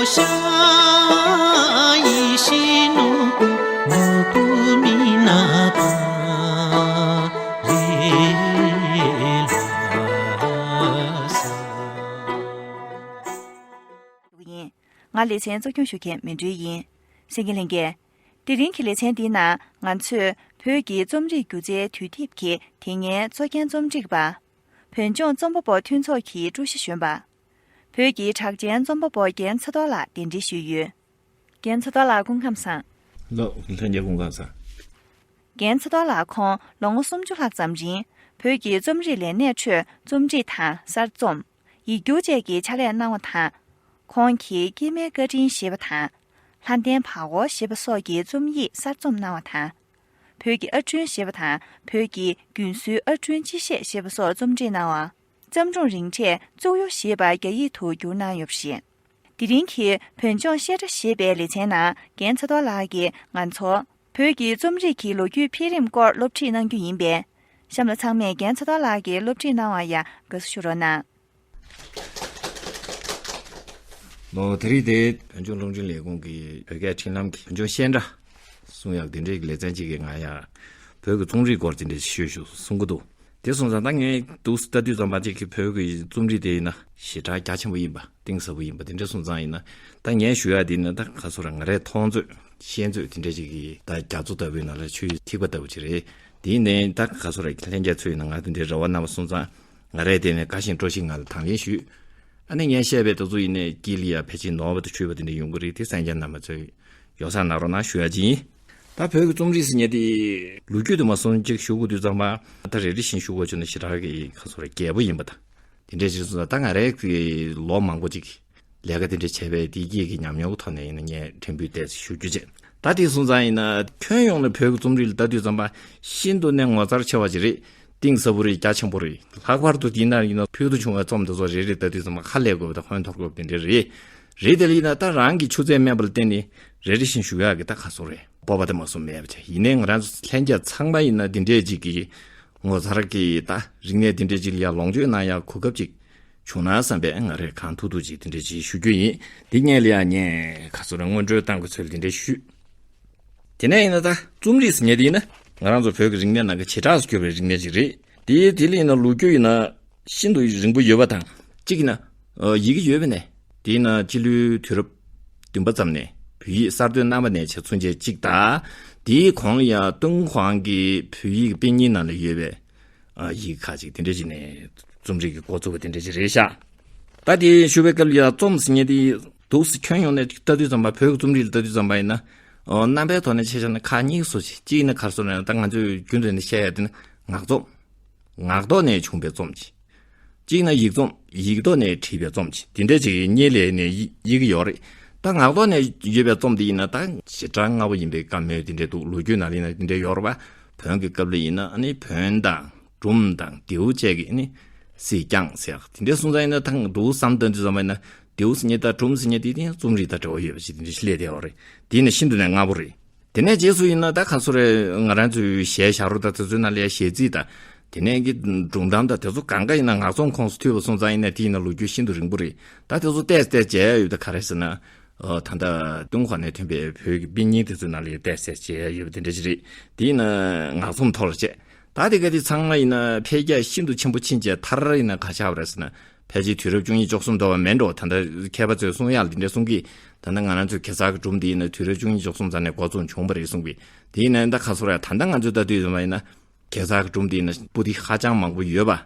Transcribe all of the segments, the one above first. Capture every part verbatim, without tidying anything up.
ཡིན། ང་ལེ་ཚན་གཙོ་སྐྱོང་ཞུ་མཁན་མི་འགྲུལ་ཡིན། གསན་མཁན་ལྷན་རྒྱས། དེ་རིང་གི་ལེ་ཚན་འདིའི་ནང་ང་ཚོས་བོད་ཀྱི་རྩོམ་རིག་སྒྱུ་རྩལ་དུས་དེབ་ཀྱི་དེ་སྔའི་གཙོ་རྒྱན་རྩོམ་སྒྲིག་པ། བོད་ལྗོངས་རྩོམ་པ་པོ་མཐུན་ཚོགས་ཀྱི་ཀྲུའུ་ཞི་གཞོན་པ། བོད་ཀྱི་གྲགས་ཅན་རྩོམ་པ་པོ་རྒན་ཚེ་རྡོར་ལགས་གདན་འདྲེན་ཞུས་ཡོད། རྒན་ཚེ་རྡོར་ལགས་སྐུ་ཁམས་བཟང་། ལགས་ལྷན་རྒྱས་སྐུ་ཁམས་བཟང་། རྒན་ཚེ་རྡོར་ལགས་ཁོང་ལོ་ངོ་སུམ་ཅུ་ལྷག་ཙམ་རིང་བོད་ཀྱི་རྩོམ་རིག་ལས་གནས་ཁྲོད་རྩོམ་སྒྲིག་དང་གསར་རྩོམ། ཡིག་སྒྱུར་བཅས་ཀྱི་ཕྱག་ལས་གནང་བ་དང་། ཁོང་གིས་སྐྱེས་མའི་བཀའ་དྲིན་ཞེས་པ་དང་། ལྷ་ལྡན་བར་སྐོར་ཞེས་པ་སོགས་ཀྱི་རྩོམ་ཡིག་གསར་རྩོམ་གནང་བ་དང་། བོད་ཀྱི་ཨར་སྐྲུན་ཞེས་པ་དང་བོད་ཀྱི་རྒྱུན་སྲོལ་ཨར་སྐྲུན་སྤྱི་བཤད་ཞེས་པ་སོགས་རྩོམ་སྒྲིག་གནང་བ། བརྩམས་སྒྲུང་རིང་གྲས་བཙུགས་གཡོ་ཞེས་པ་རྒྱ་ཡིག་ཏུ་བསྒྱུར་གནང་ཡོད་པ་རེད། དེ་རིང་གི་བོད་ལྗོངས་བཤད་གྲྭ་ཞེས་པའི་ལེ་ཚན་ནང་རྒན་ཚེ་རྡོར་ལགས་ཀྱིས་ང་ཚོར་བོད་ཀྱི་རྩོམ་རིག་གི་ལོ་རྒྱུས་འཕེལ་རིམ་སྐོར་སློབ་ཁྲིད་གནང་རྒྱུ་ཡིན་པས། གཤམ་ལ་ཚང་མས་རྒན་ཚེ་རྡོར་ལགས་ཀྱིས་སློབ་ཁྲིད་གནང་བར་ཡང་དགའ་བསུ་ཞུ་རོགས་གནང་། ལོ་དེ་རིང་དེ་བོད་ལྗོངས་རླུང་འཕྲིན་ལས་ཁུངས་ཀྱི་བོད་སྐད་འཕྲིན་ལམ་གྱི་བོད་ལྗོངས་བཤད་གྲྭ་གསུང་ཡག་འདི་འདྲའི་ལེ་ཚན་གཅིག་གིས་ང་ཡང་བོད་ཀྱི་རྩོམ་རིག་སྐོར་འདི་འདྲ་ཞུ་ཞུ་གསུང་གི་འདུག་དེ་སོང་ཙང་ད་ངས་འདུག་ལྟ་དུས་ཙམ་པ་གཅིག་གི་བོད་ཀྱི་རྩོམ་རིག་དེ་ཡིན་ན་ཞེ་དྲག་རྒྱ་ཆེན་པོ་ཡིན་པ་གཏིང་ཟབ་པོ་ཡིན་པ་དེ་འདྲ་སོང་ཙང་ཡིན་ན་ད་ངས་ཞུ་ཡག་འདི་ནི་ད་ག་སོ་ར་ང་རའི་མཐོང་ཚོད་ཤེས་ཚོད་དེ་འདྲ་ཅིག་གི་ད་རྒྱ་མཚོ་ལྟ་བུའི་ནང་ལ་ཆུའི་ཐིགས་པ་ལྟ་བུ་ཅིག་རེད། དེ་ཡིན་ནའི་ད་ག་སོ་ར་ལྷན་རྒྱས་ཚོ་ཡིན་ན་ང་དེ་འདྲའི་རེ་བ་གནང་བ་སོང་ཙང་ང་རའི་དེ་ནས་དགའ་ཞིང་སྤྲོ་ཞིང་ང་ལ་དང་ལེན་ཞུས། ཨ་ནི་ངས་བཤད་པའི་དེ་ཚོ་ཡིན་ནའི་དཀྱིལ་ལ་ཡ་ཕལ་ཆེར་ནོར་བ་དང་འཁྲུལ་བ་དེ་འདྲ་ཡོང་གི་རེད། དེ་གསན་མཁན་རྣམ་པ་ཚོས་ཡོ་བསྲང་གནང་རོགས་གནང་ཞུ་ཡག་ཅིག་ཡིན། ད་བོད་ཀྱི་རྩོམ་རིག་ཟེར་མཁན་དེ་ལོ་རྒྱུས་དེ་མ་སོང་ཅིག་ཞུ་དགོས་དུས་ཙམ་པ་ད་རེ་རེ་བཞིན་ཞུ་དགོས་བྱུང་ན་ཞེ་དྲག་གི་ག་སོ་རེ་རྒྱས་པོ་ཡིན་པ་དང་དེ་འདྲའི་ཕྱིར་སོང་ཙང་ད་ང་རའི་གི་ལོ་མང་པོ་ཅིག་ལས་ཀ་དེ་འདྲ་བྱས་པའི་དེ་སྐྱིད་ཀྱི་ཉམས་མྱོང་གི་ཐོག་ནས་ཡིན་ན་ངས་ཕྲན་བུའི་ཏོག་ཙམ་ཞུ་རྒྱུ་བྱས། ད་དེ་སོང་ཙང་ཡིན་ན་ཁྱོན་ཡོངས་ནས་བོད་ཀྱི་རྩོམ་རིག་ལ་ལྟ་དུས་ཙམ་པ་ཤིན་ཏུ་ནས་ངོ་མཚར་ཆེ་བ་ཅིག་རེད། གཏིང་ཟབ་པོ་རེད། རྒྱ་ཆེན་པོ་རེད། ལྷག་པར་དུ་དེའི་ནང་ཡིན་ན་ཕུལ་དུ་བྱུང་བའི་རྩོམ་དེ་ཚོ་རེ་རེ་ལྟ་དུས་ཙམ་པ་ཧ་ལས་དགོས་པ་དང་ཧོན་འཐོར་དགོས་པ་དེ་འདྲ་རེད། རེད་དེ་ལ་ཡིན་ན་ད་རང་གི་ཆུ་ཚད་དམན་པ་ལ་བརྟེན་ནས་རེ་རེ་བཞིན་ཞུ་ཡག་གི་ད་ག་སོ་རེད། སྤོབས་པ་དེ་མ་སོང་མེད་པ་བྱས། ཡིན་ནའི་ང་རང་ཚོ་ལྷན་རྒྱས་ཚང་མ་ཡིན་ན་འདི་འདྲས་ཅིག་གི་ངོ་མཚར་གྱི་ད་རིག་གནས་འདི་འདྲས་ཅིག་ལ་ཡ་ལོངས་སྤྱོད་གནང་ཡག་གོ་སྐབས་ཅིག་བྱུང་ན་བསམ་པས་ང་རས་གང་ཐུབ་ཐུབ་ཅིག་འདི་འདྲས་ཅིག་ཞུ་རྒྱུ་ཡིན། འདི་སྔོན་ལ་ཡ་ངས་ག་ཚོད་ར་སྔོན་འགྲོའི་གཏམ་གྱི་ཚུལ་འདི་འདྲས་ཞུས། དེ་ནས་ཡིན་ན་ད་རྩོམ་རིག་ཟེར་མཁན་དེ་ཡིན་ན་ང་རང་ཚོ་བོད་ཀྱི་རིག་གནས་ནང་གི་བྱེ་བྲག་ཏུ་གྱུར་པའི་རིག་གནས་ཅིག་རེད། དེའི་དེ་ལ་ཡིན་ན་ལོ་རྒྱུས་ཡིན་ན་ཤིན་ཏུ་རིང་པོ་ཡོད་པ་དང་གཅིག་ཡིན་ན་ཡི་གེ་ཡོད་པ་ནས་དེ་ཡིན་ན་སྤྱི་ལོའི་དུས་རབས་བདུན་པ་ཙམ་ནས་བོད་ཡིག་གསར་གཏོད་གནང་བ་ནས་བྱས་ཚུན་ཆད་གཅིག་དང་། དེའི་གོང་ལ་ཡང་ཏུན་ཧོང་གི་བོད་ཡིག་དཔེ་རྙིང་ནང་ལ་ཡོད་པའི་ཡི་གེ་ཁག་ཅིག་དེ་འདྲ་ཅིག་ནས་རྩོམ་རིག་གི་འགོ་བཙུགས་པ་དེ་འདྲ་ཅིག་རེད་ཤག་ད་དེ་ཞུ་བའི་སྐབས་ལ་ཡང་རྩོམ་ཟེར་མཁན་དེ་འདུག་སེ་ཁྱོན་ཡོངས་ནས་ལྟ་དུས་ཙམ་པ་བོད་ཀྱི་རྩོམ་རིག་ལ་ལྟ་དུས་ཙམ་པ་ཡིན་ན་ཨོ་རྣམ་པའི་ཐོག་ནས་ཆ་བཞག་ན་ཁག་གཉིས་སུ་ཕྱེ། གཅིག་ཡིན་ན་ག་རེ་ཟེར་ན་ད་ང་ཚོས་རྒྱུན་དུ་ནས་བཤད་ཡ་དེ་ནི་ངག་རྩོམ། ངག་ཐོག་ནས་བྱུང་བའི་རྩོམ་ཅིག་གཅིག་ཡིན་ན་ཡིག་རྩོམ། ཡིག་ཐོག་ནས་བྲིས་པའི་རྩོམ་ཅིག་དེ་འདྲ་ཅིག་གཉིས་ལས་ནས་ཡི་ཡི་གེ་ཡོད་རེད། ད་ངག་ཐོག་ནས་ཡོད་པའི་རྩོམ་དེ་ཡིན་ན་ད་ཞེ་དྲག་སྔ་པོ་ཡིན་པའི་བཀའ་མོལ་དེ་འདྲ་འདུག་ལོ་རྒྱུས་ནང་ལ་ཡིན་ན་དེ་འདྲ་ཡོད་རེད་པ། བོན་གྱི་སྐབས་ལ་ཡིན་ན་ཨ་ནི་བོན་དང་སྒྲུང་དང་ལྡེའུ་བཅས་ཀྱི་ཨ་ནི་སྲིད་བསྐྱངས་ཟེར་ཡག་དེ་འདྲ་སོང་ཙང་ཡིན་ན་ད་འདུག་བསམ་བཏང་དུས་ཙམ་པ་ཡིན་ན་ལྡེའུ་ཟེར་མཁན་དང་སྒྲུང་ཟེར་མཁན་དེ་དེ་རྩོམ་རིག་དང་འབྲེལ་བ་ཡོད་པ་ཞིག་དེ་འདྲ་ཞིག་སླེབས་བསྡད་ཡོད་རེད། དེ་ནི་ཤིན་ཏུ་ནས་སྔ་པོ་རེད། དེ་ནས་རྗེས་སུ་ཡིན་ན་ད་ག་ཚོད་རེད། ང་རང་ཚོའི་གཞས་ཞབས་བྲོ་དང་དེ་ཚོའི་ནང་ལ་ཡ་གཞས་ཚིག་དང་དེ་ནས་ཀྱི་སྒྲུང་གཏམ་དང་དེ་ཚོ་གང་ག་ཡིན་ན་ངག་རྩོམ་ཁོངས་སུ་ཐུག་པ་སོང་ཙང་ཡིན་ན་དེ་ཡིན་ན་ལོ་རྒྱུས་ཤིན་ཏུ་རིང་པོ་རེད། ད་དེ་ཚོ་ཏོག་ཙམ་ཏོག་ཙམ་མཇལ་ཡ་ཡོད་པ་ད་ག་རེ་ཟེར་ན། ཨོ་ད་ལྟ་ཏུན་ཧོང་ནས་ཐོན་པའི་བོད་ཀྱི་དཔེ་རྙིང་དེ་ཚོའི་ནང་ལ་ཡ་ཏོག་ཙམ་མཇལ་ཡ་ཡོད་པ་དེ་འདྲ་ཞིག་རེད། དེ་ཡིན་ན་ངག་རྩོམ་ཐོག་ལ་བྱས། ད་དེ་ག་དེ་ཚང་མ་ཡིན་ན་འཕེལ་རྒྱས་ཤིན་ཏུ་ཆེན་པོ་ཕྱིན་བྱས་མཐར་ཡིན་ན་ག་ཆགས་པ་རེད་ཟེར་ན། ཕལ་ཆེར་དུས་རབས་བཅུ་གཉིས་བཅུ་གསུམ་འདྲ་བ་མེད་འགྲོ། ད་ལྟ་མཁས་པ་ཚོས་གསུང་ཡག་འདི་འདྲ་གསུང་གི། ད་ལྟ་ང་རང་ཚོའི་གེ་སར་གྱི་སྒྲུང་འདི་ཡིན་ན་དུས་རབས་བཅུ་གཉིས་བཅུ་གསུམ་ཙམ་ནས་འགོ་བཙུགས་བྱུང་བ་རེད་གསུང་གི། དེ་ཡིན་ན་ད་ག་ཚོད་རེད། ད་ལྟ་ང་ཚོས་ལྟ་དུས་ཡིན་པ་ཡིན་ན་གེ་སར་གྱི་སྒྲུང་འདི་ཡིན་ན་པོ་ཏི་ཧ་ཅང་མང་པོ་ཡོད་པ།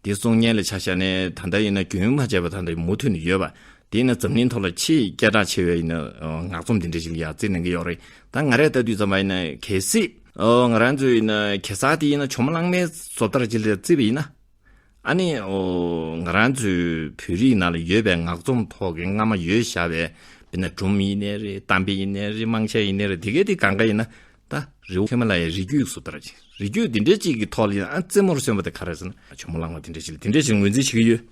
འདི་གསུང་མཁན་ལ་ཆ་བཞག་ནས་ད་ལྟ་ཡིན་ན་རྒྱུན་མ་ཆད་པ་ད་ལྟ་མུ་མཐུད་ནས་ཡོད་པ། དེ་ཡིན་ན་འཛམ་གླིང་ཐོག་ལ་ཆེས་སྐད་གྲགས་ཆེ་བའི་ཡིན་ན་ངག་རྩོམ་འདི་འདྲ་ཞིག་ལ་ཡ་བརྩི་གནང་གི་ཡོད་རེད། ད་ང་རས་ལྟ་དུས་ཙམ་པ་ཡིན་ན་གལ་སྲིད་ང་རང་ཚོའི་ཡིན་ན་གེ་སར་དེ་ཡིན་ན་ཇོ་མོ་གླང་མའི་བཟོ་ལྟར་ཅིག་ལ་བརྩིས་པ་ཡིན་ན། ཨ་ནི་ཨོ་ང་རང་ཚོའི་བོད་རིགས་ནང་ལ་ཡོད་པའི་ངག་རྩོམ་ཐོག་གི་སྔ་མ་ཡོད་བཞག་པའི་དཔེར་ན་སྒྲུང་ཡིན་ནའི་རེད། གཏམ་དཔེ་ཡིན་ནའི་རེད། དམངས་གཞས་ཡིན་ནའི་རེད། དེ་གས་དེ་གང་ག་ཡིན་ན་ད་རི་བོ་ཧི་མ་ལ་ཡའི་རི་རྒྱུད་སུ་ལྟར་ཅིག་རི་རྒྱུད་འདི་འདྲའི་ཅིག་གི་ཐོག་ལ་ཡིན་ན་ཨ་རྩེ་མོར་སོན་པ་དེ་ག་རེ་ཟེར་ན་ཇོ་མོ་གླང་མ་དེ་འདྲ་ཅིག་ལ་དེ་འདྲ་ཅིག་ངོས་འཛིན་བྱེད་ཀྱི་ཡོད།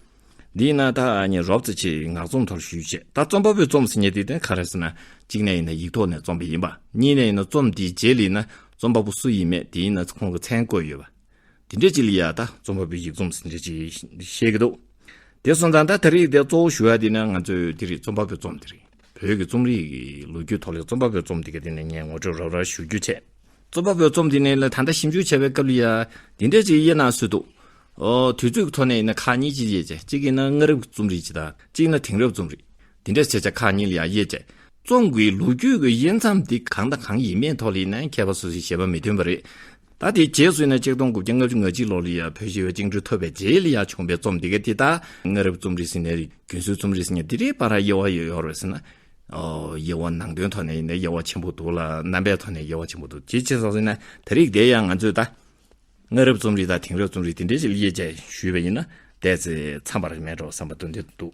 འདི་ཡིན་ན་ད་ཨ་ནི་རོབ་ཙམ་ཅིག་ངག་རྩོམ་ཐོག་ཞུས་བྱས། ད་རྩོམ་པ་པོའི་རྩོམ་ཟེར་མཁན་དེ་དེ་ག་རེ་ཟེར་ན་གཅིག་ནས་ཡིན་ན་ཡིག་ཐོག་ནས་རྩོམ་པ་ཡིན་པ། གཉིས་ནས་ཡིན་ན་རྩོམ་དེའི་རྗེས་ལ་ཡིན་ན་རྩོམ་པ་པོ་སུ་ཡིན་མེད་དེ་ཡིན་ན་ཁོང་གི་མཚན་བཀོད་ཡོད་པ། དེ་འདྲ་ཅིག་ལ་ཡ་ད་རྩོམ་པ་པོའི་ཡིག་རྩོམ་ཟེར་འདྲ་ཅིག་བཤད་ཀྱི་འདུག་དེ་སོང་ཙང་ད་ད་རེས་དེ་གཙོ་བོ་ཞུ་ཡ་དེ་ནི་ང་ཚོའི་དེ་རེད། རྩོམ་པ་པོའི་རྩོམ་དེ་རེད། བོད་ཀྱི་རྩོམ་རིག་གི་ལོ་རྒྱུས་ཐོག་ལ་རྩོམ་པ་པོའི་རྩོམ་དེ་ག་དེ་ནས་ངས་ངོ་སྤྲོད་རོབ་རོབ་ཞུ་རྒྱུ་བྱས། རྩོམ་པ་པོའི་རྩོམ་དེ་ནས་ལ་ད་ལྟ་ཞིབ་འཇུག་བྱས་པའི་སྐབས་ལ་ཡ་འདི་འདྲས་ཅིག་དབྱེ་ན་སྲོལ་འདུག། ཨོ། དུས་ཚོད་ཀྱི་ཐོག་ནས་ཡིན་ན་ཁག་གཉིས་ཅིག་དབྱེ་བྱས། གཅིག་ཡིན་ན་སྔ་རབས་ཀྱི་རྩོམ་རིག་ཅིག་དང་། གཅིག་ཡིན་ན་དེང་རབས་རྩོམ་རིག། འདི་འདྲས་བྱས་བྱས་ཁག་གཉིས་ལ་ཡ་དབྱེ་བྱས། རྩོམ་གྱི་ལོ་རྒྱུས་ཀྱི་དབྱེ་མཚམས་འདི་གང་དང་གང་ཡིན་མིན་ཐོག་ལ་ཡིན་ན་མཁས་པ་སོ་སོའི་བཞེད་པ་མི་མཐུན་པ་རེད། ད་དེའི་རྗེས་སུ་ཡིན་ན་ཆིག་སྟོང་དགུ་བརྒྱ་ལྔ་བཅུ་ང་གཅིག་ལོ་ལ་ཡ་བོད་ཞི་བའི་བཅིངས་འགྲོལ་ཐོབ་པའི་རྗེས་ལ་ཡ་བྱུང་བའི་རྩོམ་འདི་ག་དེ་དག་སྔ་རབས་རྩོམ་རིག་ཟེར་ནའི་རེད། རྒྱུན་སྲོལ་རྩོམ་རིག་ཟེར་ནའི་འདི་འདྲའི་བར་དབྱེ་བ་ཡོད་ཡོད་རེད་ཟེར་ན། ཨོ། དབྱེ་བ་ནང་དོན་ཐོག་ནས་ཡིན་ན་དབྱེ་བ་ཆེན་པོ་འདུག་ལ། རྣམ་པའི་ཐོག་ནས་དབྱེ་བ་ཆེན་པོ་འདུག། ཅིའི་ཕྱིར་སོང་ཟེར་ན་ད་རེས་དེ་ཡང་ང་ཚོས་ད་སྔ་རབས་རྩོམ་རིག་དང་དེང་རབས་རྩོམ་རིག་དེ་འདྲའི་ཞིག་དབྱེ་བྱས་ཞུས་པ་ཡིན་ན་ཏོག་ཙམ་འཚམ་པ་རེད་མེད་འགྲོ་བསམ་པ་དོན་དེ་འདུག།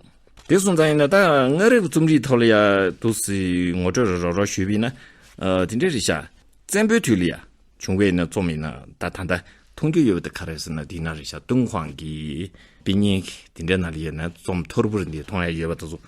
དེ་སོང་ཙང་ཡིན་ན་ད་སྔ་རབས་རྩོམ་རིག་ཐོག་ལ་ཡ་འདུག་སེ་ངོ་སྤྲོད་རོབ་རོབ་ཞུས་པ་ཡིན་ན། ཨ། དེ་འདྲའི་རེད་ཤག། བཙན་པོའི་དུས་ལ་ཡ་བྱུང་བའི་ཡིན་ན་རྩོམ་ཡིན་ན་ད་ད་ལྟ་མཐོང་རྒྱུ་ཡོད་པ་དེ་ག་རེ་ཟེར་ན་འདི་ན་རེད་ཤག། ཏུན་ཧོང་གི་དཔེ་རྙིང་གི་དེ་འདྲའི་ནང་ལ་ཡོད་ན་རྩོམ་ཐོར་བུ་རེ་འདི་མཐོང་ཡ་ཡོད་པ་དེ་ཚོ།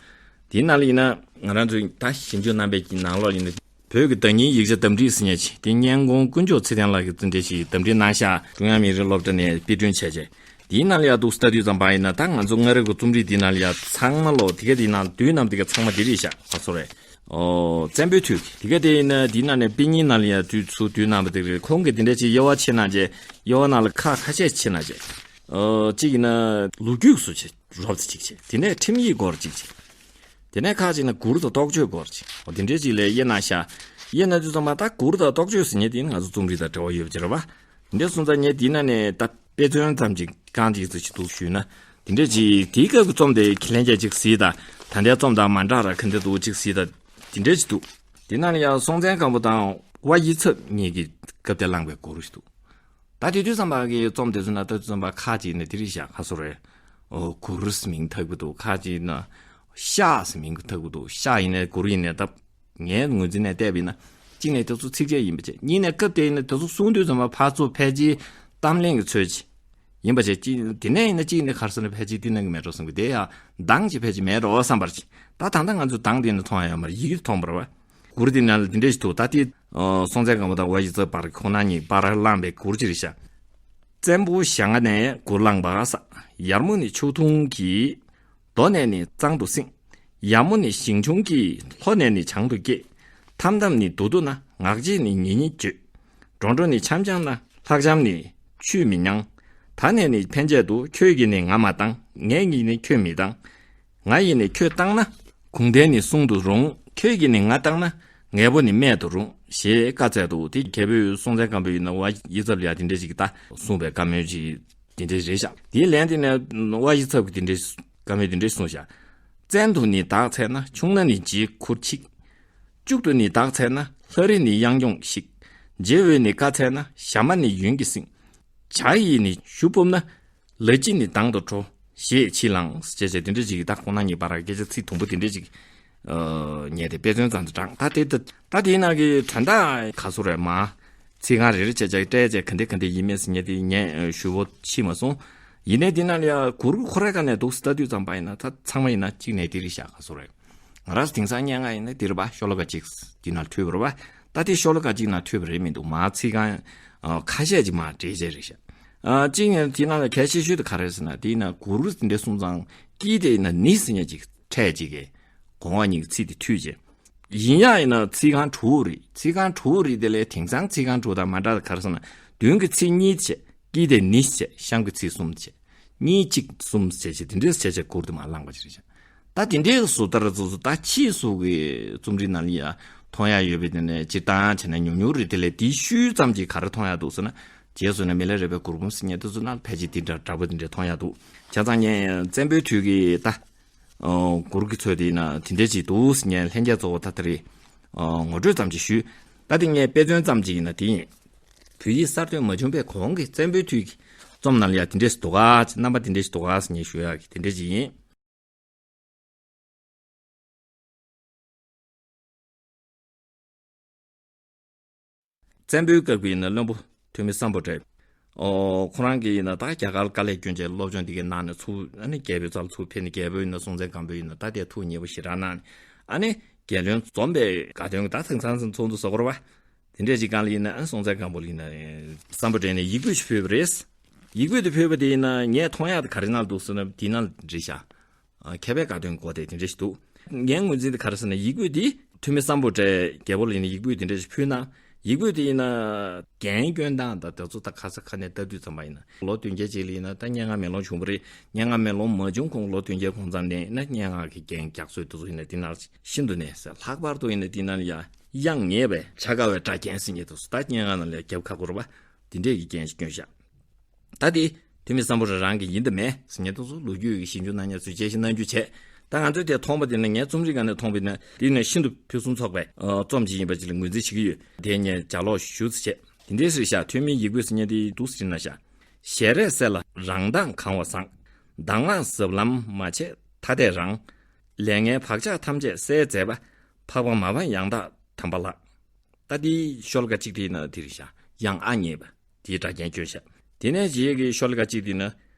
དེའི་ནང་ལ་ཡིན་ན་ང་རང་ཚོའི་ད་ཞིབ་འཇུག་རྣམ་པའི་ནང་ལོགས་ཡིན་ན་བོད་ཀྱི་བརྡ་རྙིང་ཡིག་ཆ་བསྡམས་བསྒྲིགས་ཟེར་མཁན་ཅིག་དེ་སྙན་ཁོང་དཀོན་མཆོག་ཚེ་བརྟན་ལགས་ཀྱིས་འདི་འདྲ་ཞིག་བསྡམས་བསྒྲིགས་གནང་ཤག། ཀྲུང་དབྱང་མི་རིགས་སློབ་གྲྭ་ནས་དཔེ་སྐྲུན་བྱས་བྱས། དེའི་ནང་ལ་ཡ་འདུག་སེ་ལྟ་དུས་ཙམ་པ་ཡིན་ན་ད་ང་ཚོ་སྔ་རབས་ཀྱི་རྩོམ་རིག་འདི་ནང་ལ་ཡ་ཚང་མ་ལོ་དེ་ག་དེའི་ནང་བསྡུས་གནང་དེ་ག་ཚང་མ་འདི་རེད་ཤག། ཨ། སོ་རེད། ཨོ། བཙན་པོའི་དུས་ཀྱི་དེ་ག་དེ་ཡིན་ན་འདི་ནང་ནས་དཔེ་རྙིང་ནང་ལ་ཡ་དུས་ཚོད་བསྡུས་གནང་བ་དེ་རེད། ཁོང་གིས་དེ་འདྲ་ཅིག་དབྱེ་བ་ཕྱེ་གནང་བྱས། དབྱེ་བ་ནང་ལ་ཁག་ཁ་ཤས་ཕྱེ་གནང་བྱས། ཨོ། གཅིག་ཡིན་ན་ལོ་རྒྱུས་སུ་བྱས་རོབ་ཙམ་གཅིག་བྱས། དེ་ནས་ཁྲིམས་ཡིག་སྐོར་གཅིག་བྱས། དེ་ནས་ཁག་ཅིག་ན་མགུར་དང་རྟོགས་བརྗོད་སྐོར་ཅིག། འོ། དེ་འདྲའི་ཅིག་ལ་དབྱེ་གནང་ཤག། དབྱེ་གནང་དུས་ཙམ་པ་ད་མགུར་དང་རྟོགས་བརྗོད་ཟེར་མཁན་དེ་ནི་ང་ཚོ་རྩོམ་རིག་དང་འབྲེལ་བ་ཡོད་པ་ཅིག་རེད་པ། འདི་སོང་ཙང་ངས་འདི་ན་ནས་ད་དཔེ་མཚོན་ཙམ་ཅིག་རྐང་གཅིག་ཙམ་ཞིག་འདུག་ཞུས་ན། དེ་འདྲ་ཅིག་དེའི་སྐབས་ཀྱི་རྩོམ་དེ་ཁས་ལེན་བྱས་ཅིག་གཟིགས་དང་། ད་ལྟའི་རྩོམ་དང་མ་འདྲ་ར་ག་འདྲ་འདུག་ཅིག་གཟིགས་དང་། དེ་འདྲ་ཅིག་འདུག། དེ་ན་ནས་ཡང་སྲོང་བཙན་སྒམ་པོ་དང་དབའ་ཡིག་ཚབ་གཉིས་ཀྱི་སྐབས་དེར་བླངས་པའི་མགུར་ཞིག་འདུག། ད་དེ་དུས་ཙམ་པ་གི་རྩོམ་དེ་ཚོ་ན་ད་དུས་ཙམ་པ་ཁ་ཅིག་ནས་དེ་རིགས་བཞག་ཁ་སོ་རེད། ཨོ། གུར་ཟེར་མིང་བཏགས་པ་འདུག། ཁ་ཅིག་ན་ཤག་ཟེར་མིང་བཏགས་པ་འདུག། ཤག་ཡིན་ནའི་གུར་ཡིན་ནའི་ད་ངའི་ངོས་འཛིན་ནས་བལྟས་པ་ཡིན་ན་གཅིག་ནས་དེ་ཚོ་ཚིགས་བཅད་ཡིན་པ་བྱས། གཉིས་ནས་སྐབས་དེ་ཡིན་ན་དེ་ཚོ་གསུང་དུས་ཙམ་པ་ཕར་ཚུར་ཕལ་ཆེར་གཏམ་གླེང་གི་ཚོད་ཅིག་ཡིན་པ་བྱས། གཅིག་དེ་ནས་ཡིན་ན་གཅིག་ནས་ག་རེ་ཟེར་ན་ཕལ་ཆེར་བསྟུན་གནང་གི་མེད་འགྲོ་བསམ་གི། དེ་ཡང་གདངས་ཅིག་ཕལ་ཆེར་མེད་འགྲོ་བསམ་པར་ཅིག། ད་ད་ལྟ་ང་ཚོས་གདངས་དེ་ནས་མཐོང་ཡ་ཡོད་མ་རེད། ཡི་གེ་མཐོང་བ་རེད་པ། མགུར་དེ་ནང་ལ་དེ་འདྲ་ཞིག་འདུག། ད་དེ་ཨ་སྲོང་བཙན་སྒམ་པོ་དང་དབའ་ཡིག་ཚབ་བར་ཁོང་རྣམ་གཉིས་བར་བླངས་པའི་མགུར་ཅིག་རེད་ཤག། བཙན་པོ་ཞལ་སྔ་ནས་མགུར་བླངས་པ་ས། ཡར་མོ་ནི་ཆུ་འཐུང་གིས། མདོ་ནས་ནི་གཙང་དུ་བསྲིངས། ཡར་མོ་ནི་ཞིང་ཆུང་གིས། ལྷོ་ནས་ནི་བྱང་དུ་སྐྱེས། ཐམ་ཐམ་ནི་དུ་དུ་ན། ངག་བྱེད་ནི་ཉིད་ཉིད་བརྗོད། འགྲོ་འགྲོ་ནི་འཆམ་འཆམ་ན། ལྷག་འཆམ་ནི་ཆུས་མི་མྱང་། ད་ནས་ནི་ཕན་ཆད་དུ། ཁྱོད་ཀྱིས་ནི་ང་མ་བཏང་། ངེད་གཉིས་ནི་ཁྱོད་མི་བཏང་། ང་ཡིས་ནི་ཁྱོད་བཏང་ན། གུང་ཐལ་ནི་བསྲུང་དུ་རུང་། ཁྱོད་ཀྱིས་ནི་ང་བཏང་ན། ངལ་པོ་ནི་སྨད་དུ་རུང་། ཞེས་བཀའ་སྩལ་འདུག། དེ་རྒྱལ་པོས་སྲོང་བཙན་སྒམ་པོ་ཡིན་ན་དབའ་ཡིག་ཚབ་ལ་ཡ་དེ་འདྲ་ཞིག་ད་གསུངས་པའི་བཀའ་མོལ་ཅིག་དེ་འདྲ་རེད་ཤག། དེའི་ལན་དེ་ནས་དབའ་ཡིག་ཚབ་ཀྱིས་དེ་འདྲ་བཀའ་མོལ་དེ་འདྲ་གསུངས་ཤག། བཙན་དུ་ནི་བདག་འཚལ་ན། ཆུང་ན་ནི་རྗེའི་ཁུར་ཆིག། སྐྱུག་ཏུ་ནི་བདག་འཚལ་ན། ལྷ་རི་ནི་གཡང་སྐྱོང་ཤིག། རྗེ་བོས་ནི་བཀའ་སྩལ་ན། ཞྭ་དམར་ནི་ཡུན་གྱིས་བསྲིངས། བྱ་ཡིས་ནི་གཞུ་སྤུབས་ན། ལ་གཅིག་ནི་དང་དུ་འགྲོ། ཞེས་ཕྱིས་ལངས། ཅེས་བྱས་དེ་འདྲ་ཅིག་ད་ཁོང་རྣམ་གཉིས་བར་སྐད་ཆ་ཚིག་དུམ་བུ་དེ་འདྲ་ཅིག་ཨ་ཉན་ཏེ་དཔེ་མཚོན་ཙམ་དུ་དྲངས། ད་དེ་ད་ད་དེའི་ནང་གི་དོན་དག་ག་ཚོད་རེད་མ། ཚིག་རྐང་རེ་རེ་བྱས་བྱས་སྤྲད་བྱས་ག་འདྲ་ག་འདྲ་ཡིན་མིན་ཟེར་མཁན་དེ་ངས་ཨ་ཞུ་བོ་ཕྱིན་མ་སོང་། ཡིན་ནའི་དེ་ནང་ལ་ཡ་མགུར་ཁོ་རའི་སྒང་ནས་འདུག་སེ་ལྟ་དུས་ཙམ་པ་ཡིན་ན་ད་ཚང་མ་ཡིན་ན་གཅིག་ནས་དེ་རེད་ཤག་ག་ཚོད་རེད། ང་རང་ཚོ་དེང་སང་སྙན་ངག་ཡིན་ན་དེ་རེད་པ། ཤོ་ལོ་ཀ་གཅིག་དེ་ནང་ཐོས་པ་རེད་པ། ད་དེ་ཤོ་ལོ་ཀ་གཅིག་ནང་ཐོས་པ་རེད་མི་འདུག། མ་ཚིག་རྐང་ཨ་ཁ་ཤས་ཅིག་མ་འདྲེས་བྱས་རེད་ཤག། ཨ་གཅིག་ཡིན་དེ་ནང་ལ་གལ་ཆེ་ཤོས་དེ་ག་རེ་ཟེར་ན་དེ་ཡིན་ན་མགུར་དེ་འདྲ་གསུངས་ཙང་དཀྱིལ་དེ་ཡིན་ན་ནི་ཟེར་མཁན་ཅིག་ཕྲད་ཅིག་གི་གོང་བ་གཉིས་ཀྱི་ཚིག་དེ་མཐུད་བྱས། ཡིན་ཡག་ཡིན་ན་ཚིག་རྐང་དྲུག་རེད། ཚིག་རྐང་དྲུག་རེད། དེ་ལས་དེང་སང་ཚིག་རྐང་དྲུག་དང་མ་འདྲ་ག་རེ་ཟེར་ན་མདུན་གྱི་ཚིག་གཉིས་བྱས། དཀྱིལ་དེ་ནི་བྱས། གཤམ་གྱི་ཚིག་གསུམ་བྱས། གཉིས་གཅིག་གསུམ་བྱས་བྱས་དེ་འདྲས་བྱས་བྱས་མགུར་དེ་མར་བླངས་པ་ཅིག་རེད་ཤག། ད་དེ་འདྲའི་བཟོ་ལྟར་བཟོ་བཟོ་ད་ཕྱིས་སུ་གི་རྩོམ་རིག་ནང་ལ་ཡ་མཐོང་ཡ་ཡོད་པའི་དེ་ནས་སྤྱིར་བཏང་བྱས་ན་ཉུང་ཉུང་རེད། དེ་ལས་དེའི་ཤུལ་ཙམ་ཅིག་ག་རེ་མཐོང་ཡ་འདུག་ཟེར་ན་རྗེས་སུ་ན་མི་ལ་རས་པའི་མགུར་འབུམ་ཟེར་མཁན་དེ་ཚོ་ན་ཕལ་ཆེར་དེ་འདྲ་འདྲ་པོ་དེ་འདྲ་མཐོང་ཡ་འདུག། བྱས་ཙང་ངས་བཙན་པོའི་དུས་ཀྱི་ད་ཨོ་མགུར་གྱི་ཚོད་དེ་ཡིན་ན་དེ་འདྲ་ཅིག་འདུག་ཟེར་ངས་ལྷན་རྒྱས་གཙོ་བོ་ད་དེ་རེད། ཨོ་ངོ་སྤྲོད་ཙམ་ཅིག་ཞུས། ད་དེ་ངས་དཔེ་མཚོན་ཙམ་ཅིག་ཡིན་ན་དེ་ཡིན། བོད་ཡིག་གསར་གཏོད་མ་བྱུང་པའི་གོང་གི་བཙན་པོའི་དུས་ཀྱི་རྩོམ་ནང་ལ་ཡ་དེ་འདྲས་འདུག་ག་རྣམ་པ་དེ་འདྲས་འདུག་ག་ཟེར་ངས་ཞུ་ཡག་གི་དེ་འདྲས་ཅིག་ཡིན། བཙན་པོའི་སྐབས་ཀྱི་ཡིན་ན་བློན་པོ་ཐོན་མི་སམ་བྷོ་ཊ། ཨོ་ཁོ་རང་གིས་ཡིན་ན་ད་རྒྱ་གར་དཀའ་ལས་སྐྱོན་བྱས་སློབ་སྦྱོང་འདི་གའི་གནང་ནས་ཚུར་ཨ་ནི་རྒྱལ་པོའི་རྩ་ལ་ཚུར་ཕེབས་ནས་རྒྱལ་པོ་ཡིན་ན་སྲོང་བཙན་སྒམ་པོ་ཡིན་ན་ད་དེ་ཐུགས་མཉེས་པོ་ཞེ་དྲག་གནང་ནས་ཨ་ནི་རྒྱལ་བློན་འཛོམས་པའི་དགའ་སྟོན་གྱི་ད་དེང་སང་ཚོགས་འདུ་བཟོ་དགོས་རེད་པ། དེ་འདྲས་ཅིག་སྒང་ལ་ཡིན་ན་ཨ་སྲོང་བཙན་སྒམ་པོ་ལ་ཡིན་ན་སམ་བྷོ་ཊས་ནས་ཡིག་འབུལ་ཞིག་ཕུལ་བ་རེད། ཡིག་འབུལ་དེ་ཕུལ་བ་དེ་ཡིན་ན་ངས་མཐོང་ཡག་དེ་ག་རེ་ནང་འདུག་ཟེར་ན་དེ་ནང་རེད་ཤག། ཨ་མཁས་པའི་དགའ་སྟོན་སྐོར་དེ་དེ་འདྲ་ཞིག་འདུག། ངའི་ངོས་འཛིན་དེ་ག་རེ་ཟེར་ན། ཡིག་སྤུས་དེ་ཐོན་མི་སམ་བྷོ་ཊའི་རྒྱལ་པོ་ལ་ཡིན་ན་ཡིག་སྤུས་དེ་འདྲ་ཞིག་ཕུལ་ན། ཡིག་སྤུས་དེ་ཡིན་ན་རྒན་སྐྱོན་སྟངས་དང་དེ་ཚོ་ད་ཁ་ས་ཁ་ནས་ལྟ་དུས་ཙམ་པ་ཡིན་ན། ལོ་བདུན་བརྒྱད་ཅིག་ལ་ཡིན་ན་ད་སྙན་ངག་མེ་ལོང་བྱུང་བ་རེད། སྙན་ངག་མེ་ལོང་མ་བྱུང་གོང་ལོ་བདུན་བརྒྱད་གོང་ཙམ་ནས་ཡིན་ན་སྙན་ངག་གི་རྒྱན་རྒྱག་སྲོལ་དེ་ཚོ་ཡིན་ན་དེ་ན་ཤིན་ཏུ་ནས་ཟེར། ལྷག་པར་དུ་ཡིན་ན་དེ་ན་ཡ་དབྱངས་ངེས་པའི་བྱ་དཀའ་བའི་སྒྲ་རྒྱན་ཟེར་མཁན་དེ་ཚོ་ད་སྙན་ངག་ནང་ལ་ཡ་རྒྱབ་ཁ་སྐོར་བ་དེ་འདྲས་ཀྱི་རྒྱན་ཞིག་སྐྱོན་ཤག་ད་དེ་ཐོན་མི་སམ་བྷོ་ཊ་རང་གི་ཡིན་དང་མེད་ཟེར་མཁན་དེ་ཚོ་ལོ་རྒྱུས་ཀྱི་ཞིབ་འཇུག་གནང་མཁན་ཚོས་དཔྱད་ཞིབ་གནང་རྒྱུ་བྱས། ད་ང་ཚོས་དེ་མཐོང་བ་དེ་ནི་ངའི་རྩོམ་རིག་སྒང་ནས་མཐོང་བ་དེ་ནི་དེ་ནི་ཤིན་ཏུ་ཕུན་སུམ་ཚོགས་པའི་ཨ་རྩོམ་ཅིག་ཡིན་པ་ཅིག་ལ་ངོས་འཛིན་བྱེད་ཀྱི་ཡོད། དེ་ངས་ལྗགས་ཀློག་ཞུ་ཚེ་བྱས། དེ་འདྲའི་ཟེར་ཤག་ཐོན་མིའི་ཡིག་སྤུས་ཟེར་མཁན་དེ་འདུག་ཟེར་ན་ཤག་ཞལ་རས་གསལ་ལ་རང་མདངས་གང་བ་བཟང་། གདམས་ངག་ཟབ་ལམ་མ་ཆད་ཐ་དད་རང་། ལས་ངན་བག་ཆགས་ཐམས་ཅད་བསལ་མཛད་པ། འཕགས་པ་མ་པ་ཡང་དག་དམ་པ་ལགས། ད་དེའི་ཤོ་ལོ་ཀ་གཅིག་དེ་ཡིན་ན་དེ་རེད་ཤག་དབྱངས་ཨ་ངེས་པ་དེའི་སྒྲ་རྒྱན་བསྐྱོན་ཤག་དེ་ནས་རྗེས་ཀྱི་ཤོ་ལོ་ཀ་གཅིག་དེ་ཡིན་ན།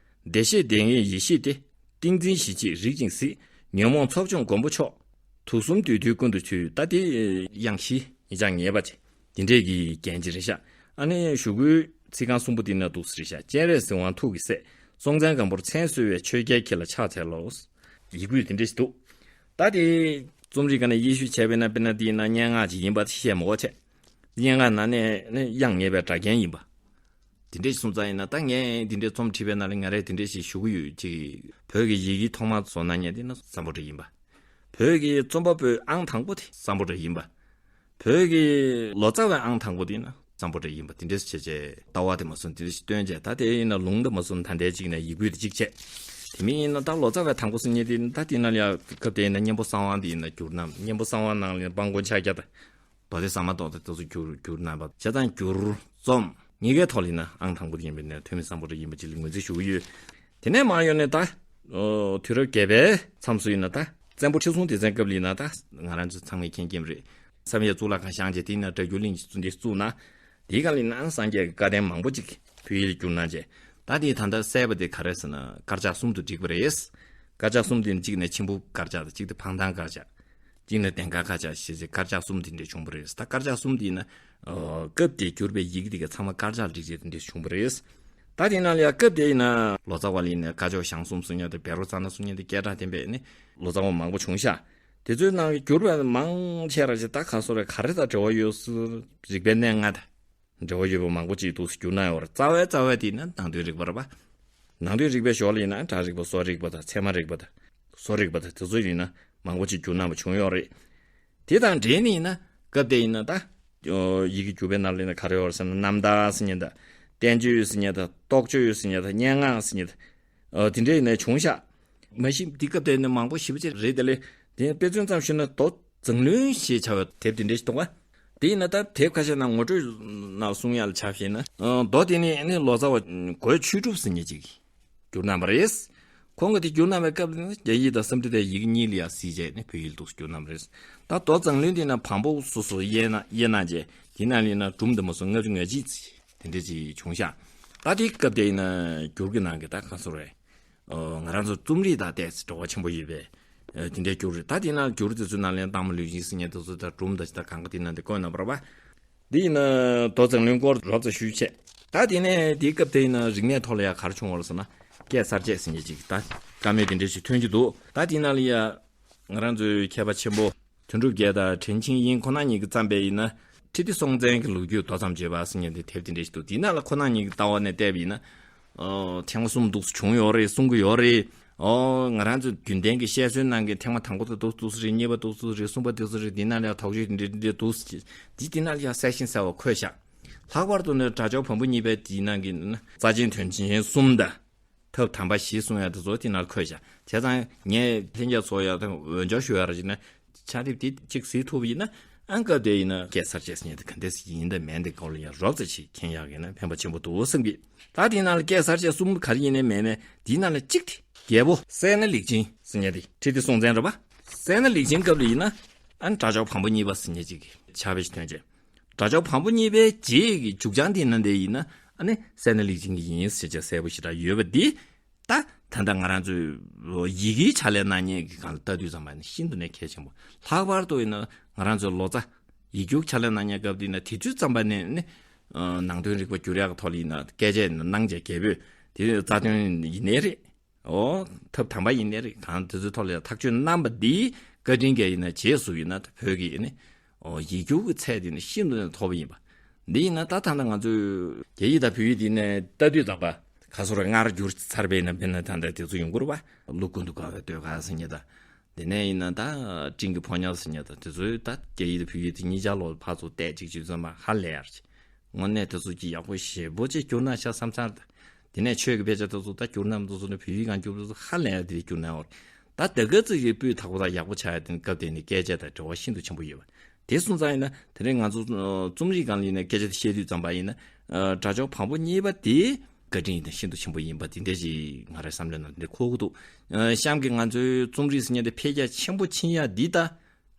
བདེ་གཤེགས་དེ་སྔའི་ཡེ་ཤེས་ཏེ། ཏིང་འཛིན་ཞི་བྱེད་རིག་ཅིང་གཟིགས། ཉོན་མོངས་ཚོགས་སྦྱོང་མགོན་པོ་མཆོག་དུག་གསུམ་འདོད་དུས་ཀུན་ཏུ་འཁྱུད། ད་དེ་དབྱངས་བཞི་ཡིན་ཀྱང་ངེས་པ་ཅིག་དེ་འདྲས་ཀྱི་རྒྱན་ཅིག་རེད་ཤག་ཨ་ནི་གཞུག་གུའི་ཚིག་རྐང་གསུམ་པོ་དེ་ཡིན་ན་འདུག་ཟེར་ཤག་སྤྱན་རས་གཟིགས་དབང་ཐུགས་ཀྱི་སྲས། སྲོང་བཙན་སྒམ་པོར་མཚན་གསོལ་བའི་ཆོས་རྒྱལ་ཁྱེད་ལ་ཕྱག་འཚལ་ལོ། ཡིག་སྤུས་དེ་འདྲ་ཞིག་འདུག་ད་དེ་རྩོམ་རིག་སྒང་ནས་དབྱེ་ཞིབ་བྱས་པས་ན། དཔེར་ན་དེ་ཡིན་ན་སྙན་ངག་ཅིག་ཡིན་པ་དེ་བཤད་མི་དགོས་བྱས། སྙན་ངག་ནང་ནས་ནི་དབྱངས་ངེས་པའི་སྒྲ་རྒྱན་ཡིན་པ། དེ་འདྲ་ཞིག་སོང་ཙང་ཡིན་ན། ད་ངས་དེ་འདྲའི་རྩོམ་བྲིས་པའི་ནང་ལ་ང་རས་དེ་འདྲ་ཞིག་ཞུ་གི་ཡོད། ཅིག་བོད་ཀྱི་ཡི་གེ་ཐོག་མར་བཟོ་གནང་མཁན་དེ་ནི་སམ་བྷོ་ཊ་ཡིན་པ། བོད་ཀྱི་རྩོམ་པ་པོའི་ཨང་དང་པོ་དེ་སམ་བྷོ་ཊ་ཡིན་པ། བོད་ཀྱི་ལོ་ཙཱ་བའི་ཨང་དང་པོ་དེ་ནི་སམ་བྷོ་ཊ་ཡིན་པ། དེ་འདྲ་ཞིག་བྱས་བྱས་ལྟ་བ་དེ་མ་སོང་དེ་འདྲ་ཞིག་སྟོན་བྱས། ད་དེ་ཡིན་ན་ལུང་དེ་མ་སོང་ད་ལྟའི་གཅིག་ནས་ཡིག་སྤུས་དེ་གཅིག་བྱས། དེ་མིན་ཡིན་ན་ད་ལོ་ཙཱ་བའི་དང་པོ་ཟེར་མཁན་དེ་ད་དེ་ན་ཡ་སྐབས་དེ་ཡིན་ན་གཉན་པོ་གསང་བ་དེ་ཡིན་ན་བསྒྱུར་གནང་། གཉན་པོ་གསང་བ་ནང་ལ་དབང་པོ་ཕྱག་རྒྱ་དང་། མདོ་སྡེ་ཟ་མ་ཏོག་ཏོ་དེ་ཚོ་བསྒྱུར་བསྒྱུར་གནང་བ་བྱས་ཙང་བསྒྱུར་རྩོམ་གཉིས་ཀའི་ཐོག་ལ་ཡིན་ན་ཨང་དང་པོ་དེ་ཡིན་པའི་ནས་ཐོན་མི་སམ་བྷོ་ཊ་ཡིན་པ་ཅིག་ལ་ངོས་འཛིན་ཞུ་གི་ཡོད། དེ་ནས་མར་ཡོང་ནས་ད་ཨོ་དུས་རབས་བརྒྱད་པའི་མཚམས་སུ་ཡིན་ན་ད་བཙན་པོ་ཁྲི་སྲོང་ལྡེ་བཙན་སྐབས་ལ་ཡིན་ན། ད་ང་རང་ཚོ་ཚང་མས་མཁྱེན་མཁྱེན་རེད། བསམ་ཡས་གཙུག་ལག་ཁང་བཞེངས་བྱས་དེ་ཡིན་ན་སྒྲ་སྒྱུར་གླིང་གི་གཙུག་འདི་བཙུགས་ན། དེའི་སྒང་ལ་ཡིན་ན་སངས་རྒྱས་ཀྱི་བཀའ་བསྟན་མང་པོ་ཅིག་བོད་ཡིག་ལ་བསྒྱུར་གནང་བྱས། ད་དེ་ད་ལྟ་གསལ་བ་དེ་ག་རེ་ཟེར་ན་དཀར་ཆག་གསུམ་དུ་བསྒྲིགས་པ་རེད། དཀར་ཆག་གསུམ་དེ་ནི་གཅིག་ནས་མཆིམས་ཕུ་དཀར་ཆག་དང་། གཅིག་དེ་འཕང་ཐང་དཀར་ཆག་གཅིག་ནས་ལྡན་དཀར་དཀར་ཆག་ཞེས་བྱས་དཀར་ཆག་གསུམ་དེ་འདྲ་བྱུང་བ་རེད། ད་དཀར་ཆག་གསུམ་དེ་ཡིན་ན་ཨོ་སྐབས་དེར་བསྒྱུར་བའི་ཡི་གེ་དེ་ག་ཚང་མ་དཀར་ཆག་སྒྲིག་བྱས་དེ་འདྲ་བྱུང་བ་རེད། ད་དེ་ནང་ལ་ཡང་སྐབས་དེ་ཡིན་ན་ལོ་ཙཱ་བ་ལ་ཡིན་ན་སྐ་ཅོག་ཞང་གསུམ་གསུང་མཁན་དང་བཻ་རོ་ཙ་ན་གསུང་མཁན་དང་སྐད་གྲགས་ལྡན་པའི་ནི་ལོ་ཙཱ་བ་མང་པོ་བྱུང་ཤག་དེ་ཚོའི་ནང་གི་བསྒྱུར་བ་མང་ཆེ་ར་ཅིག་ད་ག་སོ་རེ་ག་རེ་དང་འབྲེལ་བ་ཡོད་ཟེར། རིག་པའི་གནས་ལྔ་དང་འབྲེལ་བ་ཡོད་པ་མང་པོ་ཅིག་འདུག་སེ་བསྒྱུར་གནང་ཡོད་རེད། རྩ་བའི་རྩ་བའི་དེ་ཡིན་ན་ནང་དོན་རིག་པ་རེད་པ། ནང་དོན་རིག་པའི་ཞོར་ལ་ཡིན་ན་སྒྲ་རིག་པ། བཟོ་རིག་པ་དང་། ཚད་མ་རིག་པ་དང་། བཟོ་རིག་པ་དང་དེ་ཚོ་ཡིན་ན་མང་པོ་ཅིག་བསྒྱུར་གནང་བ་བྱུང་ཡོད་རེད། དེ་དང་འབྲེལ་ནས་ཡིན་ན་སྐབས་དེ་ཡིན་ན་ད་ཡི་གེ་བསྒྱུར་བའི་ནང་ལ་ཡིན་ན་ག་རེ་ཡོད་རེད་ཟེར་ན། རྣམ་ཐར་ཟེར་མཁན་དང་། བསྟན་བཅོས་ཟེར་མཁན་དང་། རྟོགས་བརྗོད་ཟེར་མཁན་དང་། སྙན་ངག་ཟེར་མཁན་དང་། ཨ་དེ་འདྲ་ཡིན་ན་བྱུང་ཤག་མ་གཞི་འདི་སྐབས་དེ་ནི་མང་པོ་ཞེ་པོ་ཅིག་རེད། དེ་ལས་དེ་དཔེ་མཚོན་ཙམ་ཞུས་ན་མདོ་མཛངས་བླུན་ཞེས་བྱ་བའི་དེབ་དེ་འདྲ་ཞིག་འདུག་ག་དེ་ཡིན་ན་ད་དེབ་ཁ་ཤས་ནང་ངོ་སྤྲོད་ནང་གསུང་ཡག་ལ་ཆ་བཞག་ན། ཨ་མདོ་དེ་ནི་ནི་ལོ་ཙཱ་བ་རྒོད་ཆོས་གྲུབ་ཟེར་མཁན་ཅིག་གིས་བསྒྱུར་གནང་བ་རེད། ཁོང་གིས་དེ་བསྒྱུར་གནང་བའི་སྐབས་དེ་ནི་རྒྱ་ཡིག་དང་སཾ་སྐྲྀ་ཏའི་ཡི་གེ་གཉིས་ལ་ཡང་གཟིགས་བྱས་ནས་བོད་ཡིག་ལ་འདུག་སེ་བསྒྱུར་གནང་བ་རེད། ད་མདོ་མཛངས་བླུན་དེ་ན་བམ་པོ་སོ་སོ་དབྱེ་ན་དབྱེ་གནང་བྱས་དེ་ནང་ལ་ཡིན་ན་སྒྲུང་དེ་མ་སོང་ལྔ་བཅུ་ང་གཅིག་ཙམ་དེ་འདྲ་ཅིག་བྱུང་ཤག་ད་དེ་སྐབས་དེ་ཡིན་ན་བསྒྱུར་གྱི་ནང་གི་ད་གང་སོ་རེད། ཨོ་ང་རང་ཚོ་རྩོམ་རིག་དང་ཏོག་ཙམ་འབྲེལ་བ་ཆེན་པོ་ཡོད་པའི་ཨ་དེ་འདྲའི་བསྒྱུར་རེད། ད་དེ་ན་བསྒྱུར་དེ་ཚོའི་ནང་ལ་ཡང་སྟག་མོ་ལུས་སྦྱིན་ཟེར་མཁན་དེ་ཚོ་དང་སྒྲུང་དང་ཅི་དང་གང་ག་དེ་ན་དེ་བཀོད་གནང་བ་རེད་པ། དེ་ཡིན་ན་མདོ་མཛངས་བླུན་སྐོར་རོབ་ཙམ་ཞུས་བྱས། ད་དེ་ནས་དེའི་སྐབས་དེ་ཡིན་ན་རིག་གནས་ཐོག་ལ་ཡང་ག་རེ་བྱུང་བ་རེད་ཟེར་ན། སྐད་གསར་བཅད་ཟེར་མཁན་ཅིག་ད་བཀའ་མོལ་དེ་འདྲ་ཞིག་ཐོན་གྱི་འདུག་ད་དེ་ནང་ལ་ཡང་ང་རང་ཚོའི་མཁས་པ་ཆེན་པོ་དོན་གྲུབ་རྒྱལ་དང་ཁྲེན་ཆིང་དབྱིང་ཁོ་རང་གཉིས་ཀྱིས་བརྩམས་པའི་ཡིན་ན་ཁྲི་ལྡེ་སྲོང་བཙན་གྱི་ལོ་རྒྱུས་མདོ་ཙམ་བརྗོད་པ་ཟེར་མཁན་དེ་དེབ་དེ་འདྲ་ཞིག་འདུག་དེ་ནང་ལ་ཁོ་རང་གཉིས་ཀྱི་ལྟ་བ་ནས་བལྟས་པ་ཡིན་ན། ཨོ་ཐེངས་མ་གསུམ་འདུག་སེ་བྱུང་ཡོད་རེད་གསུང་གི་ཡོད་རེད། ཨོ་ང་རང་ཚོ་རྒྱུན་ལྡན་གྱི་བཤད་སྲོལ་ནང་གི་ཐེངས་མ་དང་པོ་དེ་འདུག་འདུག་སེ་རེད། གཉིས་པ་འདུག་སེ་རེད། གསུམ་པ་འདུག་སེ་རེད། དེ་ནང་ལ་ཡང་དོགས་གཅོད་དེ་འདྲ་འདི་འདྲ་འདུག་སེ་འདི་དེ་ནང་ལ་ཡང་གསལ་ཞིང་གསལ་བ་འཁོད་བཞག་ལྷག་པར་དུ་ནི་སྒྲ་སྦྱོར་བམ་པོ་གཉིས་པའི་དེའི་ནང་གི་ནི་རྩ་ཆེན་དོན་ཆེན་གསུམ་དང་། ཐབས་དམ་པ་བཞི་གསུང་ཡག་དེ་ཚོ་དེ་ནང་འཁོད་བཞག་བྱས་ཙང་ངས་ལྷན་རྒྱས་ཚོ་ཡང་འོས་སྦྱོར་ཞུ་ཡག་རེ་བྱས་ན། ཕྱག་དེབ་དེ་གཅིག་གཟིགས་ཐུབ་པ་ཡིན་ན། ཨང་སྐབས་དེ་ཡིན་ན་སྐད་གསར་བཅད་ཟེར་མཁན་དེ་ག་འདྲ་ཞིག་ཡིན་དང་མིན་དེ་སྐོར་ལ་ཡང་རོབ་ཙམ་ཞིག་མཁྱེན་ཡག་ཡིན་ན་ཕན་པ་ཆེན་པོ་འདུག་བསམ་གི། ད་དེའི་ནང་ལ་སྐད་གསར་བཅད་གསུམ་ག་རེ་ཡིན་ནའི་མེད་ནའི་དེའི་ནང་ལ་གཅིག་དེ་རྒྱལ་པོ་སད་ན་ལེགས་ཆེན་ཟེར་མཁན་དེ་ཁྲི་ལྡེ་སྲོང་བཙན་རེད་པ། སད་ན་ལེགས་ཆེན་སྐབས་ལ་ཡིན་ན་ཨ་ནི་སྒྲ་སྦྱོར་བམ་པོ་གཉིས་པ་ཟེར་མཁན་ཅིག་གི་ཕྱག་དཔེ་ཞིག་ཐོན་བྱས། སྒྲ་སྦྱོར་བམ་པོ་གཉིས་པའི་རྗེས་ཀྱི་མཇུག་བྱང་དེ་ན་དེ་ཡིན་ན་ཨ་ནི་སད་ན་ལེགས་ཆེན་གྱི་ཡིན་ཟེར་བྱས་གསལ་པོ་ཞེ་དྲག་ཡོད་པ་འདི། ད་ད་ལྟ་ང་རང་ཚོའི་ཡི་གེའི་ཕྱག་ལས་གནང་མཁན་གྱི་སྒང་ལ་ལྟ་དུས་ཙམ་པ་ནི་ཤིན་ཏུ་ནས་གལ་ཆེན་པོ། ལྷག་པར་དུ་ཡིན་ན་ང་རང་ཚོའི་ལོ་ཙཱ་ཡིག་སྒྱུར་ཕྱག་ལས་གནང་མཁན་སྐབས་དེ་ཡིན་ན་དེ་དུས་ཙམ་པ་ནས་ནི་ནང་དོན་རིག་པ་བསྒྱུར་ཡག་གི་ཐོག་ལ་ཡིན་ན་སྐད་ཆ་ཡིན་ན་གནང་བྱས་རྒྱལ་པོས་དེ་རྩ་དོན་ཡིན་ནའི་རེད། ཨོ་ཐབས་དམ་པ་ཡིན་ནའི་རེད། གང་དེ་ཚོའི་ཐོག་ལ་ཡང་ཐག་གཅོད་གནང་པ་འདིའི་བཀའ་དྲིན་གྱིས་ཡིན་ན་རྗེས་སུ་ཡིན་ན་བོད་ཀྱི་ཡིན་ནི་ཨོ་ཡིག་སྒྱུར་གྱི་ཚད་དེ་ནི་ཤིན་ཏུ་ནས་མཐོ་པོ་ཡིན་པ། འདི་ཡིན་ན་ད་ད་ལྟ་ང་ཚོས་རྒྱ་ཡིག་དང་བོད་ཡིག་འདི་ནས་ལྟ་དུས་ཙམ་པ་ག་སོ་ར་སྔར་བསྒྱུར་ཚར་བས་ན་བས་ན་ད་ལྟ་དེ་ཚོ་ཡོང་གི་རེད་པ། ཀླུ་ཀུན་ཏུ་དགའ་བའི་ཟློས་གར་ཟེར་མཁན་དང་། དེ་ནས་ཡིན་ན་ད་སྤྲིན་གྱི་ཕོ་ཉ་ཟེར་མཁན་དང་དེ་ཚོའི་ད་རྒྱ་ཡིག་དང་བོད་ཡིག་དེ་གཉིས་ཆར་ལོག་ཕར་ཚུར་བལྟས་གཅིག་གཅིག་ཙམ་པ་ཧ་ལས་ཡར་ཅིག་དངོས་གནས་དེ་ཚོ་གྱིས་ཡག་པོ་ཞེ་པོ་ཅིག་བསྒྱུར་ན་ཤག་བསམ་ཚར། དེ་ནས་ཆོས་ཀྱི་དཔེ་ཆ་དེ་ཚོ་ད་བསྒྱུར་ན་དེ་ཚོ་ནི་བོད་ཡིག་སྒང་བསྒྱུར་དེ་ཚོ་ཧ་ལས་ཡ་དེ་བསྒྱུར་ན་འོར། ད་དེ་ག་ཚོད་ཀྱི་སྤུས་དག་པོ་དང་ཡག་པོ་ཆགས་ཡ་དེ་ནི་སྐབས་དེ་ནི་སྐད་ཆ་དང་འབྲེལ་བ་ཤིན་ཏུ་ཆེན་པོ་ཡོད་པ། དེ་སོང་ཙང་ཡིན་ན་དེ་རིང་ང་ཚོ་ཨ་རྩོམ་རིག་སྒང་ལ་ཡིན་ན་སྐད་ཆ་དེ་བཤད་དུས་ཙམ་པ་ཡིན་ན་ཨ་དགྲ་ཕྱོགས་དང་པོ་གཉིས་པ་དེ་བཀའ་དྲིན་ཡིན་ན་ཤིན་ཏུ་ཆེན་པོ་ཡིན་པ་དེ་འདྲ་ཞིག་ང་རའི་བསམ་བློའི་ནང་དེ་འཁོར་གི་འདུག་ཨ་གཤམ་གྱི་ང་ཚོའི་རྩོམ་རིག་ཟེར་མཁན་དེ་འཕེལ་རྒྱས་ཆེན་པོ་ཕྱིན་ཡ་འདི་ད་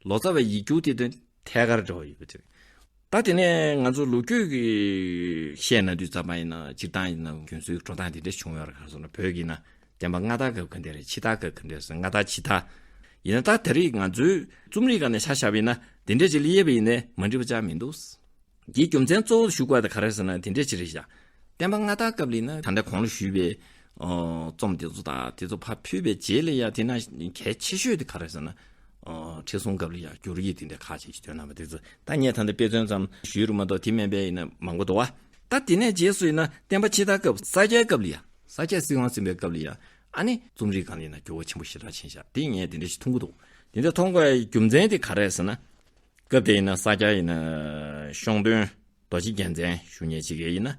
ལོ་ཙཱ་བའི་ཡིག་སྒྱུར་དེ་དང་ཐད་ཀར་འབྲེལ་བ་ཡོད་པ་དེ་རེད། ད་དེ་ནས་ང་ཚོ་ལོ་རྒྱུས་ཀྱི་བཤད་ན་དུས་ཙམ་པ་ཡིན་ན་སྤྱིར་བཏང་ཡིན་ན་རྒྱུན་སྲོལ་འགྲོ་སྟངས་དེ་འདྲ་བྱུང་ཡོད་རེད། ག་རེ་ཟེར་ན་བོད་ཀྱི་ན་བསྟན་པ་མངའ་བདག་སྐབས་ག་འདྲ་རེད། ཕྱི་བདག་སྐབས་ག་འདྲ་རེད་ཟེར། མངའ་བདག་ཕྱི་བདག་ཡིན་ན་ད་དེ་རིང་ང་ཚོའི་རྩོམ་རིག་སྒང་ནས་ཆ་བཞག་པ་ཡིན་ན་དེ་འདྲ་ཅིག་ལ་དབྱེ་བ་ཡིན་ནའི་མ་འགྲིག་པ་ཅང་མི་འདུག་དེའི་རྒྱུ་མཚན་གཙོ་བོ་ཞུ་དགོས་དེ་ག་རེ་ཟེར་ན་དེ་འདྲ་ཅིག་རེད་བཞག་བསྟན་པ་མངའ་བདག་སྐབས་ལ་ཡིན་ན་ད་ལྟ་གོང་ལ་ཞུས་པའི་ཨོ་རྩོམ་དེ་ཚོ་དང་དེ་ཚོ་ཕར་ཕུད་པའི་རྗེས་ལ་ཡ་དེ་ན་གལ་ཆེ་ཤོས་དེ་ག་རེ་ཟེར་ན། ཨོ་ཁྲི་སྲོང་སྐབས་ལ་ཡ་བསྒྱུར་ཡིག་དེ་འདྲ་ཁག་ཅིག་ཅིག་ཐོན་གནང་བ་དེ་ཚོ་ད་ངས་ད་ལྟ་དཔེ་མཚོན་ཙམ་ཞུས་རུ་མ་གཏོགས་དེ་མིན་པའི་ཡིན་ན་མང་པོ་འདུག་བ། ད་དེ་ནས་རྗེས་སུ་ཡིན་ན་བསྟན་པ་ཕྱི་དར་སྐབས་ས་སྐྱའི་སྐབས་ལ་ཡ་ས་སྐྱ་སྲིད་དབང་ཟིན་པའི་སྐབས་ལ་ཡ་ཨ་ནི་རྩོམ་རིག་སྒང་ལ་ཡིན་ན་འགྱུར་བ་ཆེན་པོ་ཞེ་དྲག་ཕྱིན་ཤག་དེ་ངས་དེ་འདྲ་ཞིག་མཐོང་གི་འདུག་དེ་འདྲ་མཐོང་དགོས་ཡ་རྒྱུ་མཚན་དེ་ག་རེ་ཟེར་ན། སྐབས་དེ་ཡིན་ན་ས་སྐྱ་ཡིན་ན་ཤོང་སྟོན་རྡོ་རྗེ་རྒྱལ་མཚན་ཞུ་མཁན་ཅིག་ཡིན་ན་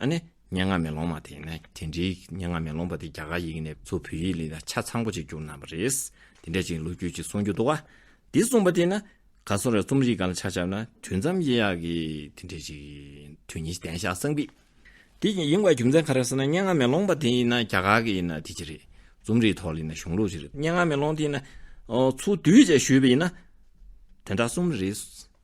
ཨ་ནི་སྙན་ངག་མེ་ལོང་མ་དེ་ཡིན་ན་དེ་འདྲའི་སྙན་ངག་མེ་ལོང་པ་དེ་རྒྱ་གར་ཡིག་ནས་ཚུར་བོད་ཡིག་ལ་ཆ་ཚང་པོ་ཅིག་བསྒྱུར་གནང་བ་རེད། དེ་འདྲ་ཅིག་ལོ་རྒྱུས་ཅིག་གསུང་རྒྱུ་འདུག་བ། འདི་གསུངས་པ་དེ་ན་ག་སོ་ར་རྩོམ་རིག་སྒང་ལ་ཆ་བཞག་ན་དུས་མཚམས་དབྱེ་ཡག་གི་དེ་འདྲ་ཅིག་དོན་སྙིང་ལྡན་ཤག་བསམ་གི། དེ་ཡིན་པའི་རྒྱུ་མཚན་ག་རེ་ཟེར་ན་སྙན་ངག་མེ་ལོང་པ་དེ་ཡིན་ན་རྒྱ་གར་གྱི་ཡིན་ན་དེ་ཅི་རེད། རྩོམ་རིག་ཐོག་ལ་ཡིན་ན་གཞུང་ལུགས་ཅི་རེད། སྙན་ངག་མེ་ལོང་དེ་ཡིན་ན་ཨོ་ཚུར་བསྡུས་བྱས་ཞུས་པ་ཡིན་ན་དོན་དག་གསུམ་རེད།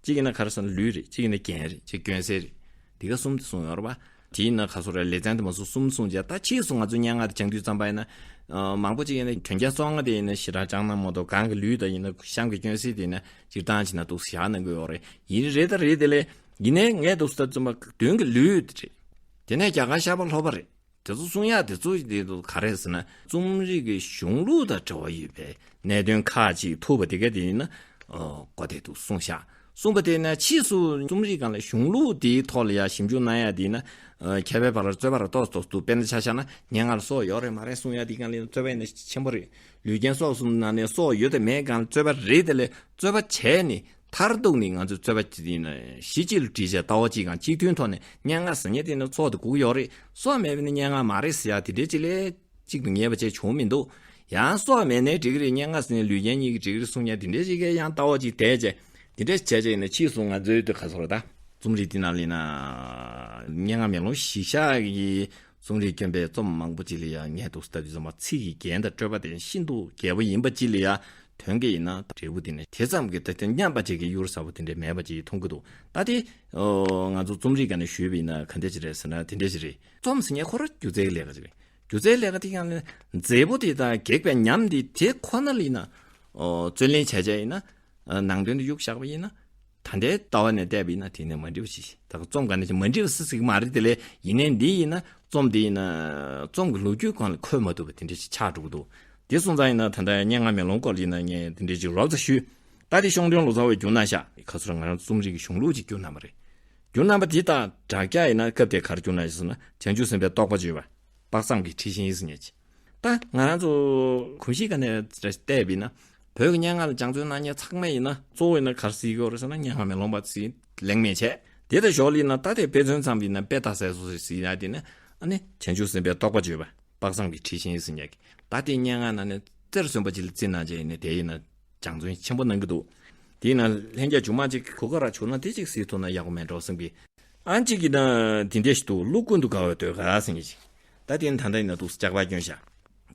གཅིག་ཡིན་ན་ག་རེ་ཟེར་ན་ལུས་རེད། གཅིག་ཡིན་ན་རྒྱན་རེད། གཅིག་སྐྱོན་གསལ་རེད། དེ་ག་གསུམ་དེ་གསུངས་ཡོད་རེད་པ། དེ་ཡིན་ན་ག་སོ་རེད། ལེ་ཚན་དེ་མ་གསུམ་གསུམ་གསུངས་བྱས་ད་ཕྱིས་སུ་ང་ཚོ་སྙན་ངག་དེ་སྦྱང་དུས་ཙམ་པ་ཡིན་ན་ཨ་མང་པོ་ཅིག་ཡིན་ན་དོན་རྐྱང་གསང་སྔགས་དེ་ཡིན་ན་ཞེ་དྲག་སྦྱང་གནང་མ་གཏོགས་གང་གི་ལུས་དང་ཡིན་ན་གཤམ་གྱི་སྐྱོན་གསལ་དེ་ཡིན་ན་སྤྱིར་བཏང་བྱས་ན་འདུག་བཞག་གནང་གི་ཡོད་རེད། ཡིན་རེད་ད་རེད་དེ་ལས། ཡིན་ནའི་ངས་འདུག་ཟེར་ཙམ་པ་མདུན་གྱི་ལུས་དེ་རེད། དེ་ནས་རྒྱ་གར་ཤར་པ་ལྷོ་པ་རེད། དེ་ཚོ་གསུང་ཡག་དེ་ཚོ་དེ་ཚོ་ག་རེ་ཟེར་ན་རྩོམ་རིག་གི་གཞུང་ལུགས་དང་འབྲེལ་བ་ཡོད་པའི་གནད་དོན་ཁག་ཅིག་ཐུག་པ་དེ་ག་དེ་ཡིན་ན་ཨོ་གོ་བདེ་འདུག་གསུངས་ཤག་གསུངས་པ་དེ་ན་ཕྱིས་སུ་རྩོམ་རིག་སྒང་ལ་གཞུང་ལུགས་དེའི་ཐོག་ལ་ཡ་ཞིབ་འཇུག་གནང་ཡག་དེ་ཡིན་ན་ཨ་མཁས་པའི་བར་ལ་རྩོད་པ་ར་ཏོག་ཙམ་འདུག་དཔེར་ན་ཆ་བཞག་ན་སྙན་ངག་ལ་སྲོག་ཡོད་རེད་མ་རེད་གསུང་ཡག་དེའི་སྒང་ལ་ཡིན་ན་རྩོད་པ་ཡིན་ན་ཆེན་པོ་རེད། ལུས་རྒྱན་སྲོག་གསུམ་ནང་ནས་སྲོག་ཡོད་དང་མེད་སྒང་ལ་རྩོད་པ་རེད་དེ་ལས་རྩོད་པ་བྱས་ནས་མཐར་གཏུགས་ནས་ང་ཚོས་རྩོད་པ་ཅིག་ཡིན་ན་གཞི་གཅིག་ལ་བསྒྲིལ་བྱས་ལྟ་བ་གཅིག་གང་གཅིག་མཐུན་ཐོག་ནས་སྙན་ངག་ཟེར་མཁན་དེ་ནི་སྲོག་དེ་དགོས་ཀྱི་ཡོད་རེད། སྲོག་མེད་པ་ནི་སྙན་ངག་མ་རེད་ཟེར་ཡག་དེ་འདྲའི་ཅིག་ལས་གཅིག་ཏུ་ངེས་པ་ཅིག་བྱུང་མི་འདུག་ཡང་སྲོག་མེད་ནའི་འགྲིག་གི་རེད། སྙན་ངག་ཟེར་ནས་ལུས་རྒྱན་གཉིས་ཀྱིས་འགྲིག་གི་རེད་གསུང་མཁན་དེ་འདྲའི་ཅིག་གིས་ཡང་ལྟ་བ་ཅིག་དེད་བྱས་དེ་འདྲའི་བྱས་བྱས་ཡིན་ན་ཕྱིས་སུ་ང་ཚོའི་དུས་ག་ཚོད་ད་རྩོམ་རིག་འདི་ནང་ལ་ཡིན་ན་སྙན་ངག་མེ་ལོང་གཞི་བཞག་གི་རྩོམ་རིག་སྐྱོན་པའི་རྩོམ་མང་པོ་ཅིག་ལ་ཡང་ངས་འདུག་ལྟ་དུས་ཙམ་པ་ཚིག་གི་རྒྱན་དང་སྤྲོས་པ་དེ་ཤིན་ཏུ་རྒྱས་པོ་ཡིན་པ་ཅིག་ལ་ཡང་དོན་གྱི་ཡིན་ན་འབྲས་བུ་དེ་ནི་དེ་ཙམ་གྱི་ད་དེ་མཉམ་པ་ཅིག་གི་གཡུར་ཟ་བོ་དེ་འདྲ་མེད་པ་ཅིག་མཐོང་གི་འདུག་ད་དེ་ང་ཚོ་རྩོམ་རིག་སྒང་ནས་ཞུས་པ་ཡིན་ན་ག་འདྲ་ཅིག་རེད་ཟེར་ན་དེ་འདྲ་ཅིག་རེད། རྩོམ་ཟེར་མཁན་ཁོ་རང་སྒྱུ་རྩལ་གྱི་ལས་ཀ་ཅིག་རེད། སྒྱུ་རྩལ་ལས་ཀ་དེ་ཡང་ནི་མཛེས་པོ་དེ་དང་སྒེག་པའི་ཉམས་དེ་དེ་ཁོ་ན་ལ་ཡིན་ན་རྩོད་ལེན་བྱས་བྱས་ཡིན་ན། ནང་དོན་དུ་གཡུག་བཞག་པ་ཡིན་ན། ད་ལྟའི་ལྟ་བ་ནས་བལྟས་པ་ཡིན་ན་དེ་ནི་མ་འགྲིག་པ་ཞིག་ད་རྩོམ་ག་ནས་ཀྱང་མ་འགྲིག་པ་སུ་ཟེར་གི་མ་རེད། དེ་ལས་ཡིན་ནའི་འདི་ཡིན་ན་རྩོམ་འདི་ཡིན་ན་རྩོམ་གྱི་ལོ་རྒྱུས་སྒང་ལ་འཁོད་མ་ཐུབ་པ་དེ་འདྲ་ཞིག་ཆགས་འགྲོ་གི་འདུག་དེ་སོང་ཙང་ཡིན་ན་ད་ལྟ་སྙན་ངག་མེ་ལོང་སྐོར་ལ་ཡིན་ན་ངས་དེ་འདྲ་ཞིག་རོབ་ཙམ་ཞུས། ད་དེ་ཤོང་སྟོན་ལོ་ཙཱ་བས་བསྒྱུར་གནང་ཤག་ཁ་སོ་ར་ང་རང་རྩོམ་རིག་གི་གཞུང་ལུགས་ཅིག་བསྒྱུར་གནང་བ་རེད། བསྒྱུར་གནང་པ་དེ་དང་སྦྲགས་ཀྱང་ཡིན་ན་སྐབས་དེ་ག་རེ་བསྒྱུར་གནང་ཡོད་ཟེར་ན་བྱང་ཆུབ་སེམས་དཔའི་རྟོགས་པ་བརྗོད་པ། དཔག་བསམ་གྱི་ཁྲི་ཤིང་ཟེར་མཁན་ཅིག་ད་ང་རང་ཚོ་གོམས་གཤིས་ཀ་ནས་བལྟས་པ་ཡིན་ན། བོད་ཀྱི་སྙན་ངག་ལ་སྦྱང་བརྩོན་གནང་མཁན་ཚང་མ་ཡིན་ན་གཙོ་བོ་ཡིན་ན་ག་རེ་གཟིགས་ཀྱི་ཡོད་རེད་ཟེར་ན་སྙན་ངག་མེ་ལོང་པ་ཟིག་གླེང་མེད་བྱས། དེ་དང་ཞོར་ལ་ཡིན་ན་ད་ལྟའི་དཔེ་མཚོན་ཙམ་ཡིན་ན་དཔེ་ལྟ་ས་སོ་སོ་ཟིག་ཡ་དེ་ནི་ཨ་ནི་བྱང་ཆུབ་སེམས་དཔའི་རྟོགས་པ་བརྗོད་པ། དཔག་བསམ་གྱི་འཁྲི་ཤིང་ཟེར་མཁན་གྱི་ད་ལྟའི་སྙན་ངག་ནང་ནས་རྩེར་སོན་པ་ཅིག་ལ་བརྩིས་གནང་བྱས་ཡིན་ན་དེ་ཡིན་ན་སྦྱང་བརྩོན་ཆེན་པོ་གནང་གི་འདུག་དེ་ཡིན་ན་ལྷན་རྒྱས་མཇུག་མ་ཅིག་གོ་སྐབས་རག་བྱུང་ན་དེ་ཅིག་གཟིགས་ཐུབ་ན་ཡག་པོ་མེད་འགྲོ་བསམ་གི། ཨང་གཅིག་གི་ནང་འདི་འདྲས་ཞིག་འདུག་ཀླུ་ཀུན་ཏུ་དགའ་བའི་ཟློས་གར་ཟེར་མཁན་ཞིག་ད་དེ་ནི་ད་ལྟ་ཡིན་ན་འདུག་ལྕགས་པར་བསྐྱོན་ཤག་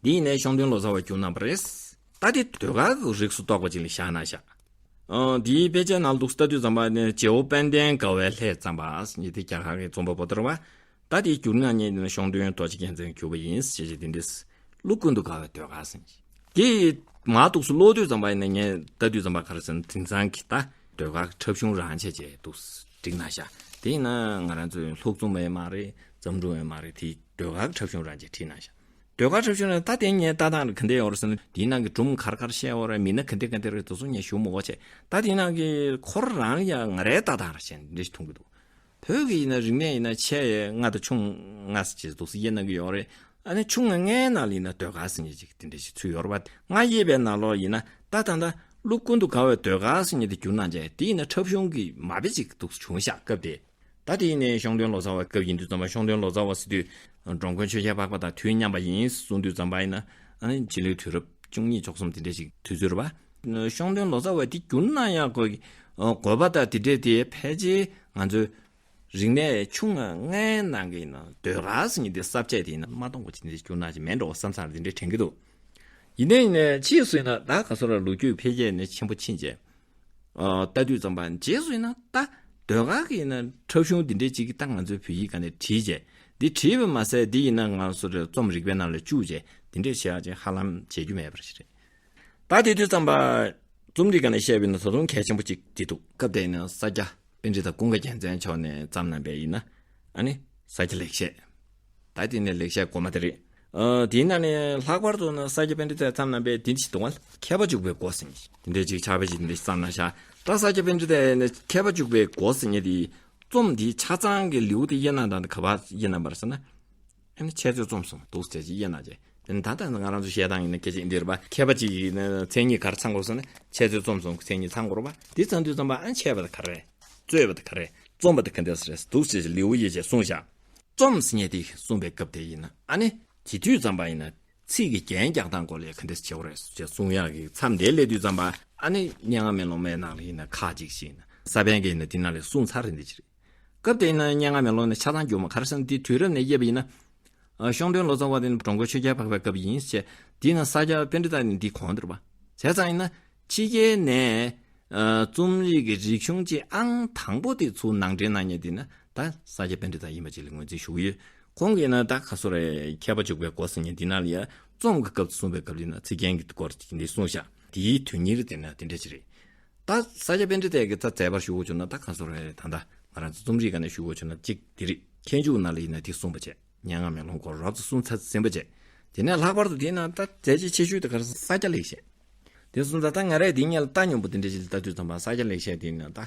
འདི་ཡིན་ནའི་ཤོང་སྟོན་ལོ་ཙཱ་བས་བསྒྱུར་གནང་པ་རེད། ད་དེ་ཟློས་གར་གྱི་རིགས་སུ་གཏོགས་པ་ཅིག་ལ་བཞག་གནང་ཤག་ཨང་འདིའི་དཔེ་ཆ་ནང་འདུག་ལྟ་དུས་ཙམ་པ་ནི་རྗེ་བོ་དཔལ་ལྡན་དགའ་བའི་ལྷས་བརྩམས་པ་ཟེར་མཁན་དེ་རྒྱ་གར་གྱི་རྩོམ་པ་པོ་དེ་རེད་པ། ད་དེའི་བསྒྱུར་ན་ངས་ནི་ཤོང་སྟོན་རྡོ་རྗེ་རྒྱལ་མཚན་བསྒྱུར་བ་ཡིན་ཞེས་བྱས་དེ་འདྲས། ཀླུ་ཀུན་ཏུ་དགའ་བའི་ཟློས་གར་ཟེར། དེ་མར་འདུག་སེ་ཀློག་དུས་ཙམ་པ་ཡིན་ན་ངས་ལྟ་དུས་ཙམ་པ་ག་རེ་ཟེར་ན་དེང་སང་གི་ད་ཟློས་གར་འཁྲབ་གཞུང་རང་བྱས་བྱས་འདུག་སེ་བསྒྲིགས་གནང་ཤག་དེ་ཡིན་ན་ང་རང་ཚོའི་ལྷུག་རྩོམ་ཡང་མ་རེད། བརྩམས་སྒྲུང་ཡང་མ་རེད། དེ་ཟློས་གར་འཁྲབ་གཞུང་རང་བྱས་བྲིས་གནང་ཤག་ཟློས་གར་འཁྲབ་གཞུང་ནང་ད་དེ་ངའི་ལྟ་སྟངས་རེད། ག་འདྲ་ཡོད་རེད་ཟེར་ན། དེའི་ནང་གི་སྒྲུང་ག་རེ་ག་རེ་བཤད་ཡོད་རེད། མི་སྣ་ག་འདྲ་ག་འདྲ་རེད། དེ་ཚོ་ངས་ཞུ་མི་དགོས་བྱས། ད་དེའི་ནང་གི་ཁོ་རང་ཡང་ང་རའི་ལྟ་སྟངས་རེད་བྱས་འདི་འདྲ་ཞིག་མཐོང་གི་འདུག་བོད་ཀྱི་ཡིན་ན་རིག་གནས་ཡིན་ན་ཆེ་ལྔ་དང་ཆུང་ལྔ་ཟེར་བྱས་འདུག་སེ་དབྱེ་གནང་གི་ཡོད་རེད། ཨ་ནི་ཆུང་ལྔ་ལྔའི་ནང་ལ་ཡིན་ན་ཟློས་གར་ཟེར་མཁན་ཅིག་དེ་འདྲ་ཞིག་ཚུད་ཡོད་རེད་པ། ལྔ་དབྱེ་བའི་ནང་ལོགས་ཡིན་ན་ད་ད་ལྟ་ཀླུ་ཀུན་ཏུ་དགའ་བའི་ཟློས་གར་ཟེར་མཁན་དེ་བསྒྱུར་གནང་བྱས། དེ་ཡིན་ན་འཁྲབ་གཞུང་གི་མ་དཔེ་ཅིག་འདུག་སེ་བྱུང་ཤག་སྐབས་དེ། ད་དེ་ཡིན་ནའི་ཤོང་སྟོན་ལོ་ཙཱ་བའི་སྐབས་ཡིན་དུས་ཙམ་པ། ཤོང་སྟོན་ལོ་ཙཱ་བ་ཟེར་དུས་འགྲོ་མགོན་ཆོས་རྒྱལ་འཕགས་པ་དང་དུས་མཉམ་པ་ཡིན་གསུང་དུས་ཙམ་པ་ཡིན་ན། ཨ་ནི་ཕྱི་ལོའི་དུས་རབས་བཅུ་གཉིས་བཅུ་གསུམ་དེ་འདྲ་ཞིག་དུས་ཚོད་རེད་པ། ཤོང་སྟོན་ལོ་ཙཱ་བས་དེ་བསྒྱུར་གནང་ཡག་གི་དགོས་པ་དང་དེ་འདྲས་དེ་ཕལ་ཆེར་ང་ཚོའི་རིག་གནས་ཆུང་ལྔའི་ནང་གི་ཡིན་ན་ཟློས་གར་ཟེར་མཁན་དེ་ས་བཅད་དེ་ཡིན་ན་མ་གཏོང་དགོས་ཅིག་དེ་འདྲས་བསྒྱུར་གནང་ཅིག་མེད་འགྲོ་བསམ་བསམ་དེ་འདྲས་དྲན་གྱི་འདུག་ཡིན་ནའི་ཡིན་ནའི་ཕྱིས་སུ་ཡིན་ན་ད་ག་སོ་ར་ལོ་རྒྱུས་འཕེལ་རྒྱས་ནི་ཆེན་པོ་ཕྱིན་བྱས། ཨ། ལྟ་དུས་ཙམ་པ་རྗེས་སུ་ཡིན་ན་ད་ཟློས་གར་གྱི་ཡིན་ན་འཁྲབ་གཞུང་འདི་འདྲའི་ཅིག་གི་ད་ང་ཚོའི་བོད་ཡིག་སྒང་ནས་བྲིས་བྱས། འདི་བྲིས་པ་མ་ཟད་འདི་ཡིན་ན་ང་ཚོ་རེ་རྩོམ་རིག་པའི་ནང་ལ་བཅུག་བྱས་འདི་འདྲས་བྱས་ཡག་ཅིག་ཧ་ལམ་བྱེད་རྒྱུ་མེད་པ་ཞིག་རེད། ད་དེ་དུས་ཙམ་པ་རྩོམ་རིག་སྒང་ནས་བཤད་པ་ཡིན་ན་ད་དུང་གལ་ཆེན་པོ་ཅིག་འདི་འདུག་སྐབས་དེ་ཡིན་ན་ས་སྐྱ་པཎྜི་ཏ་ཀུན་དགའ་རྒྱལ་མཚན་མཆོག་ནས་བརྩམས་གནང་པའི་ཡིན་ན། ཨ་ནི་ས་སྐྱ་ལེགས་བཤད། ད་དེ་ནས་ལེགས་བཤད་གོང་མ་དེ་རེད། ཨ། དེའི་ནང་ནས་ལྷག་པར་དུ་ན་ས་སྐྱ་པཎྜི་ཏས་བརྩམས་གནང་པའི་འདི་ཞིག་འདུག་ག་མཁས་པ་འཇུག་པའི་སྒོ་ཟེར་མཁན་ཞིག་དེ་འདྲས་ཅིག་ཕྱག་དཔེ་ཞིག་འདི་འདྲས་བརྩམས་གནང་ཤག་ད་ས་སྐྱ་པཎྜི་ཏས་ནི་མཁས་པ་འཇུག་པའི་སྒོ་ཟེར་མཁན་དེ་རྩོམ་འདི་ཆ་ཚང་གི་ལེའུ་དེ་དབྱེ་གནང་སྟངས་དེ་ག་པར་དབྱེ་གནང་པ་རེད་ཟེར་ན། ཨ་ནི་འཆད་རྩོད་རྩོམ་གསུམ་འདུག་ཟེར་ཅིག་དབྱེ་གནང་བྱས། ད་ལྟ་ང་རང་ཚོ་བཤད་སྟངས་ཡིན་ན་སྐད་ཆ་འདི་རེད་པ། མཁས་པ་ཅིག་ཡིན་ན་མཚན་ཉིད་ག་རེ་ཚང་དགོས་ཟེར་ན་འཆད་རྩོད་རྩོམ་གསུམ་གྱི་མཚན་ཉིད་ཚང་དགོས་རེད་པ། འདི་ཚང་དུས་ཙམ་པ་ཨ་ནི་འཆད་པ་དེ་ག་རེ། རྩོད་པ་དེ་ག་རེ། རྩོམ་པ་དེ་ག་འདྲ་རེད་འདུག་ཟེར་ལེའུ་དབྱེ་བྱས་གསུངས་ཤག་རྩོམ་ཟེར་མཁན་དེ་གསུངས་པའི་སྐབས་དེ་ཡིན་ན་ཨ་ནི་དེ་དུས་ཙམ་པ་ཡིན་ན་ཚིག་གི་རྒྱན་རྒྱག་སྟངས་སྐོར་ལ་ག་འདྲ་བྱེད་དགོས་རེད་ཅེས་གསུང་ཡག་གི་མཚམས་དེ་སླེབས་དུས་ཙམ་པ་ཨ་ནི་སྙན་ངག་མེ་ལོང་མའི་ནང་ལ་ཡིན་ན་ཁག་ཅིག་ཞིག་ཡིན་ན་ས་པཎ་གྱིས་ཡིན་ན་དེ་ནང་ལ་གསུངས་ཚར་རེད་འདི་ཅི་རེད། སྐབས་དེ་ཡིན་ན་སྙན་ངག་མེ་ལོང་ནས་ཆ་ཚང་བསྒྱུར་མ་ག་རེ་ཟེར་ན་དེ་དུས་རབས་ནས་དབྱེ་བ་ཡིན་ན། ཨ། ཤོང་སྟོན་ལོ་ཙཱ་བ་དེ་ནི་འགྲོ་མགོན་ཆོས་རྒྱལ་འཕགས་པའི་སྐབས་ཡིན་ཞེས། དེས་ན་ས་སྐྱ་པཎྜི་ཏ་ནི་འདི་གོང་དེར་བ། བྱས་ཙང་ཡིན་ན་ཕྱི་རྒྱལ་ནས། ཨ། རྩོམ་རིག་གི་རིག་གཞུང་གཅིག་ཨང་དང་པོ་དེ་ཚུར་ནང་འདྲེན་གནང་མཁན་དེ་ན་ད་ས་སྐྱ་པཎྜི་ཏ་ཡིན་པ་ཅིག་ལ་ངོས་འཛིན་ཞུ་གི་ཡོད། ཁོང་གིས་ན་ད་ག་སོ་རེ་མཁས་པ་འཇུག་པའི་སྒོ་ཟེར་མཁན་འདི་ན་ལ་ཡ་རྩོམ་གྱི་སྐབས་སུ་གསུངས་པའི་སྐབས་ལ་ན་ཚིག་རྒྱན་གྱི་སྐོར་གྱི་འདི་གསུངས་ཤག་དེའི་དོན་གཉེར་དེ་ན་དེ་འདྲ་ཅིག་རེད། ད་ས་སྐྱ་པཎྜི་ཏ་གིས་ད་མཛད་པར་ཞུ་དགོས་བྱུང་ན་ད་ག་སོ་རེ་ད་ད་ང་རང་ཚོ་རྩོམ་རིག་སྒང་ནས་ཞུ་དགོས་བྱུང་ན་གཅིག་དེ་རེད། མཁས་འཇུག་ནང་ལ་ཡིན་ན་དེ་གསུངས་པ་བྱས། སྙན་ངག་མེ་ལོང་སྐོར་རོབ་ཙམ་གསུངས་ཚར་ཟིན་པ་བྱས། དེ་ནས་ལྷག་པར་དུ་དེ་ན་ད་མཛད་རྗེས་ཆེ་ཤོས་དེ་ག་རེ་ས་སྐྱ་ལེགས་བཤད། དེ་སོང་ཙང་ད་ང་རས་དེ་སྔོན་ལ་ལྟ་མྱོང་པོ་དེ་འདྲ་ཞིག་ལ་ལྟ་དུས་ཙམ་པ་ས་སྐྱ་ལེགས་བཤད་དེ་ན་ད།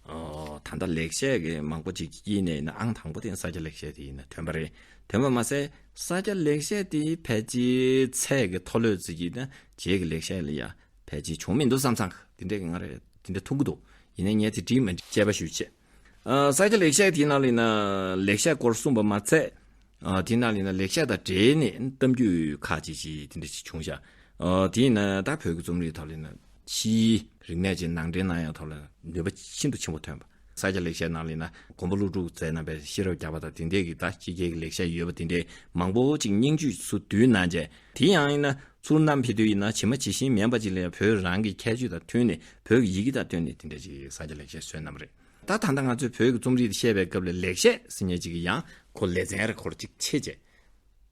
ཨོ། ད་ལྟ་ལེགས་བཤད་ཀྱི་མང་པོ་ཅིག་ཡིན་ནའི་ན་ཨང་དང་པོ་དེ་ས་སྐྱ་ལེགས་བཤད་དེ་ཡིན་ན་ཐོན་པ་རེད། ཐོན་པ་མ་ཟད་ས་སྐྱ་ལེགས་བཤད་དེ་ཕལ་ཆེར་ཚད་ཀྱི་མཐོ་ལོས་ཙི་གི་ན་རྗེས་ཀྱི་ལེགས་བཤད་ལ་ཡ་ཕལ་ཆེར་བྱུང་མི་འདུག་བསམ་བསམ་དེ་འདྲས་ཀྱི་ང་རས་དེ་འདྲ་མཐོང་གི་འདུག་ཡིན་ནའི་ངས་དེ་བྲིས་མ་བྲིས་དཔྱད་པ་ཞུས་བྱས། ཨ། ས་སྐྱ་ལེགས་བཤད་དེའི་ནང་ལ་ཡིན་ན་ལེགས་བཤད་སྐོར་གསུངས་པ་མ་ཚད། ཨ། དེའི་ནང་ལ་ཡིན་ན་ལེགས་བཤད་དང་འབྲེལ་ནས་གཏམ་རྒྱུད་ཁག་ཅིག་ཅིག་དེ་འདྲ་ཞིག་བྱུང་ཤག་ཨ། དེ་ཡིན་ན་ད་བོད་ཀྱི་རྩོམ་རིག་ཐོག་ལ་ཡིན་ན་ཕྱིའི་རིག་གནས་ཀྱི་ནང་འདྲེན་གནང་ཡག་ཐོག་ལ་ནུས་པ་ཤིན་ཏུ་ཆེན་པོ་ཐོན་པ། ས་སྐྱ་ལེགས་བཤད་ནང་ལ་ཡིན་ན་མགོན་པོ་ཀླུ་སྒྲུབ་མཛད་གནང་པའི་ཤེས་རབ་བརྒྱ་པ་དང་དེ་འདྲས་ཀྱི་ད་ཕྱི་རྒྱལ་གྱི་ལེགས་བཤད་ཡོད་པ་དེ་འདྲས་མང་པོ་ཅིག་སྙིང་བཅུད་ཚུར་བསྡུས་གནང་བྱས། དེ་ཡང་ཡིན་ན་ཚུར་བསྣམས་ཕེབས་དུས་ཡིན་ན་ཇི་མ་ཇི་བཞིན་མིན་པ་ཅིག་ལ་ཡང་བོད་རང་གི་ཁྱད་ཆོས་དང་མཐུན་ནས་བོད་ཀྱི་ཡི་གེ་དང་བསྟུན་ནས་དེ་འདྲ་ཅིག་ས་སྐྱ་ལེགས་བཤད་བཟོས་གནང་བ་རེད། ད་ད་ལྟ་ང་ཚོས་བོད་ཀྱི་རྩོམ་རིག་དེ་བཤད་པའི་སྐབས་ལ་ལེགས་བཤད་ཟེར་མཁན་ཅིག་གི་ཡང་ཁོ་ལེ་ཚན་རེ་ཁོ་ར་ཅིག་ཕྱེ་བྱས།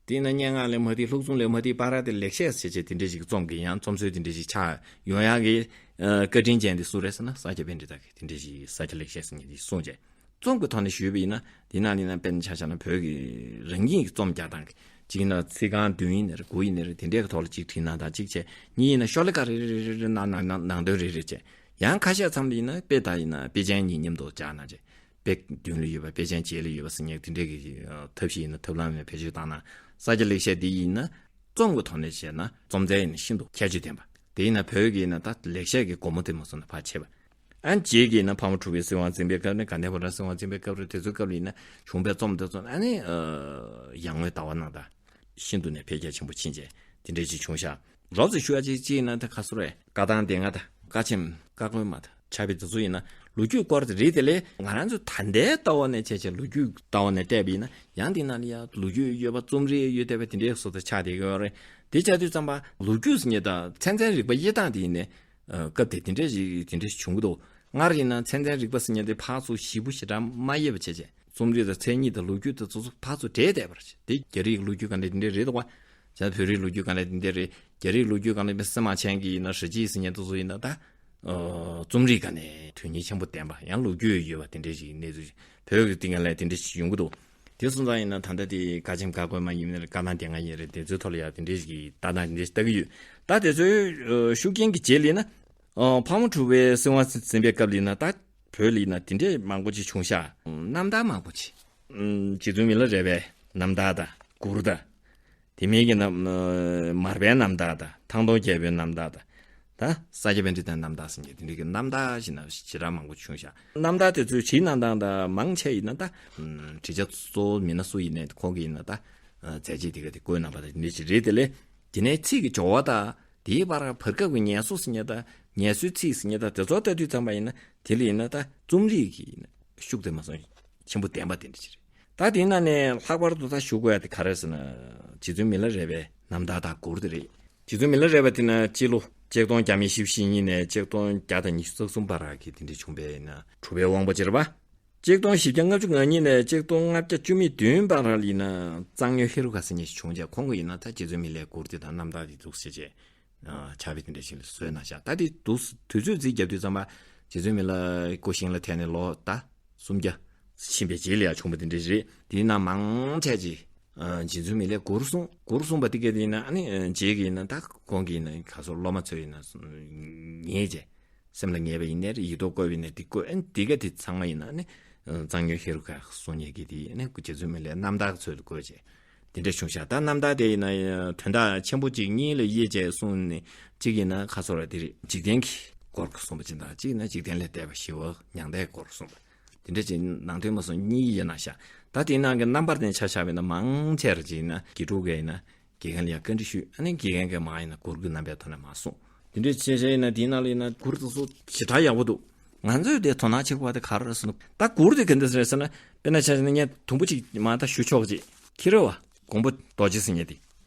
དེ་ཡིན་ན་སྙན་ངག་ལས་མ་བརྟེན་ལྷུག་རྩོམ་ལས་མ་བརྟེན་བར་དེ་ལེགས་བཤད་ཟེར་བྱས་དེ་འདྲ་ཞིག་རྩོམ་གྱི་ཡང་རྩོམ་སྲོལ་དེ་འདྲ་ཞིག་ཆགས་ཡོང་ཡག་གི་ཨ། བཀའ་དྲིན་ཅན་དེ་སུ་རེད་ཟེར་ན་ས་སྐྱ་པཎྜི་ཏ་གིས་དེ་འདྲ་ཞིག་ས་སྐྱ་ལེགས་བཤད་ཟེར་མཁན་ཅིག་གསུངས་བྱས། རྩོམ་གྱི་ཐོག་ནས་ཞུས་པ་ཡིན་ན་དེ་ནང་ཡིན་ན་དཔེར་ན་ཆ་བཞག་ན་བོད་ཀྱི་རང་ཉིད་ཀྱི་རྩོམ་རྒྱག་སྟངས་ཀྱི་གཅིག་ཡིན་ན་ཚིག་རྐང་བདུན་ཡིན་ནའི་རེད་དགུ་ཡིན་ནའི་རེད་དེ་འདྲའི་གི་ཐོག་ལ་གཅིག་བྲིས་གནང་དང་གཅིག་བྱས་གཉིས་ཡིན་ན་ཤོ་ལོ་ཀ་རེ་རེ་རེ་རེ་ནང་ནང་ནང་ནང་དོན་རེ་རེ་བྱས། ཡང་ཁ་ཤས་མཚམས་ལ་ཡིན་ན་དཔེ་ད་ཡིན་ན་དཔེ་ཅན་གཉིས་མཉམ་དུ་སྦྱར་གནང་བྱས། དཔེ་མདུན་ལ་ཡོད་པ་དཔེ་ཅན་རྗེས་ལ་ཡོད་པ་ཟེར་མཁན་དེ་འདྲའི་གི་ཐབས་ཤེས་ཡིན་ན་ཐབས་ལམ་ཡང་བེད་སྤྱོད་བཏང་ན་ས་སྐྱ་ལེགས་བཤད་འདི་ཡིན་ན་རྩོམ་གྱི་ཐོག་ནས་བཤད་ན་རྩོམ་རྩལ་ཡིན་ན་ཤིན་ཏུ་ཁྱད་ཆོས་ལྡན་པ། དེ་ཡིན་ན་བོད་ཀྱི་ཡིན་ན་ད་ལེགས་བཤད་ཀྱི་སྒོ་མོ་དེ་མ་སོང་ན་ཕར་ཕྱེ་བ། ཨ། རྗེས་ཀྱི་ཡིན་ན་ཕག་མོ་གྲུ་པའི་སྲིད་དབང་འཛིན་པའི་སྐབས་ནས་དགའ་ལྡན་ཕོ་བྲང་སྲིད་དབང་འཛིན་པའི་སྐབས་རེད། དེ་ཚོའི་སྐབས་ལ་ཡིན་ན་བྱུང་བའི་རྩོམ་དེ་ཚོ་ཨ་ནི་ཨ། ཡར་ངོའི་ཟླ་བ་གནང་དང་། ཤིན་ཏུ་ནས་འཕེལ་རྒྱས་ཆེན་པོ་ཕྱིན་བྱས་དེ་འདྲའི་ཅིག་བྱུང་ཤག་རོབ་ཙམ་ཞུ་ཡ་ཅིག་ཅིག་ཡིན་ན་ད་ག་སུ་རེད། བཀའ་ཐང་སྡེ་ལྔ་དང་བཀའ་ཆེམས་བཀའ་བཀོད་མ་དང་ཕྱག་དཔེ་དེ་ཚོ་ཡིན་ན་ལོ་རྒྱུས་སྐོར་དེ་རེད། དེ་ལས་ང་རང་ཚོ་ད་ལྟའི་ལྟ་བ་ནས་བྱས་བྱས་ལོ་རྒྱུས་ལྟ་བ་ནས་བལྟས་པ་ཡིན་ན་ཡང་དེ་ནང་ལ་ཡང་ལོ་རྒྱུས་ཡོད་པ་རྩོམ་རིག་ཡོད་བསྡད་པ་དེ་འདྲའི་བཟོ་ལྟ་ཆགས་བསྡད་ཀྱི་ཡོད་རེད། དེ་བྱ་དུས་ཙམ་པ་ལོ་རྒྱུས་ཟེར་མཁན་དང་ཚན་རྩལ་རིག་པ་དབྱེ་སྟངས་དེ་ཡིན་ནའི་ཨ། སྐབས་དེ་དེ་འདྲས་ཞིག་དེ་འདྲས་ཞིག་བྱུང་གི་འདུག་སྔར་ཡིན་ན་ཚན་རྩལ་རིག་པ་ཟེར་མཁན་དེ་ཕར་ཚུར་ཞིབ་པོ་ཞེ་དྲག་མ་དབྱེ་བ་བྱས་བྱས་རྩོམ་རིག་དང་མཚན་ཉིད་དང་ལོ་རྒྱུས་དེ་ཚོ་ཚོ་ཕར་ཚུར་འདྲེས་བསྡད་པ་རེད། དེ་རྒྱ་རིགས་ལོ་རྒྱུས་སྒང་ལ་དེ་འདྲས་རེད་འདུག་བ། བྱས་བོད་རིགས་ལོ་རྒྱུས་སྒང་ལ་དེ་འདྲས་རེད། རྒྱ་རིགས་ལོ་རྒྱུས་སྒང་ལ་སི་མ་ཆན་གྱི་ཡིན་ན་ཧྲི་ཅི་ཟེར་མཁན་དེ་ཚོ་ཡིན་ན་ད་ཨ། རྩོམ་རིག་སྒང་ནས་དོན་སྙིང་ཆེན་པོ་ལྡན་པ་ཡང་ལོ་རྒྱུས་ཡོད་པ་དེ་འདྲས་ཞིག་གནས་ཚུལ་བོད་ཀྱི་སྟེང་ལ་དེ་འདྲས་ཞིག་ཡོང་གི་འདུག་དེ་སོང་ཙང་ཡིན་ན་ད་ལྟ་དེ་དཀའ་ཆེམས་བཀའ་བསྒོ་མ་ཡིན་ནའི་བཀའ་ཐང་སྡེ་ལྔ་ཡིན་རེད། དེ་ཚོའི་ཐོག་ལ་ཡང་དེ་འདྲའི་ཞིག་ལྟ་སྟངས་དེ་འདྲ་ཞིག་ལྟ་གི་ཡོད། ད་དེ་ཚོའི་ཨ་ཤུགས་རྐྱེན་གྱི་རྗེས་ལ་ཡིན་ན། ཨ་ཕག་མོ་གྲུ་པའི་སྲིད་དབང་འཛིན་པའི་སྐབས་ལ་ཡིན་ན་ད་བོད་ལ་ཡིན་ན་དེ་འདྲའི་མང་པོ་ཅིག་བྱུང་ཤག་རྣམ་ཐར་མང་པོ་ཅིག་ཨམ་རྗེ་བཙུན་མི་ལ་རས་པའི་རྣམ་ཐར་དང་མགུར་དང་། དེ་མིན་གྱི་ན་མར་པའི་རྣམ་ཐར་དང་ཐང་སྟོང་རྒྱལ་པོའི་རྣམ་ཐར་དང་། ད་ས་སྐྱ་པཎྜི་ཏའི་རྣམ་ཐར་ཟེར་མཁན་དེ་འདྲའི་གི་རྣམ་ཐར་ཞིག་ན་ཞེ་དྲག་མང་པོ་བྱུང་ཤག་རྣམ་ཐར་དེ་ཚོའི་བྲིས་གནང་སྟངས་དང་མང་ཆེ་ཡིན་ན་ད་ཨམ་བྲིས་ཆ་གཙོ་བོ་མི་སྣ་སུ་ཡིན་ནའི་ཁོང་གི་ཡིན་ན་ད་མཛད་རྗེས་དེ་ག་དེ་བཀོད་གནང་པ་དང་དེ་འདྲ་ཞིག་རེད། དེ་ལས་དེ་ནས་ཚིག་གི་སྦྱོར་བ་དང་དེའི་བར་བར་སྐབས་ཀྱི་ངལ་གསོ་ཟེར་མཁན་དང་ངལ་གསོའི་ཚིག་ཟེར་མཁན་དང་དེ་ཚོ་ལྟ་དུས་ཙམ་པ་ཡིན་ན་དེ་ལ་ཡིན་ན་ད་རྩོམ་རིག་གི་ཡིན་ན་ཤུགས་དེ་མ་སོང་ཆེན་པོ་ལྡན་པ་དེ་འདྲ་ཞིག་རེད། ད་དེའི་ནང་ནས་ལྷག་པར་དུ་ད་ཞུ་དགོས་ཡ་དེ་ག་རེ་ཟེར་ན། རྗེ་བཙུན་མི་ལ་རས་པའི་རྣམ་ཐར་དང་མགུར་དེ་རེད། རྗེ་བཙུན་མི་ལ་རས་པ་དེ་ན་སྤྱི་ལོ་ཆིག་སྟོང་བརྒྱ་མེད་བཞི་བཅུ་ཞེ་གཉིས་ནས་ཆིག་སྟོང་བརྒྱ་དང་ཉི་ཤུ་རྩ་གསུམ་བར་གྱི་དེ་འདྲ་བྱུང་བའི་ཡིན་ན་གྲུབ་པའི་དབང་པོ་ཅིག་རེད་པ། ཆིག་སྟོང་བཞི་བརྒྱ་ལྔ་བཅུ་ང་གཉིས་ནས་ཆིག་སྟོང་ལྔ་བརྒྱ་བཅུ་མེད་བདུན་བར་ལ་ཡིན་ན་གཙང་སྨྱོན་ཧེ་རུ་ཀ་ཟེར་མཁན་ཞིག་བྱུང་རྗེས་ཁོང་གིས་ཡིན་ན་ད་རྗེ་བཙུན་མི་ལའི་མགུར་དེ་དང་རྣམ་ཐར་དེ་འདུག་ཟེར་བྱས། ཕྱག་དཔེ་དེ་འདྲ་ཞིག་ལ་བཟོས་གནང་ཤག་ད་དེ་འདུག་དུས་ཚོད་རྫིས་བརྒྱབ་དུས་ཙམ་པ་རྗེ་བཙུན་མི་ལ་སྐུ་ཞིང་ལ་ཐལ་ནས་ལོ་ཟླ་སུམ་བརྒྱ་ཕྱིན་པའི་རྗེས་ལ་ཡང་བྱུང་བ་དེ་འདྲ་རེད། དེའི་ནང་མང་ཆེ་ཅིག་རྗེ་བཙུན་མི་ལའི་མགུར་གསུངས། མགུར་གསུངས་པ་དེ་གས་དེ་ཡིན་ན་ཨ་ནི་རྗེས་ཀྱི་ཡིན་ན་ད་ཁོང་གི་ཡིན་ན་ག་སོགས་སློབ་མ་ཚོས་ཡིན་ན་ངེས་བྱས། སེམས་ལ་ངེས་པ་ཡིན་ནའི་རེད། ཡིག་ཐོག་བཀོད་པ་ཡིན་ནའི་འདི་བཀོད་ཨ་ནི་འདི་ག་དེ་ཚང་མ་ཡིན་ན་ཨ་ནི་གཙང་སྨྱོན་ཧེ་རུ་ཀ་གསུང་མཁན་གྱི་དེ་ཨ་ནི་རྗེ་བཙུན་མི་ལའི་རྣམ་ཐར་ཚོ་ལ་བཀོད་བྱས། དེ་འདྲ་བྱུང་ཤག་ད་རྣམ་ཐར་དེ་ཡིན་ན་དོན་དག་ཆེན་པོ་གཅིག་གཉིས་ལ་དབྱེ་བྱས་གསུངས་ནས་གཅིག་ཡིན་ན་ཁ་སོ་ར་དེ་རེད། འཇིག་རྟེན་གྱི་སྐོར་གྱི་གསུངས་པ་ཅིག་དང་གཅིག་ཡིན་ན་འཇིག་རྟེན་ལས་འདས་པ་ཞི་བ་མྱང་འདས་སྐོར་གསུངས་པ། དེ་འདྲ་ཅིག་ནང་དོན་མ་སོང་གཉིས་ཡིན་ན་ཤག་ད་དེའི་ནང་གི་རྣམ་པར་དེ་ཆ་བཞག་པ་ཡིན་ན་མང་ཆེ་ར་ཅིག་ཡིན་ན་དགེ་ཕྲུག་གིས་ཡིན་ན་དགེ་རྒན་ལ་ཡང་བཀའ་འདྲི་ཞུས། ཨ་ནི་དགེ་རྒན་གྱིས་མ་ཡིན་ན་མགུར་གྱི་རྣམ་པའི་ཐོག་ནས་མ་གསུངས། དེ་འདྲ་བྱས་བྱས་ཡིན་ན་དེའི་ནང་ལ་ཡིན་ན་མགུར་དེ་ཚོ་ཞེ་དྲག་ཡག་པོ་འདུག་ང་ཚོས་དེ་དོ་སྣང་བྱེད་དགོས་པ་དེ་ག་རེ་རེད་ཟེར་ན། ད་མགུར་དེ་ག་འདྲ་རེད་ཟེར་ན་དཔེར་ན་ཆ་བཞག་ན་ངས་དུམ་བུ་གཅིག་མར་ད་ཞུ་ཆོག་ཅིག་ཁྱེད་རེད་བ། མགོན་པོ་རྡོ་རྗེ་ཟེར་མཁན་དེ།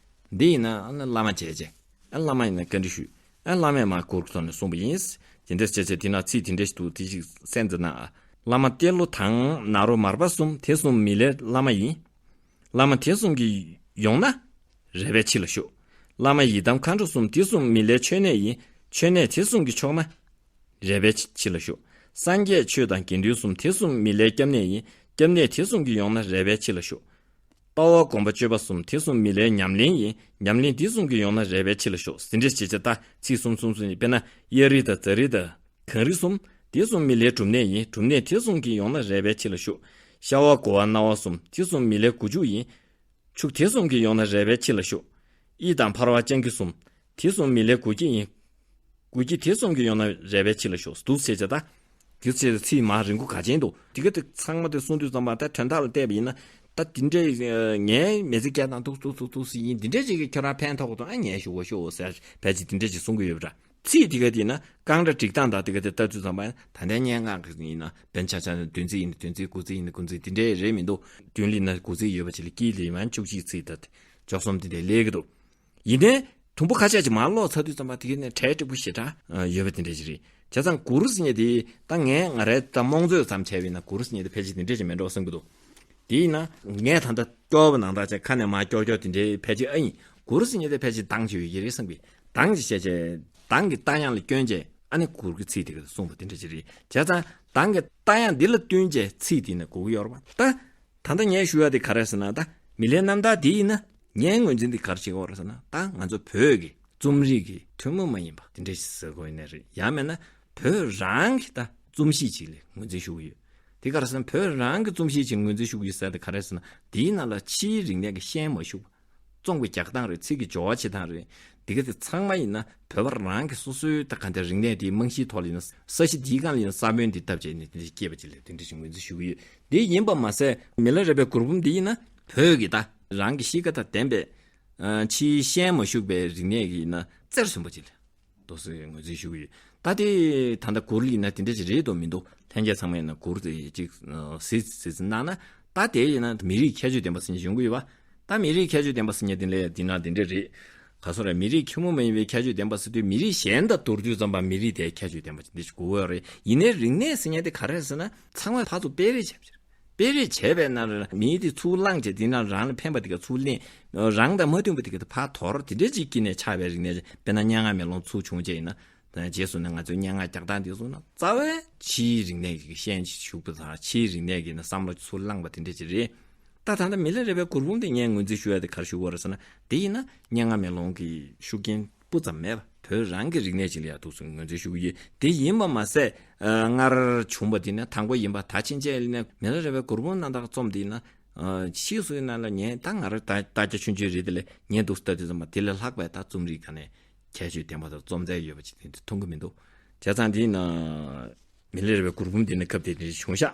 འདི་ཡིན་ན་ཨ་ནི་བླ་མ་མཇལ་བྱས། ཨ་བླ་མ་ཡིན་ན་བཀའ་འདྲི་ཞུས། ཨ་བླ་མས་མར་མགུར་གྱི་ཐོག་ནས་གསུངས་པ་ཡིན། དེ་འདྲ་བྱས་བྱས་དེ་ན་ཚིག་དེ་འདྲ་ཞིག་འདུག་དེ་ཞིག་གསན་མཛད་ན། བླ་མ་ཏེ་ལོ་དང་ནཱ་རོ་མར་པ་གསུམ་དེ་གསུམ་མི་ལའི་བླ་མ་ཡིན། བླ་མ་དེ་གསུམ་གྱིས་ཡོང་ན་རས་པའི་ཕྱི་ལ་བཞུགས། བླ་མ་ཡི་དམ་མཁའ་འགྲོ་གསུམ་དེ་གསུམ་མི་ལའི་མཆོད་གནས་ཡིན། མཆོད་གནས་དེ་གསུམ་གྱིས་ཆོག་ན་རས་པའི་ཕྱི་ལ་བཞུགས། སངས་རྒྱས་ཆོས་དང་དགེ་འདུན་གསུམ་དེ་གསུམ་མི་ལའི་སྐྱབས་གནས་ཡིན། སྐྱབས་གནས་དེ་གསུམ་གྱིས་ཡོང་ན་རས་པའི་ཕྱི་ལ་བཞུགས། ལྟ་བ་སྒོམ་པ་སྤྱོད་པ་གསུམ་དེ་གསུམ་མི་ལའི་ཉམས་ལེན་ཡིན། ཉམས་ལེན་དེ་གསུམ་གྱིས་ཡོང་ན་རས་པའི་ཕྱི་ལ་བཞུགས། ཟིན་བྲིས་བྱེད་བྱེད་ལྟ་ཚིག་གསུམ་གསུམ་གསུམ་ཡིན། དཔེར་ན་གཡའ་རི་དང་ཛ་རི་དང་གངས་རི་གསུམ་དེ་གསུམ་མི་ལའི་སྒྲུབ་གནས་ཡིན། སྒྲུབ་གནས་དེ་གསུམ་གྱིས་ཡོང་ན་རས་པའི་ཕྱི་ལ་བཞུགས། ཤ་བ་དགོ་བ་རྣ་བ་གསུམ་དེ་གསུམ་མི་ལའི་མགོ་མཇུག་ཡིན། ཕྱུགས་དེ་གསུམ་གྱིས་ཡོང་ན་རས་པའི་ཕྱི་ལ་བཞུགས། དབྱིག་དང་འཕར་བ་སྤྱང་ཀི་གསུམ་དེ་གསུམ་མི་ལའི་མགུལ་སྐྱེས་ཡིན། མགུལ་སྐྱེས་དེ་གསུམ་གྱིས་ཡོང་ན་རས་པའི་ཕྱི་ལ་བཞུགས། འདུག་ཟེར་བྱས་ད། འདུག་ཟེར་ཚིག་མ་རིང་པོ་ག་ཅན་འདུག་དེ་ག་དེ་ཚང་མ་དེ་གསུང་དུས་ཙམ་པ་ད་དོན་དག་ལ་བལྟས་པ་ཡིན་ན། ད་དེ་འདྲས་ངའི་མི་ཚེ་སྐྱེལ་སྟངས་འདུག་འདུག་འདུག་འདུག་ཟེར་ཡིན། དེ་འདྲས་ཅིག་གིས་ཁྱོད་རང་ཕན་ཐོགས་འདུག་ཨ་ངས་ཞུ་གོ་ཤོག་ཟེར་ཕལ་ཆེར་དེ་འདྲས་ཅིག་གསུང་གི་ཡོད་པ་འདྲ། ཚིག་དེ་ག་དེ་ཡིན་ན་རྐང་སྒྲ་སྒྲིག་སྟངས་དང་དེ་ག་དེ་ལྟ་དུས་ཙམ་པ་ད་ལྟའི་སྙན་ངག་གི་ཡིན་ན་བན་ཆ་ཆ་བདུན་ཚིག་ཡིན་ན་བདུན་ཚིག་དགུ་ཚིག་ཡིན་ན་དགུ་ཚིག་དེ་འདྲས་རེད་མི་འདུག་བདུན་ལ་ཡིན་ན་དགུ་ཚིག་ཡོད་པ་ཅིག་ལ་དཀྱིལ་ལ་ཡིན་ན་བཅུ་གཅིག་ཚིག་དང་བཅུ་གསུམ་དེ་འདྲས་སླེབས་ཀྱི་འདུག་ཡིན་ནའི་དུམ་བུ་ཁ་ཤས་ཅིག་མར་ཀློག་ཚར་དུས་ཙམ་པ་དེ་ག་ནས་གྲ་སྒྲིག་པོ་ཞེ་དྲག་ཡོད་པ་དེ་འདྲས་ཅིག་རེད། བྱས་ཙང་མགུར་ཟེར་མཁན་དེ་ད་ངས་ང་རའི་ད་རྨོངས་ཚོད་ཙམ་བྱས་པ་ཡིན་ན་མགུར་ཟེར་མཁན་དེ་ཕལ་ཆེར་དེ་འདྲས་ཅིག་མིན་འགྲོ་བསམ་གྱི་འདུག་དེ་ཡིན་ན་ངས་ད་ལྟ་སྐྱོར་བ་ནང་ལྟར་བྱས་ཁ་ནས་མར་སྐྱོར་སྐྱོར་དེ་འདྲའི་ཕལ་ཆེར་ཨ་ཡིན། མགུར་ཟེར་མཁན་དེ་ཕལ་ཆེར་གདངས་ཅིག་ཡོད་ཀྱི་རེད་བསམ་གྱི། གདངས་ཅིག་བྱས་བྱས་གདངས་ཀྱི་རྟ་དབྱངས་ལ་བསྐྱོན་བྱས་ཨ་ནི་མགུར་གྱི་ཚིག་དེ་ག་གསུངས་པ་དེ་འདྲ་ཅིག་རེད། བྱས་ཙང་གདངས་ཀྱི་རྟ་དབྱངས་འདི་ལ་བསྟུན་བྱས་ཚིག་དེ་ནི་གོ་གི་ཡོད་རེད་པ། ད་ད་ལྟ་ངས་ཞུ་ཡ་དེ་ག་རེ་ཟེར་ན། ད་མི་ལའི་རྣམ་ཐར་འདི་ཡིན་ན་ངའི་ངོས་འཛིན་འདི་ག་རེ་བྱེད་ཀྱི་ཡོད་རེད་ཟེར་ན། ད་ང་ཚོ་བོད་ཀྱི་རྩོམ་རིག་གི་ཐུན་མོང་མ་ཡིན་པ་དེ་འདྲ་ཞིག་ཟེར་དགོས་ཡིན་ནའི་རེད། ཡང་མིན་ན་བོད་རང་གི་ད་རྩོམ་གཤིས་ཅིག་ལ་ངོས་འཛིན་ཞུ་གི་ཡོད། དེ་ག་རེ་ཟེར་ན་བོད་རང་གི་རྩོམ་གཤིས་ཅིག་ངོས་འཛིན་ཞུ་གི་ཡོད་ཟེར་དེ་ག་རེ་ཟེར་ན། དེའི་ནང་ལ་ཕྱིའི་རིག་གནས་ཀྱི་ཤན་མ་ཞུགས་པ། རྩོམ་གྱི་རྒྱག་སྟངས་རེད། ཚིག་གི་སྦྱོར་བ་བྱེད་སྟངས་རེད། འདི་ག་དེ་ཚང་མ་ཡིན་ན་བོད་པ་རང་གི་སོ་སོའི་ད་ག་འདྲ་རིག་གནས་དེའི་རྨང་གཞིའི་ཐོག་ལ་ཡིན་ན་ས་གཞི་འདིའི་སྒང་ལ་ཡིན་ན་ས་བོན་འདི་བཏབ་བྱས་ནས་དེ་འདྲ་སྐྱེས་པ་ཅིག་ལ་དེ་འདྲ་ཞིག་ངོས་འཛིན་ཞུ་གི་ཡོད། དེ་ཡིན་པ་མ་ཟད་མི་ལ་རས་པའི་མགུར་འབུམ་འདི་ཡིན་ན་བོད་ཀྱི་ད་རང་གི་གཤིས་ཀ་དང་ལྡན་པའི་ཕྱིའི་ཤན་མ་ཞུགས་པའི་རིག་གནས་ཀྱི་ཡིན་ན་རྩེར་སོན་པོ་ཅིག་ལ། འདུག་སེ་ངོས་འཛིན་ཞུ་གི་ཡོད། ད་དེ་ད་ལྟ་མགུར་ཡིན་ན་དེ་འདྲ་ཅིག་རེད་འདུག་མི་འདུག་ལྷན་རྒྱས་ཚང་མ་ཡིན་ན་མགུར་དེ་ཅིག་གཟིགས་གཟིགས་གཟིགས་གནང་ན། ད་དེ་ཡིན་ན་མི་རིགས་ཁྱད་ཆོས་ལྡན་པ་ཟེར་མཁན་ཡོང་གི་ཡོད་པ། ད་མི་རིགས་ཁྱད་ཆོས་ལྡན་པ་ཟེར་མཁན་དེ་ལས་འདི་ན་དེ་འདྲ་རེད། ག་སོ་རེད། མི་རིགས་ཐུན་མོང་མ་ཡིན་པའི་ཁྱད་ཆོས་ལྡན་པ་ཟེར་དུས་མི་རིགས་གཞན་དང་བསྡུར་དུས་ཙམ་པ་མི་རིགས་དེའི་ཁྱད་ཆོས་ལྡན་པ་འདི་ཞིག་དགོས་ཡོད་རེད། ཡིན་ནའི་རིག་གནས་ཟེར་མཁན་དེ་ག་རེ་རེད་ཟེར་ན་ཚང་མས་ཕར་ཚུར་སྤེལ་རེས་བྱས་པ་རེད། སྤེལ་རེས་བྱས་པའི་ནང་ལ་མིའི་དེ་ཚུར་བླངས་བྱས་དེ་ནང་རང་ལ་ཕན་པ་དེ་ག་ཚུར་ལེན། རང་དང་མ་མཐུན་པ་དེ་ག་དེ་ཕར་དོར། དེ་འདྲ་ཅིག་གི་ནས་ཆགས་པའི་རིག་གནས། དཔེར་ན་སྙན་ངག་མེ་ལོང་ཚུར་བྱུང་བྱས་ཡིན་ན། རྗེས་སུ་ནི་ང་ཚོའི་སྙན་ངག་རྒྱག་སྟངས་དེ་ཚོ་ན་རྩ་བའི་ཕྱིའི་རིག་གནས་ཀྱི་ཤན་ཞིག་ཞུགས་པ་དང་ཕྱིའི་རིག་གནས་ཀྱི་ནི་བསམ་བློ་ཚུར་བླངས་པ་དེ་འདྲ་ཅིག་རེད། ད་ད་ལྟ་མི་ལ་རས་པའི་མགུར་འབུམ་དེ་ངས་ངོས་འཛིན་ཞུ་ཡ་དེ་ག་རེ་ཞུ་དགོས་རེད་ཟེར་ན། དེ་ཡིན་ན་སྙན་ངག་མེ་ལོང་གི་ཤུགས་རྐྱེན་སྤུ་ཙམ་མེད་པ། བོད་རང་གི་རིག་གནས་ཅིག་ལ་ཡ་འདུག་སེ་ངོས་འཛིན་ཞུ་གི་ཡོད། དེ་ཡིན་པ་མ་ཟད། ཨ། སྔར་བྱུང་བ་དེ་ནི་དང་པོ་ཡིན་པ། ད་ཕྱིན་ཆད་ཡིན་ན་མི་ལ་རས་པའི་མགུར་འབུམ་རྣམ་དག་རྩོམ་དེ་ཡིན་ན། ཨ། ཕྱིས་སུ་ཡིན་ན་ལ་ངས་ད་ང་རང་ད་ལྟ་རྒྱ་ཆུང་ཆུང་རེད། དེ་ལས་ངས་འདུག་སེ་ལྟ་དུས་ཙམ་པ་དེ་ལས་ལྷག་པའི་ད་རྩོམ་རིག་ག་ནས་ཁྱད་ཆོས་ལྡན་པ་དང་རྩོམ་རྩལ་ཡོད་པ་ཅིག་དེ་འདྲ་མཐོང་གི་མི་འདུག་བྱས་ཙང་དེ་ཡིན་ན་མི་ལ་རས་པའི་མགུར་འབུམ་དེ་ནི་སྐབས་དེ་དེ་འདྲ་བྱུང་ཤག་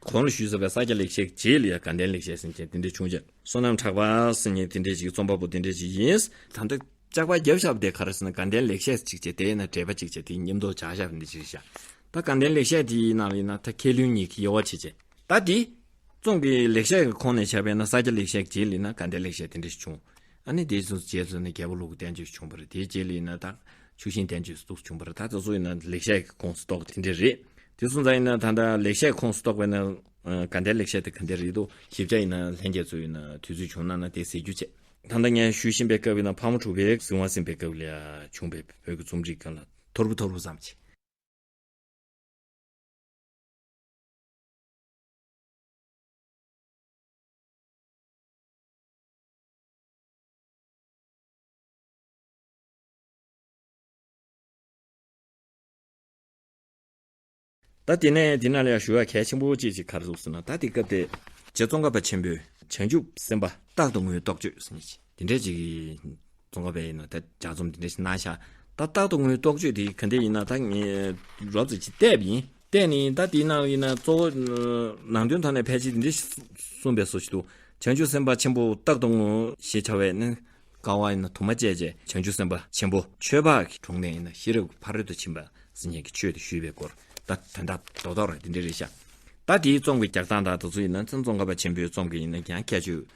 གོང་ལ་ཞུས་ཟིན་པའི་ས་སྐྱ་ལེགས་བཤད་རྗེས་ལ་ཡ་དགའ་ལྡན་ལེགས་བཤད་ཟེར་མཁན་དེ་འདྲ་བྱུང་རྗེས། བསོད་ནམས་གྲགས་པ་ཟེར་མཁན་དེ་འདྲ་ཞིག་རྩོམ་པ་པོ་དེ་འདྲ་ཞིག་ཡིན། ད་ལྟ་ལྕགས་པ་བརྒྱབ་བཞག་པ་དེ་ག་རེ་ཟེར་ན། དགའ་ལྡན་ལེགས་བཤད་ཅིག་བྱས། དེ་ཡིན་ན་འགྲེལ་པ་ཅིག་བྱས། དེ་མཉམ་དུ་སྦྱར་བཞག་པ་འདི་ཅིག་རེད་ཤག་ད་དགའ་ལྡན་ལེགས་བཤད་དེའི་ནང་ལ་ཡིན་ན་ད་མཁས་བླུན་གཉིས་ཀྱི་དབྱེ་བ་ཕྱེ་བྱས། ད་དེ་རྩོམ་གྱི་ལེགས་བཤད་ཀྱི་ཁོངས་ནས་བྱས་པས་ན་ས་སྐྱ་ལེགས་བཤད་རྗེས་ལ་ཡིན་ན་དགའ་ལྡན་ལེགས་བཤད་དེ་འདྲ་ཞིག་བྱུང་། ཨ་ནི་དེའི་རྗེས་སུ་ཡིན་ན་རྒྱལ་པོ་ལུགས་ཀྱི་བསྟན་བཅོས་བྱུང་བ་རེད། དེའི་རྗེས་ལ་ཡིན་ན་ད་ཆུ་ཤིང་བསྟན་བཅོས་སུ་བྱུང་བ་རེད། ད་དེ་ཚོ་ཡིན་ན་ལེགས་བཤད་ཀྱི་ཁོངས་སུ་གཏོགས་དེ་འདྲ་རེད། དེ་སོང་ཙང་ཡིན་ན་ད་ལྟ་ལེགས་བཤད་ཁོངས་སུ་གཏོགས་པས་ན། ཨ། དགའ་ལྡན་ལེགས་བཤད་དེ་ག་འདྲ་རེད་འདུག་ཞིབ་ཆ་ཡིན་ན་ལྷན་རྒྱས་ཚོ་ཡིན་ན་དུས་ཚོད་བྱུང་ན་ན་དེ་གཟིགས་རྒྱུ་བྱས། ད་ལྟ་ངས་ཞུ་བཞིན་པའི་སྐབས་ཡིན་ན་ཕག་མོ་གྲུ་པའི་གཟིགས་དབང་ཟིན་པའི་སྐབས་ལ་ཡ་བྱུང་བའི་བོད་ཀྱི་རྩོམ་རིག་སྒང་ལ་ཐོར་བུ་ཐོར་བུ་ཙམ་བྱས། ད་དེ་ནས་དེ་ནང་ལ་ཡང་ཞུ་བ་གལ་ཆེན་པོ་ཅིག་ཅིག་ག་རེ་འདུག་ཟེར་ན། ད་དེ་སྐབས་དེ་རྗེ་ཙོང་ཁ་པ་ཆེན་པོས་བྱང་ཆུབ་སེམས་དཔའ་རྟག་ཏུ་ངུའི་རྟོགས་བརྗོད་ཟེར་མཁན་ཅིག་དེ་འདྲས་ཅིག་ཙོང་ཁ་པས་ཡིན་ན་ད་ལྗགས་རྩོམ་དེ་འདྲས་ཤིག་གནང་ཤག་ད་རྟག་ཏུ་ངུའི་རྟོགས་བརྗོད་དེ་ག་འདྲས་ཡིན་ན། ད་ངས་རོབ་ཙམ་ཅིག་བལྟས་པ་ཡིན། བལྟས་ནས་ད་དེའི་ནང་ཡིན་ན་གཙོ་བོ་ནང་དོན་ཐོག་ནས་ཕལ་ཆེར་འདི་འདྲ་ཞིག་གསུངས་པའི་བཟོ་ཞིག་འདུག་བྱང་ཆུབ་སེམས་དཔའ་ཆེན་པོ་རྟག་ཏུ་ངུ་ཞེས་བྱ་བས་ནི། དཀའ་བ་ཡིན་ན་དུ་མ་བཅད་བྱས། བྱང་ཆུབ་སེམས་དཔའ་ཆེན་པོ་ཆོས་འཕགས་ཀྱི་གྲོང་ནས་ཡིན་ན་ཤེས་རབ་ཀྱི་ཕ་རོལ་ཏུ་ཕྱིན་པ་ཟེར་མཁན་གྱི་ཆོས་དེ་ཞུས་པའི་སྐོར། ད་དོན་དག་རྡོག་རྡོག་རེད། འདི་འདྲ་རེད་ཤག་ད་དེའི་རྩོམ་གྱི་རྒྱག་སྟངས་དང་དེ་ཚོ་ཡིན་ན་ཙང་ཙོང་ཁ་པ་ཆེན་པོའི་རྩོམ་གྱི་ཡིན་ན་ཀྱང་ཁྱད་ཆོས་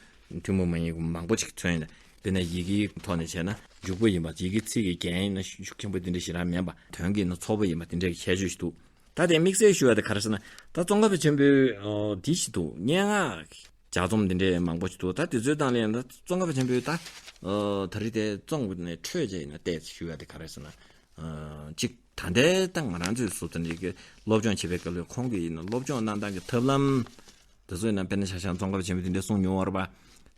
ཐུན་མོང་མ་ཡིན་པ་མང་པོ་ཅིག་མཚོན་ཡིན་ན། དཔེར་ན་ཡི་གེའི་ཐོག་ནས་བྱས་ན་འཇུག་པོ་ཡིན་པ། ཡི་གེ་ཚིག་གི་རྒྱན་ཡིན་ན་ཤུགས་ཆེན་པོ་དེ་འདྲ་ཞིག་རང་མིན་པ། དོན་གྱི་ཡིན་ན་ཚོགས་པ་ཡིན་པ། དེ་འདྲའི་ཁྱད་ཆོས་ཤིག་འདུག་ད་དེ་དམིགས་བསལ་ཞུ་བ་དེ་ག་རེ་ཟེར་ན། ད་ཙོང་ཁ་པ་ཆེན་པོའི་ཨོ་འདི་ཞིག་འདུག་སྙན་ངག་ལྗགས་རྩོམ་འདི་འདྲའི་མང་པོ་ཞིག་འདུག་ད་དེ་ཚོའི་སྟེང་ལ་ཡང་ད་ཙོང་ཁ་པ་ཆེན་པོའི་ད་ཨོ་ད་རེས་དེ་རྩོམ་ནས་འཕྲོས་བྱས་ཡིན་ན་བལྟས་ཞུ་བ་དེ་ག་རེ་ཟེར་ན། ཨོ་གཅིག་ད་ལྟའི་ད་ང་རང་ཚོའི་སློབ་སྦྱོང་བྱེད་པའི་སྐབས་ལ་ཁོང་གིས་ཡིན་ན་སློབ་སྦྱོང་གནང་སྟངས་ཀྱི་ཐབས་ལམ། དེ་ཚོ་ཡིན་ན་དཔེར་ན་ཆ་བཞག་ཙོང་ཁ་པ་ཆེན་པོས་དེ་འདྲ་གསུངས་མྱོང་བ་རེད་པ།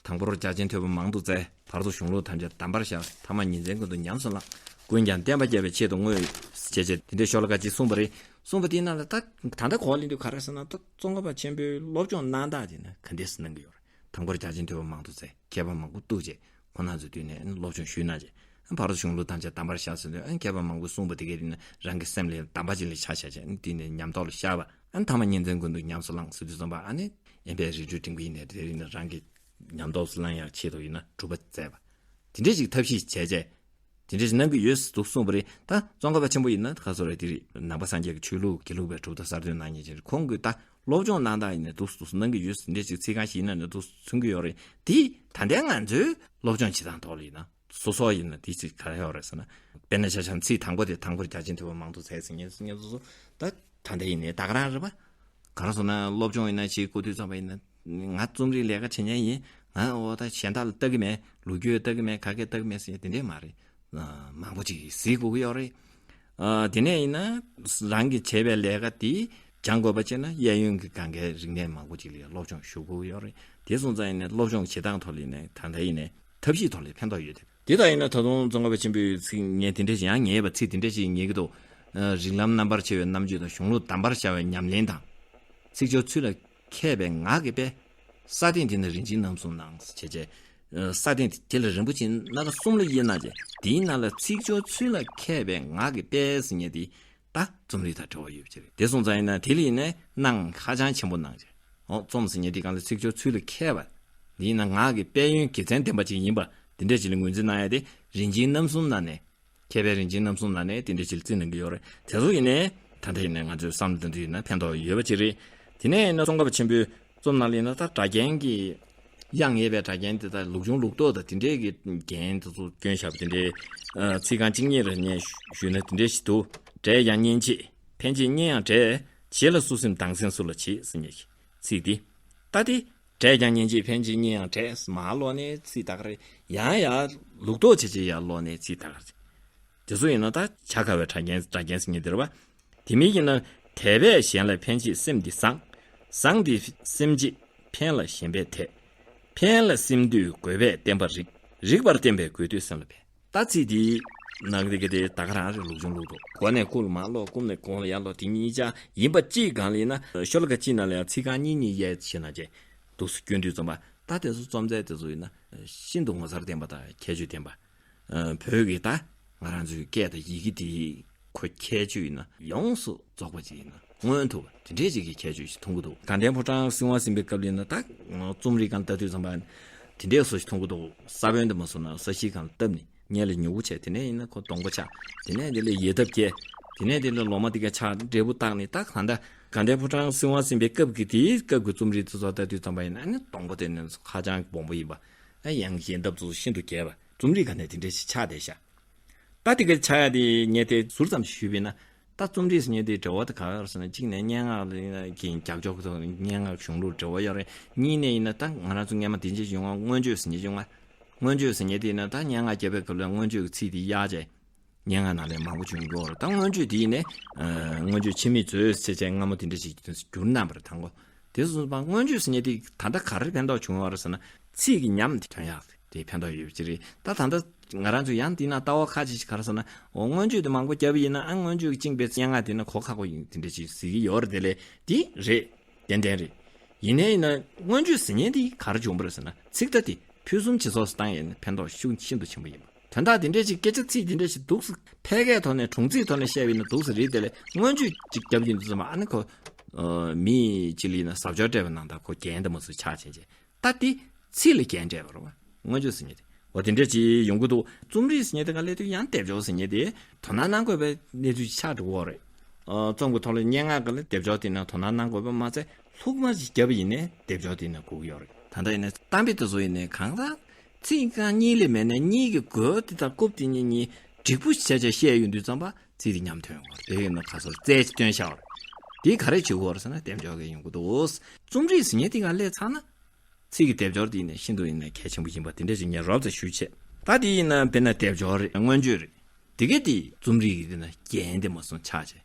དང་པོར་རྒྱ་ཆེན་ཐོས་པ་མང་དུ་བཙལ། བར་དུ་གཞུང་ལུགས་ཐམས་ཅད་གདམས་པར་ཤར། ཐ་མ་ཉིན་མཚན་ཀུན་ཏུ་ཉམས་སུ་བླངས། ཀུན་ཀྱང་བསྟན་པ་རྒྱས་པའི་ཆེད་དུ་བསྔོས། ཞེས་བྱས་དེ་འདྲའི་ཤོ་ལོ་ཀ་ཅིག་གསུངས་པ་རེད། གསུངས་པ་དེའི་ནང་ལ་ད་ད་ལྟ་གོ་བ་ལེན་དུས་ག་རེ་ཟེར་ན། ད་ཙོང་ཁ་པ་ཆེན་པོའི་སློབ་སྦྱོང་གནང་སྟངས་དེ་ནི་ག་འདྲས་སེ་གནང་གི་ཡོད་རེད། དང་པོར་རྒྱ་ཆེན་ཐོས་པ་མང་དུ་བཙལ། མཁས་པ་མང་པོ་གཏུགས་བྱས། ཁོང་རྣམ་ཚོའི་མདུན་ནས་སློབ་སྦྱོང་ཞུས་གནང་བྱས། བར་དུ་གཞུང་ལུགས་ཐམས་ཅད་གདམས་པར་ཤར་ཟེར་དུས། མཁས་པ་མང་པོས་གསུངས་པ་དེ་གའི་རིགས་ནི་རང་གི་སེམས་ལ་གདམས་པ་ཅིག་ལ་ཆ་བཞག་བྱས། དེ་ནི་ཉམས་རྟོགས་ལ་ཤར་བ། ཨ་ནི་ཐ་མ་ཉིན་མཚན་ཀུན་ཏུ་ཉམས་སུ་བླངས་ཟེར་དུས་ཙམ་པ། ཨ་ནི་དབེན་པའི་རི་ཁྲོད་འགྲིམ་གྱི་ཡིན་ནའི་དེ་ཡིན་ན་རང་གི་ཉམས་རྟོགས་སུ་བླང་ཡག་ཆེད་དུ་ཡིན་ན་སྒྲུབ་པ་མཛད་པ། དེ་འདྲས་ཞིག་ཐབས་ཤེས་བྱས་བྱས། དེ་འདྲས་ཞིག་གནང་གི་ཡོད་ཟེར་འདུག་གསུངས་པ་རེད། ད་ཙོང་ཁ་པ་ཆེན་པོ་ཡིན་ན་ག་ཚོད་རེད། དེ་རེད། ནང་པ་སངས་རྒྱས་ཀྱི་ཆོས་ལུགས་དགེ་ལུགས་པའི་གྲུབ་མཐའ་གསར་གཏོད་གནང་མཁན་ཅིག་རེད། ཁོང་གིས་ད་སློབ་སྦྱོང་གནང་སྟངས་ཡིན་ནའི་འདུག་འདུག་གནང་གི་ཡོད་ཟེར། འདྲས་ཞིག་ཚིག་རྐང་ཞིག་ཡིན་ན་ནི་འདུག་མཚོན་གྱི་ཡོད་རེད། དེ་ད་ལྟའི་ང་ཚོའི་སློབ་སྦྱོང་བྱེད་སྟངས་ཐོག་ལ་ཡིན་ན། སོ་སོ་ཡིན་ན་དེ་ཅིག་ག་རེ་ཡོད་རེད་ཟེར་ན། དཔེར་ན་ཆ་བཞག་ཚིག་དང་པོ་དེ། དང་པོར་རྒྱ་ཆེན་ཐོས་པ་མང་དུ་བཙལ་ཟེར་མཁན་སོ་སོ། ད་ད་ལྟ་ཡིན་ནའི་ད་ག་རང་རེད་པ། ག་རེ་ཟེར་ན་སློབ་སྦྱོང་ཡིན་ན་བྱེད་དགོས་དུས་ཙམ་པ་ཡིན་ན། ང་རྩོམ་རིག་ལས་ཀ་བྱེད་མཁན་ཡིན། ང་འོ་ད་གཞན་དག་ལ་ལྟ་གི་མེད། ལོ་རྒྱུས་ལྟ་གི་མེད། ག་གེ་ལྟ་གི་མེད་ཟེར་དེ་འདྲས་མ་རེད། ཨ། མང་པོ་ཅིག་གཟིགས་དགོས་ཀྱི་ཡོད་རེད། ཨ། དེ་ནས་ཡིན་ན་རང་གིས་བྱས་པའི་ལས་ཀ་དེ་སྦྱང་དགོས་པ་བྱས་ན་གཡས་གཡོན་གྱི་སྒང་གའི་རིག་གནས་མང་པོ་ཅིག་ལ་སློབ་སྦྱོང་ཞུ་དགོས་ཀྱི་ཡོད་རེད། དེ་སོང་ཙང་ཡིན་ན་སློབ་སྦྱོང་བྱེད་སྟངས་ཐོག་ལ་ཡིན་ན། ད་ལྟ་ཡིན་ན་ཐབས་ཤེས་ཐོག་ལ་ཕན་ཐོགས་ཡོད་དེ། དེ་ལྟར་ཡིན་ན་ད་དུང་ཙོང་ཁ་པ་ཆེན་པོའི་ཚིག་ངས་དེ་འདྲ་ཞིག་ཡང་ངེས་པ། ཚིག་དེ་འདྲ་ཞིག་ངེས་ཀྱི་འདུག་ཨ། རིགས་ལམ་རྣམ་པར་ཕྱེ་བའི་རྣམ་དཔྱོད་དང་། གཞུང་ལུགས་གདམས་པར་ཤར་བའི་ཉམས་ལེན་དང་། ཚིག་སྦྱོར་ཚུལ་ལ་མཁས་པའི་ངག་གི་དཔེ། ས་སྟེང་དེ་ན་རིན་ཆེན་རྣམ་གསུམ་སྣང་ཟེར་བྱས་བྱས། ཨ། ས་སྟེང་དེ་ལ་རིན་པོ་ཆེ་སྣ་ཁ་གསུམ་ལ་དབྱེ་གནང་བྱས། དེའི་ནང་ལ་ཚིག་སྦྱོར་ཚུལ་ལ་མཁས་པའི་ངག་གི་དཔེ་ཟེར་མཁན་དེ། ད་རྩོམ་རིག་དང་འབྲེལ་བ་ཡོད་པ་ཅིག་རེད། དེ་སོང་ཙང་ཡིན་ན་དེ་ལ་ཡིན་ན་སྣང་ཧ་ཅང་ཆེན་པོ་གནང་བྱས། འོ། རྩོམ་ཟེར་མཁན་དེ་སྒང་ལ་ཚིག་སྦྱོར་ཚུལ་ལ་མཁས་པ། དེ་ཡིན་ན་ངག་གི་དཔལ་ཡོན་དགེ་མཚན་ལྡན་པ་ཅིག་ཡིན་པ། དེ་འདྲ་ཅིག་ལ་ངོས་འཛིན་གནང་ཡ་དེ་རིན་ཆེན་རྣམ་གསུམ་ནང་ནས། མཁས་པའི་རིན་ཆེན་རྣམ་གསུམ་ནང་ནས་དེ་འདྲ་ཅིག་ལ་བརྩི་གནང་གི་ཡོད་རེད། དེ་ཚོ་ཡིན་ནའི་ད་ལྟ་ཡིན་ནའི་ང་ཚོས་བསམ་བློ་གཏོང་དུས་ཡིན་ན་ཕན་ཐོགས་ཡོད་པ་ཅིག་རེད། དེ་ནས་ཡིན་ན་ཙོང་ཁ་པ་ཆེན་པོའི་རྩོམ་ནང་ལ་ཡིན་ན་ད་སྒྲ་རྒྱན་གྱི། དབྱངས་ཡོད་པའི་སྒྲ་རྒྱན་དེ་དག་ལུགས་འབྱུང་ལུགས་ལྡོག་དང་དེ་འདྲའི་གི་རྒྱན་དེ་ཚོ་བསྐྱོན་བཞག་པ་དེ་འདྲའི། ཨ། ཚིག་རྐང་གཅིག་གཉིས་རེ་ནས་ཞུས་ན་དེ་འདྲའི་ཞིག་འདུག་སྒྲས་ཀྱང་སྙན་བྱེད། ཕན་བྱེད་སྙན་ཡང་བྲལ། བྱེད་ལ་སུ་སེམས་སྡང་སེམས་སུ་ལ་བྱེད་ཟེར་མཁན་གྱི་ཚིག་འདི། ད་དེ། སྒྲས་ཀྱང་སྙན་བྱེད། ཕན་བྱེད་སྙན་ཡང་བྲལ། མར་ཀློག་ནས་ཚིག་དག་རེད། ཡང་ཡང་ལུགས་ལྡོག་བྱས་བྱས་ཡར་ཀློག་ནས་ཚིག་དག་རེད། དེ་ཚོ་ཡིན་ན་ད་བྱ་དགའ་བའི་སྒྲ་རྒྱན། སྒྲ་རྒྱན་ཟེར་མཁན་དེ་རེད་པ། དེ་མིན་ཡིན་ན། དད་པས་གཞན་ལ་ཕན་བྱེད་སེམས་འདི་བཟང་། བཟང་འདི་སེམས་བྱེད་ཕན་ལ་གཞན་པས་དད། ཁྱེད་ལ་སེམས་འདུན་དགོས་པས་བསྟན་པ་རིག་རིག་པར་བསྟན་པས་དགོས་འདོད་སེམས་ལ་འཕེལ། ད་ཚིག་འདི་ནང་དེ་ག་དེ་ད་ག་རང་རེད། ལུགས་འབྱུང་ལུགས་འདུག་སྒོ་ནས་རྐུ་ལ་མར་ལོག་རྐུ་ནས་གོང་ལ་ཡར་ལོག་དེ་གཉིས་ཆ་ཡིན་པ་གཅིག་སྒང་ལ་ཡིན་ན་ཤོ་ལོ་ཀ་གཅིག་ནང་ལ་ཡང་ཚིག་རྐང་གཉིས་གཉིས་དབྱེ་ཕྱེ་ན་བྱས་འདུག་སེ་སྐྱོན་དུས་ཙམ་པ། ད་དེ་ཚོ་རྩོམ་རྩལ་དེ་ཚོ་ཡིན་ན་ཤིན་ཏུ་ངོ་མཚར་ལྡན་པ་དང་ཁྱད་ཆོས་ལྡན་པ། བོད་ཀྱི་ད་ང་རང་ཚོའི་སྐད་དང་ཡི་གེ་དེ་ཁོ་ཁྱད་ཆོས་ཡིན་ན་ཡོངས་སུ་རྫོགས་པ་ཅིག་ཡིན་ན་མངོན་ཐུབ་པ་དེ་འདྲས་ཅིག་གི་ཁྱད་ཆོས་ཤིག་མཐོང་གི་འདུག་དགའ་ལྡན་ཕོ་བྲང་བསིལ་བ་ཟིན་པའི་སྐབས་ལ་ཡིན་ན་ད་རྩོམ་རིག་སྒང་ལ་ལྟ་དུས་ཙམ་པ་དེ་འདྲས་བཟོ་ཞིག་མཐོང་གི་འདུག་ས་བོན་དུ་མ་སོང་ན་ས་གཞིའི་སྒང་ལ་བཏབ་ནས་སྔོན་ལ་མྱུ་གུ་བྱས། དེ་ནས་ཡིན་ན་ཁོ་སྡོང་པོ་ཆགས། དེ་ནས་དེ་ལ་ཡལ་འདབ་སྐྱེས། དེ་ནས་དེ་ལ་ལོ་མ་དེ་ག་ཆགས་འབྲས་བུ་བཏགས་ནས། ད་གང་ལྟར་དགའ་ལྡན་ཕོ་བྲང་བསིལ་བ་ཟིན་པའི་སྐབས་ཀྱི་དེའི་སྐབས་ཀྱི་རྩོམ་རིག་དེ་ཚོ་ལྟ་དུས་ཙམ་པ་ཡིན་ན་ཨ་ནི་སྡོང་པོ་དེ་ནི་ཧ་ཅང་སྦོམ་པོ་ཡིན་པ། ཨ་ཡང་ཡལ་འདབ་ཚོ་ཤིན་ཏུ་རྒྱས་པ། རྩོམ་རིག་སྒང་ནས་དེ་འདྲས་ཞིག་ཆགས་བསྡད་ཤག་ད་དེ་ག་ཆགས་ཡ་དེ་ངས་དེ་ཟུར་ཙམ་ཞུས་པ་ཡིན་ན། ད་རྩོམ་རིག་ཟེར་མཁན་དེ་འབྲེལ་བ་དེ་ག་རེ་ཡོད་རེད་ཟེར་ན། གཅིག་ནས་སྙན་ངག་ལ་ཡིན་ན་གི་རྒྱག་ཕྱོགས་དང་སྙན་ངག་གཞུང་ལུགས་འབྲེལ་བ་ཡོད་རེད། གཉིས་ནས་ཡིན་ན་ད་ང་རང་ཚོ་སྔོན་མ་དེ་འདྲས་ཡོང་བ་མངོན་བརྗོད་ཟེར་མཁན་ཡོང་བ། མངོན་བརྗོད་ཟེར་མཁན་དེ་ཡིན་ན་ད་སྙན་ངག་རྒྱབ་པའི་སྐབས་ལ་མངོན་བརྗོད་ཀྱི་ཚིག་དེ་གཡར་བྱས། སྙན་ངག་ནང་ལ་མང་པོ་བྱུང་གི་ཡོད་རེད། ད་མངོན་བརྗོད་དེ་ཡིན་ནའི་ཨ་མངོན་བརྗོད་འཆི་མེད་མཛོད་ཟེར་བྱས་སྔ་མོ་དེ་འདྲ་ཞིག་བསྒྱུར་གནང་བ་རེད། དང་པོ་དེ་སོང་ཙང་མངོན་བརྗོད་ཟེར་མཁན་དེ་ད་ལྟ་ག་རེ་ཕན་ཐོགས་བྱུང་བ་རེད་ཟེར་ན། ཚིག་གི་ཉམས་དེ་ཐོན་ཡག་དེ་ཕན་ཐོགས་ཡོད་པ་ཅིག་རེད། ད་ད་ལྟ་ང་རང་ཚོ་ཡང་འདི་ན་ལྟ་བ་ཁ་ཅིག་ག་རེ་ཟེར་ན། འོ་མངོན་བརྗོད་དེ་མང་པོ་བརྒྱབ་པ་ཡིན་ན་ཨ་མངོན་བརྗོད་ཀྱིས་བཅིངས་པའི་སྙན་ངག་དེ་ན་གོ་ཁག་པོ་ཡིན་དེ་འདྲ་ཞིག་ཟེར་གྱི་ཡོད་རེད། དེ་ལས་དེ་རེད། ཏན་ཏན་རེད། ཡིན་ནའི་ཡིན་ན་མངོན་བརྗོད་ཟེར་མཁན་དེ་ག་རེ་བྱུང་བ་རེད་ཟེར་ན། ཚིག་མཐའ་དེ་ཕུན་སུམ་ཇེ་ཚོགས་སུ་བཏང་ཡས་ནི་ཕན་ཐོགས་ཤུགས་ཤིན་ཏུ་ཆེན་པོ་ཡིན་པ། དོན་དག་དེ་འདྲས་ཅིག་སྐད་ཆ་ཚིག་དེ་འདྲས་ཞིག་འདུག་སེ་ཕལ་སྐད་ཐོག་ནས་དྲུང་ཚིག་ཐོག་ནས་བཤད་པ་ཡིན་ན་འདུག་སེ་རེད། དེ་ལས་མངོན་བརྗོད་ཅིག་བརྒྱབ་ཡིན་དུས་ཙམ་པ་ཨ་ནི་ཁོ་ཨ་མི་གཅིག་ལ་ཡིན་ན་ཟབ་སྦྱོར་སྤྲད་པ་ནང་ལྟར་ཁོ་རྒྱན་དེ་མོ་ཟིག་ཆགས་ཕྱིན་བྱས། ད་དེ་ཚིག་ལ་རྒྱན་སྤྲད་པ་རེད་བ། མངོན་བརྗོད་ཟེར་མཁན་དེ། འོ་དེ་འདྲས་ཅིག་ཡོང་གི་འདུག་རྩོམ་རིག་ཟེར་མཁན་དེ་ག་སླེབས་དུས་ཡང་སྡེབ་སྦྱོར་ཟེར་མཁན་དེ་དོ་སྣང་གནང་དགོས་པའི་གནས་ཚུལ་ཆགས་འགྲོ་གི་ཡོད་རེད། ཨ་རྩོམ་གྱི་ཐོག་ལ་སྙན་ངག་གི་ལ་སྡེབ་སྦྱོར་དེ་ན་དོ་སྣང་གནང་དགོས་པ་མ་ཚད། ལྷུག་མ་ཞིག་བརྒྱབ་པ་ཡིན་ནའི་སྡེབ་སྦྱོར་དེ་ན་དགོས་ཀྱི་ཡོད་རེད། ད་ལྟ་ཡིན་ན་གཏམ་དཔེ་དེ་ཚོ་ཡིན་ནའི་གང་ལྟར་ཚིག་རྐང་གཉིས་ལས་མེད་ནའི་གཉིས་ཀྱི་དགོས་དེ་དང་རྐུབ་དེ་གཉིས་གཉིས་འགྲིག་པོ་བྱས་བྱས་བཤད་ཡོང་དུས་ཙམ་པ་ཚིག་དེ་ཉམས་ཐོན་ཡོང་བ་རེད། དེ་ཡིན་ན་ག་ཚོད་རྩལ་ཅིག་སྟོན་ཤག་བ་རེད། དེ་ག་རེ་བྱེད་དགོས་རེད་ཟེར་ན་སྡེབ་སྦྱོར་གྱི་ཡོང་གི་འདུག་རྩོམ་རིག་ཟེར་མཁན་དེ་ག་སླེབས་ཚར་ན། ཚིག་གི་སྡེབ་སྦྱོར་དེ་ཡིན་ནའི་ཤིན་ཏུ་ཡིན་ནའི་གལ་ཆེན་པོ་ཡིན་པ་དེ་འདྲ་ཞིག་ངས་རོབ་ཙམ་ཞུས་བྱས། ད་དེ་ཡིན་ན་དཔེར་ན་སྡེབ་སྦྱོར་རེད། མངོན་བརྗོད་རེད། དེ་གས་དེ་རྩོམ་རིག་གི་དེ་ན་རྒྱན་དེ་མ་སོང་ཆགས་བྱས།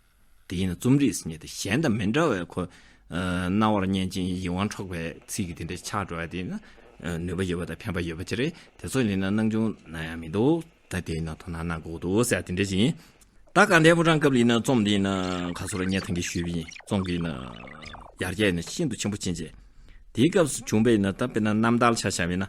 དེ་ཡིན་ན་རྩོམ་རིག་ཟེར་མཁན་དེ་གཞན་དང་མི་འདྲ་བའི་ཁོ་ཨ་རྣ་བར་སྙན་ཅིང་ཡིད་དབང་འཕྲོག་པའི་ཚིག་གི་དེ་འདྲ་ཆགས་འགྲོ་བ་དེ་ཡིན་ན་ནུས་པ་ཡོད་པ་དང་ཕན་པ་ཡོད་པ་ཅིག་རེད། དེ་ཚོ་ཡིན་ན་སྣང་ཆུང་གནང་ཡ་མི་འདུག་ད་དེ་ཡིན་ན་དོ་སྣང་གནང་དགོས་འདུག་ཟེར་དེ་འདྲ་ཞིག་ཡིན། ད་དགའ་ལྡན་ཕོ་བྲང་སྐབས་ལ་ཡིན་ན་རྩོམ་འདི་ཡིན་ན་ག་ཚོད་ར་ངས་ཐང་གིས་ཞུས་པ་ཡིན། རྩོམ་གྱི་ཡིན་ན་ཡར་རྒྱས་ཡིན་ན་ཤིན་ཏུ་ཆེན་པོ་ཕྱིན་ཆད། དེའི་སྐབས་སུ་བྱུང་བའི་ཡིན་ན་ད་དཔེར་ན་རྣམ་ཐར་ཆ་བཞག་པ་ཡིན་ན།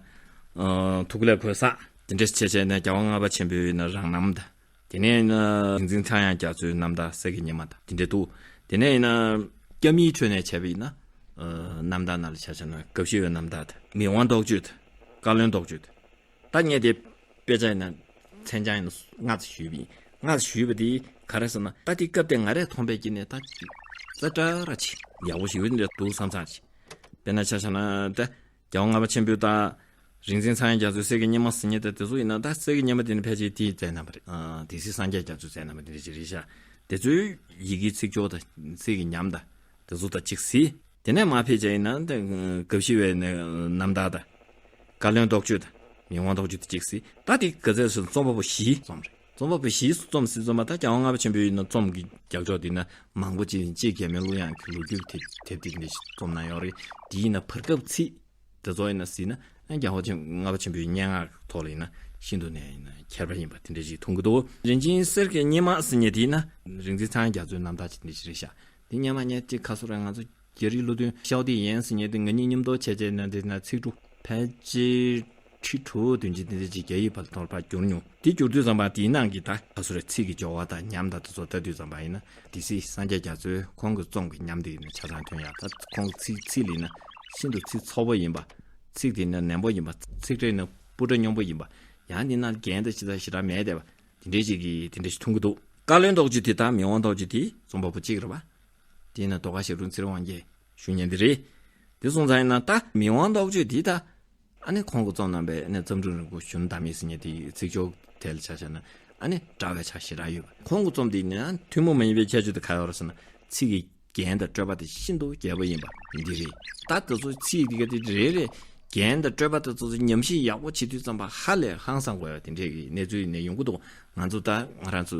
ཨ་ཐུགས་ལས་གོས་བསགས་དེ་འདྲ་བྱས་བྱས་ནས་རྒྱལ་བ་ལྔ་པ་ཆེན་པོའི་ཡིན་ན་རང་རྣམ་དང་། དེ་ནས་ཡིན་ན་རིག་འཛིན་ཚངས་དབྱངས་རྒྱ་མཚོའི་རྣམ་ཐར་གསེར་གྱི་སྙེ་མ་དང་དེ་འདྲ་འདུག་དེ་ནས་ཡིན་ན་སྐྱབས་གཉིས་ཁྲོད་ནས་བྱས་པ་ཡིན་ན། ཨ་རྣམ་ཐར་ནང་ལ་ཆ་བཞག་ན་དགའ་བཞི་པའི་རྣམ་ཐར་དང་མི་དབང་རྟོགས་བརྗོད་དང་བཀའ་བློན་རྟོགས་བརྗོད་དང་། ད་ངས་དེ་དཔེ་ཆ་ཡིན་ན་མཚན་བྱང་ཡིན་ན་ལྔ་ཙམ་ཞུས་པ་ཡིན། ལྔ་ཙམ་ཞུས་པ་དེ་ག་རེ་ཟེར་ན་ད་དེ་སྐབས་དེ་ང་རས་མཐོང་པའི་དཀྱིལ་ནས་ད་ཙ་དྲག་ར་ཆེ་ཡག་པོ་ཞིག་ཡོད་འདྲ་འདུག་བསམ་ཚར་ཅིག་དཔེར་ན་ཆ་བཞག་ན་ད་རྒྱལ་བ་ལྔ་པ་ཆེན་པོ་དང་རིག་འཛིན་ཚངས་དབྱངས་རྒྱ་མཚོའི་གསེར་གྱི་སྙེ་མ་ཟེར་མཁན་དེ་དེ་ཚོ་ཡིན་ན་ད་གསེར་གྱི་སྙེ་མ་དེ་ནི་ཕལ་ཆེར་དེའི་རྩའི་རྣམ་པ་རེད། ཨ་སྡེ་སྲིད་སངས་རྒྱས་རྒྱ་མཚོའི་རྩའི་རྣམ་པ་དེ་འདྲ་ཅིག་རེད་ཤག་དེ་ཚོའི་ཡི་གེའི་ཚིག་སྦྱོར་དང་གསེར་གྱི་ཉམས་དང་དེ་ཚོ་དང་གཅིག་གཟིགས། དེ་ནས་མར་ཕེབས་བྱས་ཡིན་ན་དགའ་བཞི་པའི་རྣམ་ཐར་དང་། བཀའ་བློན་རྟོགས་བརྗོད་དང་། མི་དབང་རྟོགས་བརྗོད་དེ་གཅིག་གཟིགས། ད་དེ་ག་ཚད་སོང་རྩོམ་པ་པོ་བཞིའི་རྩོམ་རེད། རྩོམ་པ་པོ་བཞིའི་རྩོམ་ཟེར་རྩོམ་པ་ད་རྒྱལ་བ་ལྔ་པ་ཆེན་པོའི་ཡིན་ན་རྩོམ་གྱི་རྒྱབ་ཕྱོགས་དེ་ན་མང་པོ་ཅིག་གཅིག་རྒྱལ་མོའི་གླུ་དབྱངས་ཀྱི་ལོ་རྒྱུས་ཀྱི་དེབ་དེ་འདྲ་ཞིག་རྩོམ་གནང་ཡོད་རེད། དེ་ཡིན་ན་བར་སྐབས་ཚིག་དེ་ཚོ་ཡིན་ན་གཟིགས་ན་རྒྱལ་བ་ལྔ་པ་ཆེན་པོའི་སྙན་ངག་ཐོག་ལ་ཡིན་ན་ཤིན་ཏུ་ནས་ཡིན་ན་ཁྱད་པར་ཡིན་པ་དེ་འདྲ་ཞིག་མཐོང་གི་འདུག་རིན་ཆེན་གསེར་གྱི་སྙེ་མ་ཟེར་མཁན་དེ་ཡིན་ན་རིག་འཛིན་ཚངས་དབྱངས་རྒྱ་མཚོའི་རྣམ་ཐར་ཅིག་འདྲ་ཞིག་རེད་ཤག་དེ་སྔོན་མ་ངས་ཅིག་ཁ་སོ་ར་ང་ཚོ་རྒྱ་རིགས་ལོ་དོན་ཤའོ་ཏི་ཡན་ཟེར་མཁན་དེ་ང་གཉིས་མཉམ་དུ་བྱས་བྱས་ན་དེ་ན་ཚིག་འབྲུ་ཕལ་ཆེར་ཁྲི་དྲུག་བདུན་ཅུ་དེ་འདྲ་ཅིག་རྒྱ་ཡིག་བར་དུ་ཕར་བསྒྱུར་མྱོང་། དེ་བསྒྱུར་དུས་ཙམ་པ་དེའི་ནང་གི་ད་ཁ་སོ་ར་ཚིག་གི་སྦྱོར་བ་དང་ཉམས་དང་དེ་ཚོ་ལྟ་དུས་ཙམ་པ་ཡིན་ན་སྡེ་སྲིད་སངས་རྒྱས་རྒྱ་མཚོའི་ཁོང་གི་རྩོམ་གྱི་ཉམས་དེ་ཡིན་ན་ཆ་ཚང་ཐོན་ཡག་ད་ཁོང་གི་ཚིག་ཚིག་ལ་ཡིན་ན་ཤིན་ཏུ་ཚིག་ཚོགས་པ་ཡིན་པ། ཚིག་དེ་ཡིན་ན་ནན་པོ་ཡིན་པ། ཚིག་ཕྲད་ཡིན་ན་སྤུ་སྒྲ་སྙོམས་པོ་ཡིན་པ། ཡང་དེ་ན་རྒྱན་དང་ཅི་ལྟར་ཞེ་དྲག་མེད་བསྡད་པ་དེ་འདྲས་ཅིག་གིས་དེ་འདྲས་ཞིག་མཐོང་གི་འདུག་བཀའ་བློན་རྟོགས་བརྗོད་དེ་དང་མི་དབང་རྟོགས་བརྗོད་དེ་རྩོམ་པ་པོ་གཅིག་རེད་པ། དེ་ན་རྡོ་ཁ་ཞབས་དྲུང་ཚེ་རིང་དབང་རྒྱལ་ཞུ་མཁན་དེ་རེད། དེ་སོང་ཙང་ཡིན་ན་ད་མི་དབང་རྟོགས་བརྗོད་དེ་ད་ཨ་ནི་ཁོང་གིས་རྩོམ་གནང་པའི་ཨ་ནི་བརྩམས་སྒྲུང་རིང་པོ་གཞོན་ནུ་བདག་མེད་ཟེར་མཁན་དེའི་ཚིག་སྦྱོར་ཐད་ལ་ཆ་བཞག་ན་ཨ་ནི་འདྲ་བའི་ཆ་ཞེ་དྲག་ཡོད་པ། ཁོང་གིས་རྩོམ་དེ་ཡིན་ན་ཐུན་མོང་མ་ཡིན་པའི་ཁྱད་ཆོས་དེ་ག་ཡོད་རེད་ཟེར་ན་ཚིག་གི་རྒྱན་དང་སྤྲོས་པ་དེ་ཤིན་ཏུ་རྒྱས་པོ་ཡིན་པ་འདི་རེད། ད་དེ་ཚོ་ཚིག་འདི་ག་དེ་རེ་རེ་རྒྱན་དང་སྤྲོས་པ་དེ་ཚོ་ཚོ་ཉམས་ཞིབ་ཡག་པོ་བྱེད་དུས་ཙམ་པ་ཧ་ལས་ཧང་སང་དགོས་པ་དེ་འདྲས་ཀྱི་གནས་ཚུལ་ཡིན་ནས་ཡོང་གི་འདུག་ང་ཚོ་ད་ང་རང་ཚོ་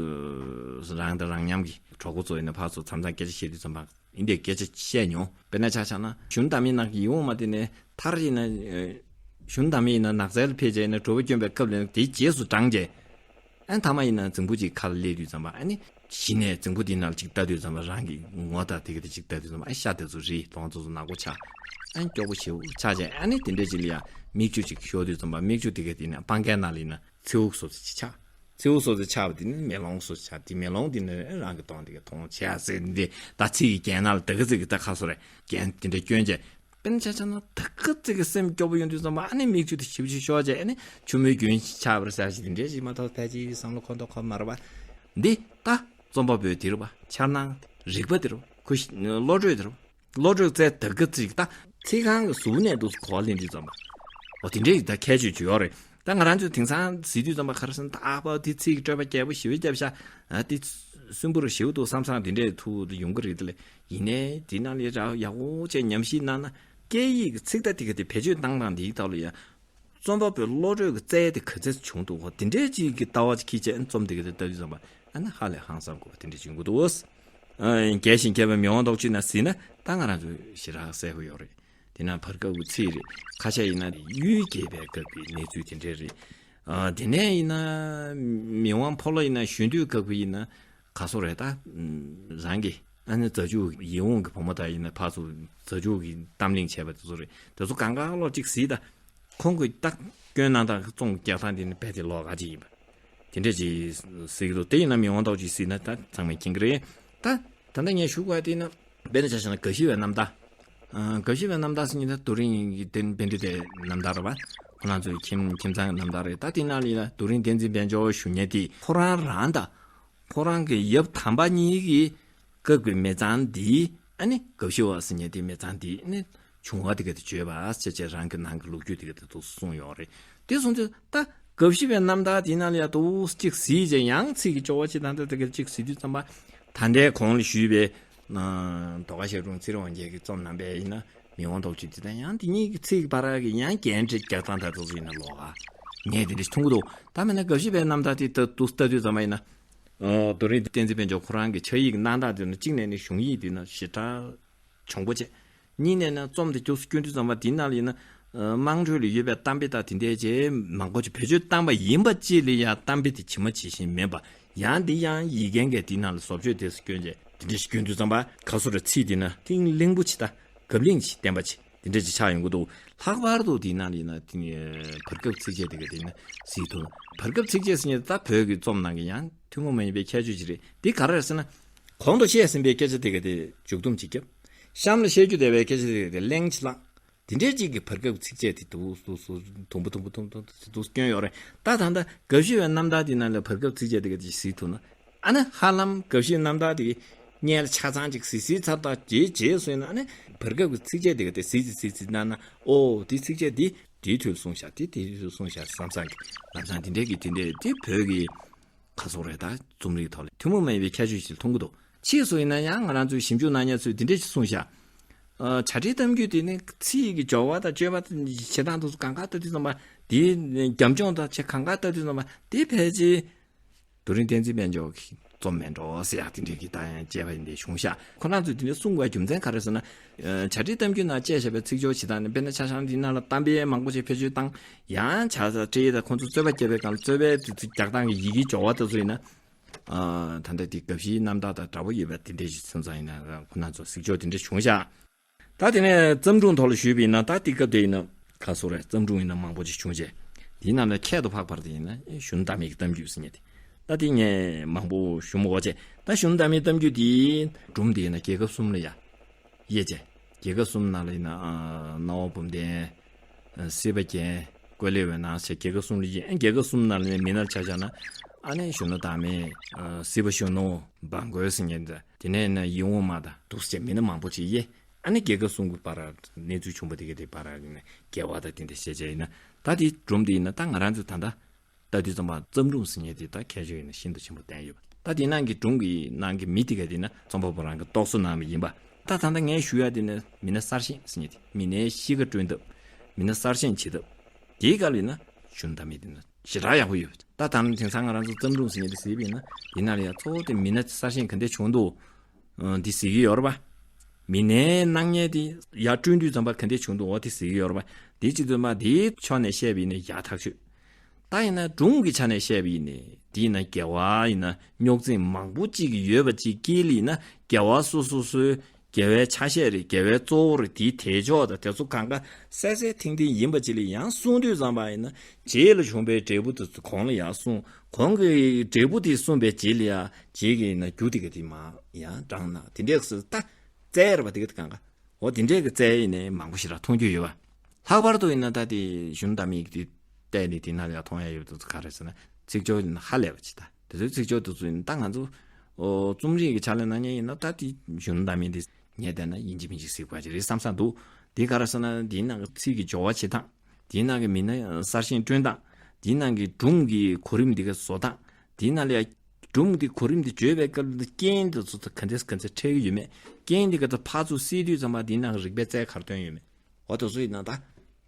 རང་དང་རང་མཉམ་གྱི་གྲོགས་པོ་ཚོ་ཡིན་ན་ཕར་ཚུར་མཚམས་མཚམས་སྐད་ཆ་བཤད་དུས་ཙམ་པ་འདི་འདྲའི་སྐད་ཆ་བཤད་མྱོང་། དཔེར་ན་ཆ་བཞག་ན་གཞོན་ནུ་བདག་མེད་ནང་གི་ཡིད་འོང་མ་དེ་ནས་མཐར་ཡིན་ན། གཞོན་ནུ་དམ་མེ་ཡིན་ན་ནགས་ཚལ་ལ་ཕེབས་བྱས་ན་དྲོ་པ་བསྐྱོན་པའི་སྐབས་ལ་དེའི་རྗེས་སུ་འབྲངས་བྱས། ཨ་ནི་ཐ་མ་ཡིན་ན་རྫིང་བུ་ཅིག་ཁ་ལ་སླེབས་དུས་ཙམ་པ་ཨ་ནི་གཞི་ནས་རྫིང་བུ་དེའི་ནང་ལ་ཅིག་ལྟ་དུས་ཙམ་པ་རང་གི་ངོ་ལྟ་དེ་ག་དེ་ཅིག་ལྟ་དུས་ཙམ་པ་ཨ་ཤ་དེ་ཚོ་རིལ་གདོང་ཚོ་ཚོ་ནག་པོ་ཆགས། ཨ་ནི་སྐྱོ་པོ་ཞེ་པོ་ཆགས་བྱས། ཨ་ནི་དེ་འདྲས་ཅིག་ལ་ཡང་མིག་ཆུ་ཅིག་ཤོར་དུས་ཙམ་པ་མིག་ཆུ་དེ་ག་དེ་ནས་སྤང་ཁའི་ནང་ལ་ཡིན་ན་མཚེའུ་བཟོ་ཚོ་ཅིག་ཆགས། མཚེའུ་བཟོ་ཚོ་ཆགས་པ་དེ་ནི་མེ་ལོང་བཟོ་ཚོ་ཆགས། དེ་མེ་ལོང་དེ་ནི་རང་གི་གདོང་དེ་ག་མཐོང་བྱས་ཟེར་འདི་ད་ཚིག་གི་རྒྱན་ནང་ལ་དེ་ག་ཚིག་གི་ད་ཁ་སོ་རེད། རྒྱན་དེ་འདྲས་སྐྱོན་བྱས། དཔེར་ན་ཆ་བཞག་ན་ད་ག་ཚོད་ཀྱི་སེམས་སྐྱོ་པོ་ཡོང་དུས་ཙམ་པ་ཨ་ནི་མིག་ཆུ་དེ་ཞིབ་ཞིབ་ཤོར་བྱས། ཨ་ནི་ཆུ་མོའི་རྒྱུན་ཆགས་པར་ཟེར་ཞིག་དེ་འདྲས་ཞིག་མ་གཏོགས་ཕལ་ཆེར་བསམ་བློ་འཁོར་མདོག་ཁ་པོ་མ་རེད་པ། འདི་ད་རྩོམ་པ་པོའི་དེ་རེད་པ། འཆར་སྣང་རིག་པ་དེ་རེད་པ། ཁོ་བློ་གྲོས་དེ་རེད་པ། བློ་གྲོས་རྩལ་ད་ག་ཚོད་ཀྱི་ད་ཚིག་རྐང་གི་ཟུར་ནས་འདུག་གོ་བ་ལེན་དུས་ཙམ་པ། འོ་དེ་འདྲས་ཀྱི་ད་ཁྱད་ཆོས་ཅིག་ཡོད་རེད། ད་ང་རང་ཚོས་དེང་སང་གཟིགས་དུས་ཙམ་པ་ག་རེ་ཟེར་ན་ད་ཨ་ཕ་དེ་ཚིག་སྤྲོས་པ་རྒྱས་པོ་ཞེ་པོ་བརྒྱབ་ཤག་ཨ་དེ་སུན་པོ་རུ་ཞེ་པོ་འདུག་བསམ་བསམ་དེ་འདྲས་ཐུག་ཡོང་གི་རེད། དེ་ལས་ཡིན་ནའི་དེ་ནང་ལ་ཡག་པོ་བྱས་ཉམས་ཞིབ་གནང་ན་སྐད་ཡིག་གི་ཚིག་མཐའ་དེ་ག་དེ་བེད་སྤྱོད་བཏང་སྟངས་དེའི་ཐོག་ལ་ཡང་རྩོམ་པ་པོའི་བློ་གྲོས་ཀྱི་རྩལ་དེ་ག་ཚད་བྱུང་འདུག་གོ། དེ་འདྲའི་ཅིག་གི་ལྟ་བ་ཅིག་འཁྱེར་བྱས་རྩོམ་དེ་ག་དེ་ལྟ་དུས་ཙམ་པ་ཨ་ནི་ཧ་ལས་ཧང་སང་དགོས་པ་དེ་འདྲ་བྱུང་གི་འདུག་ཨ་རྒྱས་ཤིང་རྒྱས་པའི་མི་དབང་རྡོ་རྗེ་ན་གཟིགས་ན་ད་ང་རང་ཚོ་ཞེ་དྲག་གསལ་པོ་ཡོད་རེད། དེ་ན་བར་སྐབས་ཀྱི་ཚིག་རེད། ཁ་ཤས་ཡིན་ན་གཡུལ་འགྱེད་པའི་སྐབས་ཀྱི་གནས་ཚུལ་དེ་འདྲ་རེད། ཨ་དེ་ནས་ཡིན་ན་མི་དབང་ཕོ་ལོ་ཡིན་ན་གཞོན་དུས་སྐབས་ཀྱི་ཡིན་ན་ག་སོ་རེད། ད་རང་གི་ཨ་ནི་རྫ་ཆུ་ཡིད་འོང་གི་བུ་མོ་དག་ཡིན་ན་ཕར་ཚུར་རྫ་ཆུ་གི་གཏམ་གླེང་བྱས་པ་དེ་ཚོ་རེད། དེ་ཚོ་གང་ག་ལོ་གཅིག་གཟིགས་ད། ཁོང་གི་ད་སྐྱོན་གནང་སྟངས་ཀྱི་རྩོམ་རྒྱག་སྟངས་དེ་ནི་རྦད་དེ་ལོགས་ཀ་ཅིག་ཡིན་པ། དེ་འདྲས་ཅིག་གཟིགས་འདུག་དེ་ཡིན་ན་མི་དབང་རྡོ་རྗེ་གཟིགས་ན་ད་ཚང་མས་མཁྱེན་གྱི་རེད། ད་ད་ལྟ་ངས་ཞུ་དགོས་དེ་ན་དཔེར་ན་ཆ་བཞག་ན་དགའ་བཞི་པའི་རྣམ་ཐར། ཨ་དགའ་བཞི་པའི་རྣམ་ཐར་ཟེར་མཁན་ད་རྡོ་རིང་གི་བསྟན་བསྟན་འགྲོའི་རྣམ་ཐར་རེད་པ། ཁོ་རང་ཚོའི་ཁྱིམ་ཁྱིམ་ཚང་གི་རྣམ་ཐར་རེད། ད་དེ་ནང་ལ་ཡིན་ན་རྡོ་རིང་བསྟན་འཛིན་དཔལ་འབྱོར་ཞུ་མཁན་དེ་ཁོ་རང་རང་དང་ཁོ་རང་གི་ཡབ་དམ་པ་གཉིས་ཀྱི་སྐབས་ཀྱི་མི་ཚང་འདི་ཨ་ནི་དགའ་བཞི་པ་ཟེར་མཁན་དེ་མི་ཚང་འདི་ཨ་ནི་བྱུང་བ་དེ་ག་དེ་བརྗོད་པ་ཟེར་བྱས་རང་གི་ནང་གི་ལོ་རྒྱུས་དེ་ག་དེ་འདུག་གསུངས་ཡོད་རེད། དེ་སོང་ཙང་ད་དགའ་བཞི་པའི་རྣམ་ཐར་དེ་ནང་ལ་ཡང་འདུག་གཅིག་གཟིགས་བྱས་ཡང་ཚིག་གི་སྐྱོ་བ་ཅིག་དང་ད་དེ་ག་གཅིག་གཟིགས་དུས་ཙམ་པ་ད་ལྟའི་གོང་ལ་ཞུས་པའི་ཨ་རྡོ་ཁ་ཞབས་དྲུང་ཚེ་རིང་དབང་རྒྱལ་གྱི་རྩོམ་ནང་པའི་ཡིན་ན་མི་དབང་རྡོ་རྗེ་དེ་དང་ཡང་དེ་གཉིས་ཀྱི་ཚིག་བར་གྱི་ཡང་འགལ་འབྲེལ་རྒྱག་སྟངས་ད་དེ་ཚོ་ཡིན་ན་ལོགས་ཀ་ངས་དེ་འདྲ་མཐོང་གི་འདུག་ད་མིན་ན་དགའ་བཞི་པའི་རྣམ་ཐར་དེ་ད་འདུག་ལྟ་དུས་ཙམ་པ་ཡིན་ན། ཨ་རྡོ་རིང་བསྟན་འཛིན་དཔལ་འབྱོར་ཁོ་རང་གི་ཕྱག་ཡིག་གི་གནང་སྟངས་དེ་ནི་གཅིག་ནས་ནི་གཞུང་ཡིག་དེ་ནི་ཞེ་དྲག་གྱོང་པོ་བྱས། གཉིས་ནས་ནི་རྩོམ་དེ་མགྱོགས་སུ་སྐྱོན་དུས་ཙམ་པ་དེའི་ནང་ལ་ཡིན་ན་ཨ་དམངས་ཁྲོད་ལ་ཡོད་པའི་གཏམ་དཔེ་དག་དེ་འདྲའི་རྗེས་མང་པོ་ཅིག་བེད་སྤྱོད་བཏང་པ་ཡིན་པ་ཅིག་ལ་ཡང་གཏམ་དཔེ་དེ་ཇི་མ་ཇི་བཞིན་མིན་པ། ཡང་འདི་ཡང་ཡི་གེ་འགའི་དེའི་ནང་ལ་བཟོ་བཅོས་དེ་སྐྱོན་བྱས་དེ་འདྲ་ཞིག་སྐྱོན་དུས་ཙམ་པ་ག་སོ་ར་ཚིག་དེ་ན་ཐིང་གླིང་པོ་ཆེ་ད། གབ་ལིང་ཅིག་བསྟན་པ་ཅིག་དེ་འདྲ་ཅིག་ཆགས་ཡོང་གི་འདུག་ལྷག་པར་དུ་དེའི་ནང་ལ་ཡིན་ན་དེ་ནི་བར་སྐབས་ཚིགས་བཅད་དེ་ག་དེ་ནི་གཟིགས་ཐུབ། བར་སྐབས་ཚིགས་བཅད་ཟེར་མཁན་ད་བོད་ཀྱི་རྩོམ་ནང་གི་ཡང་ཐུན་མོང་མ་ཡིན་པའི་ཁྱད་ཆོས་ཅིག་རེད། འདི་ག་རེ་རེད་ཟེར་ན། གོང་དུ་བཤད་ཟིན་པའི་སྐད་ཆ་དེ་ག་དེ་མཇུག་བསྡོམས་ཅིག་བརྒྱབ། གཤམ་ལ་བཤད་རྒྱུ་བསྡད་པའི་སྐད་ཆ་དེ་ག་དེ་གླེང་ཅིག་བསླངས། དེ་འདྲའི་ཅིག་གི་བར་སྐབས་ཚིགས་བཅད་དེ་འདུག་འདུག་འདུག་འདུག་འདུག་འདུག་འདུག་འདུག་འདུག་སྐྱོན་ཡོད་རེད། ད་ད་ལྟ་དགའ་བཞི་པའི་རྣམ་ཐར་དེ་ནང་ལ་བར་སྐབས་ཚིགས་བཅད་དེ་ག་དེ་གཟིགས་ཐུབ་ན། ཨ་ནི་ཧ་ལམ་དགའ་བཞིའི་རྣམ་ཐར་དེ་སྙན་ལ་ཆ་ཚང་ཅིག་གཟིགས་གཟིགས་ཚར་དང་རྗེས་རྗེས་སུ་ཡིན་ན་ཨ་ནི་བར་སྐབས་ཀྱི་ཚིགས་བཅད་དེ་ག་དེ་གཟིགས་གཟིགས་གཟིགས་གཟིགས་གནང་ན་ཨོ་དེ་ཚིགས་བཅད་དེ་དེའི་དུས་གསུངས་ཤག་དེ་དེའི་དུས་གསུངས་ཤག་བསམ་བསམ་གྱི་ལམ་སང་དེ་འདྲའི་གི་དེ་འདྲའི་དེ་བོད་ཀྱི་ག་སོག་རེད་ད་རྩོམ་རིག་ཐོག་ལ་ཐུན་མོང་མ་ཡིན་པའི་ཁྱད་ཆོས་ཤིག་མཐོང་གི་འདུག་ཕྱིས་སུ་ཡིན་ན་ཡང་ང་རང་ཚོའི་ཞིབ་འཇུག་གནང་མཁན་ཚོས་དེ་འདྲས་ཤིག་གསུངས་ཤག་ཨ་བྱ་བྲལ་གཏམ་རྒྱུད་དེ་ནི་ཚིག་གི་སྦྱོར་བ་དང་བཅོས་པ་དང་བྱེད་སྟངས་དེ་ཚོ་གང་ག་ལྟ་དུས་ཙམ་པ་དེའི་རྒྱབ་ལྗོངས་དང་བྱེད་གང་ག་ལྟ་དུས་ཙམ་པ་དེ་ཕལ་ཆེར་རྡོ་རིང་བསྟན་འཛིན་དཔལ་འབྱོར་གྱི་རྩོམ་མེད་འགྲོ་ཟེར་ཡག་དེ་འདྲའི་གི་ད་ཡང་དཔྱད་པ་ཡིན་པའི་གཞུང་ཤག་ཁོ་རང་ཚོས་དེ་འདྲའི་གསུང་དགོས་རྒྱུ་མཚན་ག་རེ་ཟེར་ན། ཨ་བྱ་བྲལ་གཏམ་རྒྱུད་ནང་དཔྱད་བཞག་པའི་ཚིག་སྦྱོར་བྱེད་སྟངས་ནི་དཔེར་ན་ཆ་བཞག་ན་འདི་ནང་ལ་གཏམ་དཔེ་མང་པོ་ཞིག་བེད་སྤྱོད་བཏང་། ཡང་བྱ་བྲལ་དང་ཁོང་ཚོ་རྩོད་པ་བརྒྱབ་པའི་སྒང་ལ་རྩོད་པའི་དེ་ཚོ་རྒྱག་སྟངས་ཀྱི་ཡི་གེའི་སྦྱོར་བ་དེ་ཚོ་ཡིན་ན། ཨ་ད་ལྟ་དེ་དགའ་བཞིའི་རྣམ་ཐར་དང་འདྲ་པོ་ཡོད་པ་དེ་འདྲ་ཞིག་སོང་ཙང་ཡིན་ན་ཁོ་རང་ཚོ་གཟིགས་ཕྱོགས་དེ་འདྲ་བྱུང་ཤག་ད་དེ་ནས་བརྩམས་སྒྲུང་ཐོག་ལ་ཞུས་པ་ཡིན་ན་ད་དེ་སྐབས་དེ་ཡིན་ན་ག་སོ་རེད། བརྩམས་སྒྲུང་ཡིན་ན་མང་པོ་ཅིག་བྱུང་རྗེས། དེའི་ནང་ནས་ཁྱད་དུ་འཕགས་པར་དེ་ཡིན་ན་གཞོན་ནུ་ཟླ་མེད་ཀྱི་གཏམ་རྒྱུད་ཟེར་མཁན་དེ། ད་དེ་ངས་མང་པོ་ཞུ་མི་དགོས་བྱས། ད་གཞོན་ནུ་ཟླ་མེད་གཏམ་རྒྱུད་དེའི་སྒྲུང་དེ་ཡིན་ན་རྒྱལ་ཁབ་གསུམ་ལ་ཡ། དབྱེ་བྱས། རྒྱལ་ཁབ་གསུམ་ནང་ལ་ཡིན་ན་ཨ་རྣ་བ་བུམ་ལྡན། ཨ་སྲིད་པ་རྒྱན། ཀོ་ལེ་འོད་སྣང་ཟེར་རྒྱལ་ཁབ་གསུམ་ལ་དབྱེ། ཨ་རྒྱལ་ཁབ་གསུམ་ནང་ལ་ནི་མི་སྣར་ཆ་བཞག་ན། ཨ་ནི་གཞོན་ནུ་ཟླ་མེད། ཨ་སྲིད་པ་གཞོན་ནུ། འབངས་རྒོད་ཟེར་མཁན་དེ། དེ་ནས་ནི་ཡིད་འོང་མ་དང་འདུག་སེ་བྱས་མི་སྣ་མང་པོ་ཅིག་དབྱེ། ཨ་ནི་རྒྱལ་ཁབ་གསུམ་གྱི་བར་གནས་ཚུལ་བྱུང་བ་དེ་ག་དེ་བར་ནས་འགལ་བ་དང་དེ་འདྲ་བཤད་བྱས་ཡིན་ན། ད་དེའི་སྒྲུང་དེ་ཡིན་ན་ད་ང་རང་ཚོས་ད་ལྟ་ལྟ་དུས་ཙམ་པ་བརྩམས་སྒྲུང་ཟེར་མཁན་དེ་ད་ཁྱད་ཆོས་ཡིན་ན་ཤིན་ཏུ་ཆེན་པོ་ལྡན་ཡོད་པ། ད་དེ་ནང་གི་སྒྲུང་གི་ནང་གི་མི་དེ་ག་དེ་ན་རྩོམ་པ་པོ་རང་གི་རྟོག་བཟོ་གནང་བ་ཡིན་པ། ད་ད་ལྟ་ངས་ཞུ་ཡ་དེ་ནི་མི་སྣ་གསར་བཞེངས་ཟེར་མཁན་དེ་མི་སྣའི་གཤིས་ཀ་བསྐྲུན་ཐབས། མི་སྣ་གསར་བཞེངས་བྱེད་ཐབས། དེའི་སྐབས་ལ་ཡིན་ན་གཞོན་ནུ་ཟླ་མེད་དེ་ན་ཞེ་དྲག་ཡག་པོ་ཡོད། ད་ད་ནི་དེང་སང་ང་རང་ཚོ་བརྩམས་སྒྲུང་ཟེར་མཁན་དེ་གཟིགས་པ་ཡིན་ན་དེ་ནང་ལ་ཡ་གཙོ་བོ་དེ་མི་སྣ་གསར་བཞེངས་ག་འདྲས་བྱུང་འདུག་ཨ་འདི་གཟིགས་ཀྱི་ཡོད་རེད་པ། མི་སྣའི་སྣང་བརྙན་དེ་ཡར་བསྐྲུན་དུས་ཙམ་པ་ག་འདྲས་བྱུང་འདུག་འོ་དེ་གཟིགས་ཀྱི་ཡོད་རེད་པ། དེ་སྤྱི་དོན་པ་དེའི་ཕྱོགས་ནས་བཤད་པ་ཡིན་ན་ཡག་ཐག་ཆོད། ད་ཡིན་ན་སྒྲུང་གི་ཆ་ནས་བཤད་པ་ཡིན་ནའི་དེ་ཡིན་ན་དགེ་བ་ཡིན་ན་རྙོག་འཛིང་མང་པོ་གཅིག་ཡོད་པ་གཅིག་དཀྱིལ་ཡིན་ན་དགེ་བ་སོ་སོ་སོའི་དགེ་བའི་ཆ་ཤས་རེད། དགེ་བའི་གཙོ་བོ་རེད། དེའི་དེ་ཕྱོགས་དང་དེ་ཚོ་གང་ག་གསལ་གསལ་ཐིང་ཐིང་ཡིན་པ་གཅིག་ལ་ཡང་གསུང་དུས་ཙམ་པ་ཡིན་ན་རྗེས་ལ་བྱུང་བའི་འབྲས་བུ་དེ་ཚོ་གོང་ལ་ཡང་གསུང་། གོང་གི་འབྲས་བུ་དེ་གསུངས་པའི་རྗེས་ལ་ཡང་རྗེས་ཀྱི་ཡིན་ན་རྒྱུ་དེ་ག་དེ་མ་ཡང་དྲངས་ན་དེ་འདྲས་སུ་ད་བཙལ་ར་བ་དེ་ག་དེ་གང་ག་འོ་དེ་འདྲས་ཀྱི་རྩལ་ཡིན་ནའི་མང་པོ་ཞིག་ར་མཐོང་རྒྱུ་ཡོད་པ། ལྷག་པར་དུ་ཡིན་ན་ད་དེ་གཞོན་ནུ་ཟླ་མེད་ཀྱི་དེ་བལྟས་ནས་དེ་ན་ཡང་མཐོང་ཡ་ཡོད་དུ་ག་རེ་ཟེར་ན་ཚིག་སྦྱོར་ཡིན་ན་ཧ་ལས་པ་ཅིག་ད་དེ་ཚོའི་ཚིག་སྦྱོར་དུ་ཚོ་ཡིན་ད་ང་ཚོ་ཨོ་རྩོམ་རིག་གི་ཕྱག་ལས་གནང་མཁན་ཡིན་ན་ད་དེ་གཞོན་ནུ་ཟླ་མེད་དེ་ངས་བལྟས་ན་ཡིན་གཅིག་མིན་གཅིག་གཟིགས་པ་ཅིག་རེད་བསམ་བསམ་འདུག་དེ་ག་རེ་ཟེར་ན་དེའི་ནང་གི་ཚིག་གི་སྦྱོར་བ་བྱེད་སྟངས། དེའི་ནང་གི་མི་སྣ་གསར་བཞེངས་སྐྲུན་སྟངས། དེའི་ནང་གི་སྒྲུང་གི་གོ་རིམ་འདི་ག་བཟོ་སྟངས། དེའི་ནང་ལ་ཡང་སྒྲུང་འདི་གོ་རིམ་འདི་བརྗོད་པའི་སྐབས་འདི་རྐྱེན་འདི་ཚོ་ག་འདྲས་ག་འདྲས་འཕྲད་ཀྱི་ཡོད་མེད། རྐྱེན་འདི་ག་ཚོད་ཕར་ཚུར་བསྲེས་དུས་ཙམ་པ་དེའི་ནང་གི་རིག་པའི་རྩལ་ག་རེ་སྟོན་ཡོད་མེད། འོ་དེ་ཚོ་ཡིན་ན་ད་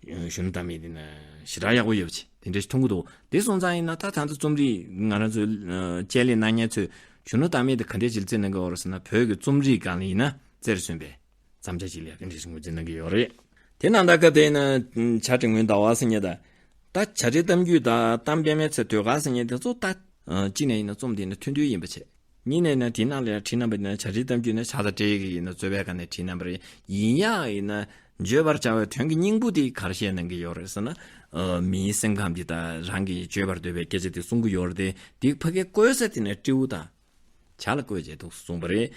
གཞོན་ནུ་ཟླ་མེད་འདི་ན་ཞེ་དྲག་ཡག་པོ་ཡོད་པ་ཅིག་དེ་འདྲས་ཞིག་མཐོང་གི་འདུག་དེ་སོང་ཙང་ཡིན་ན་ད་ད་ལྟ་རྩོམ་རིག་ང་རང་ཚོའི་ཨ་དཔྱད་གླེང་གནང་མཁན་ཚོས་གཞོན་ནུ་ཟླ་མེད་འདི་ག་འདྲས་ཅིག་བརྩི་གནང་གི་ཡོད་རེད་ཟེར་ན་བོད་ཀྱི་རྩོམ་རིག་སྒང་ལ་ཡིན་ན་རྩེར་སོན་པའི་བརྩམས་བྱ་ཅིག་ལ་ཡང་དེ་འདྲ་ཞིག་ངོས་འཛིན་གནང་གི་ཡོད་རེད། དེ་ནང་ལྟར་སྐབས་དེ་ན་བྱ་བྲལ་ངུའི་ཟླ་བ་ཟེར་མཁན་དང་། ད་བྱ་བྲལ་གཏམ་རྒྱུད་དང་གཏམ་པདྨའི་ཚལ་ཟློས་གར་ཟེར་མཁན་དེ་ཚོ་ད་གཅིག་ནས་ཡིན་ན་རྩོམ་དེ་ཡིན་ན་ཐུང་ཐུང་ཡིན་པ་བྱས། གཉིས་ནས་ཡིན་ན་དེ་ནང་ལ་ཡང་བྲིས་གནང་པ་ཡིན་ན་བྱ་བྲལ་གཏམ་རྒྱུད་ནི་བྱ་དང་འབྲེལ་གྱི་ཡིན་ན་རྩོད་པའི་སྒང་ནས་བྲིས་གནང་པ་རེད། ཡིན་ཡང་ཡིན་ན་བརྗོད་པར་བྱ་བའི་དོན་གྱི་སྙིང་པོ་དེ་ག་རེ་བཤད་གནང་གི་ཡོད་རེད་ཟེར་ན། མིའི་སེམས་ཁམས་དེ་དང་རང་གིས་བརྗོད་པར་འདོད་པའི་སྐད་ཆ་དེ་གསུང་གི་ཡོད་རེད་དེ་དེ་ཕ་གིའི་བཀོལ་ས་དེ་ནས་སྤྲེའུ་དང་། བྱ་ལ་བཀོད་བྱས་འདུག་གསུངས་པ་རེད།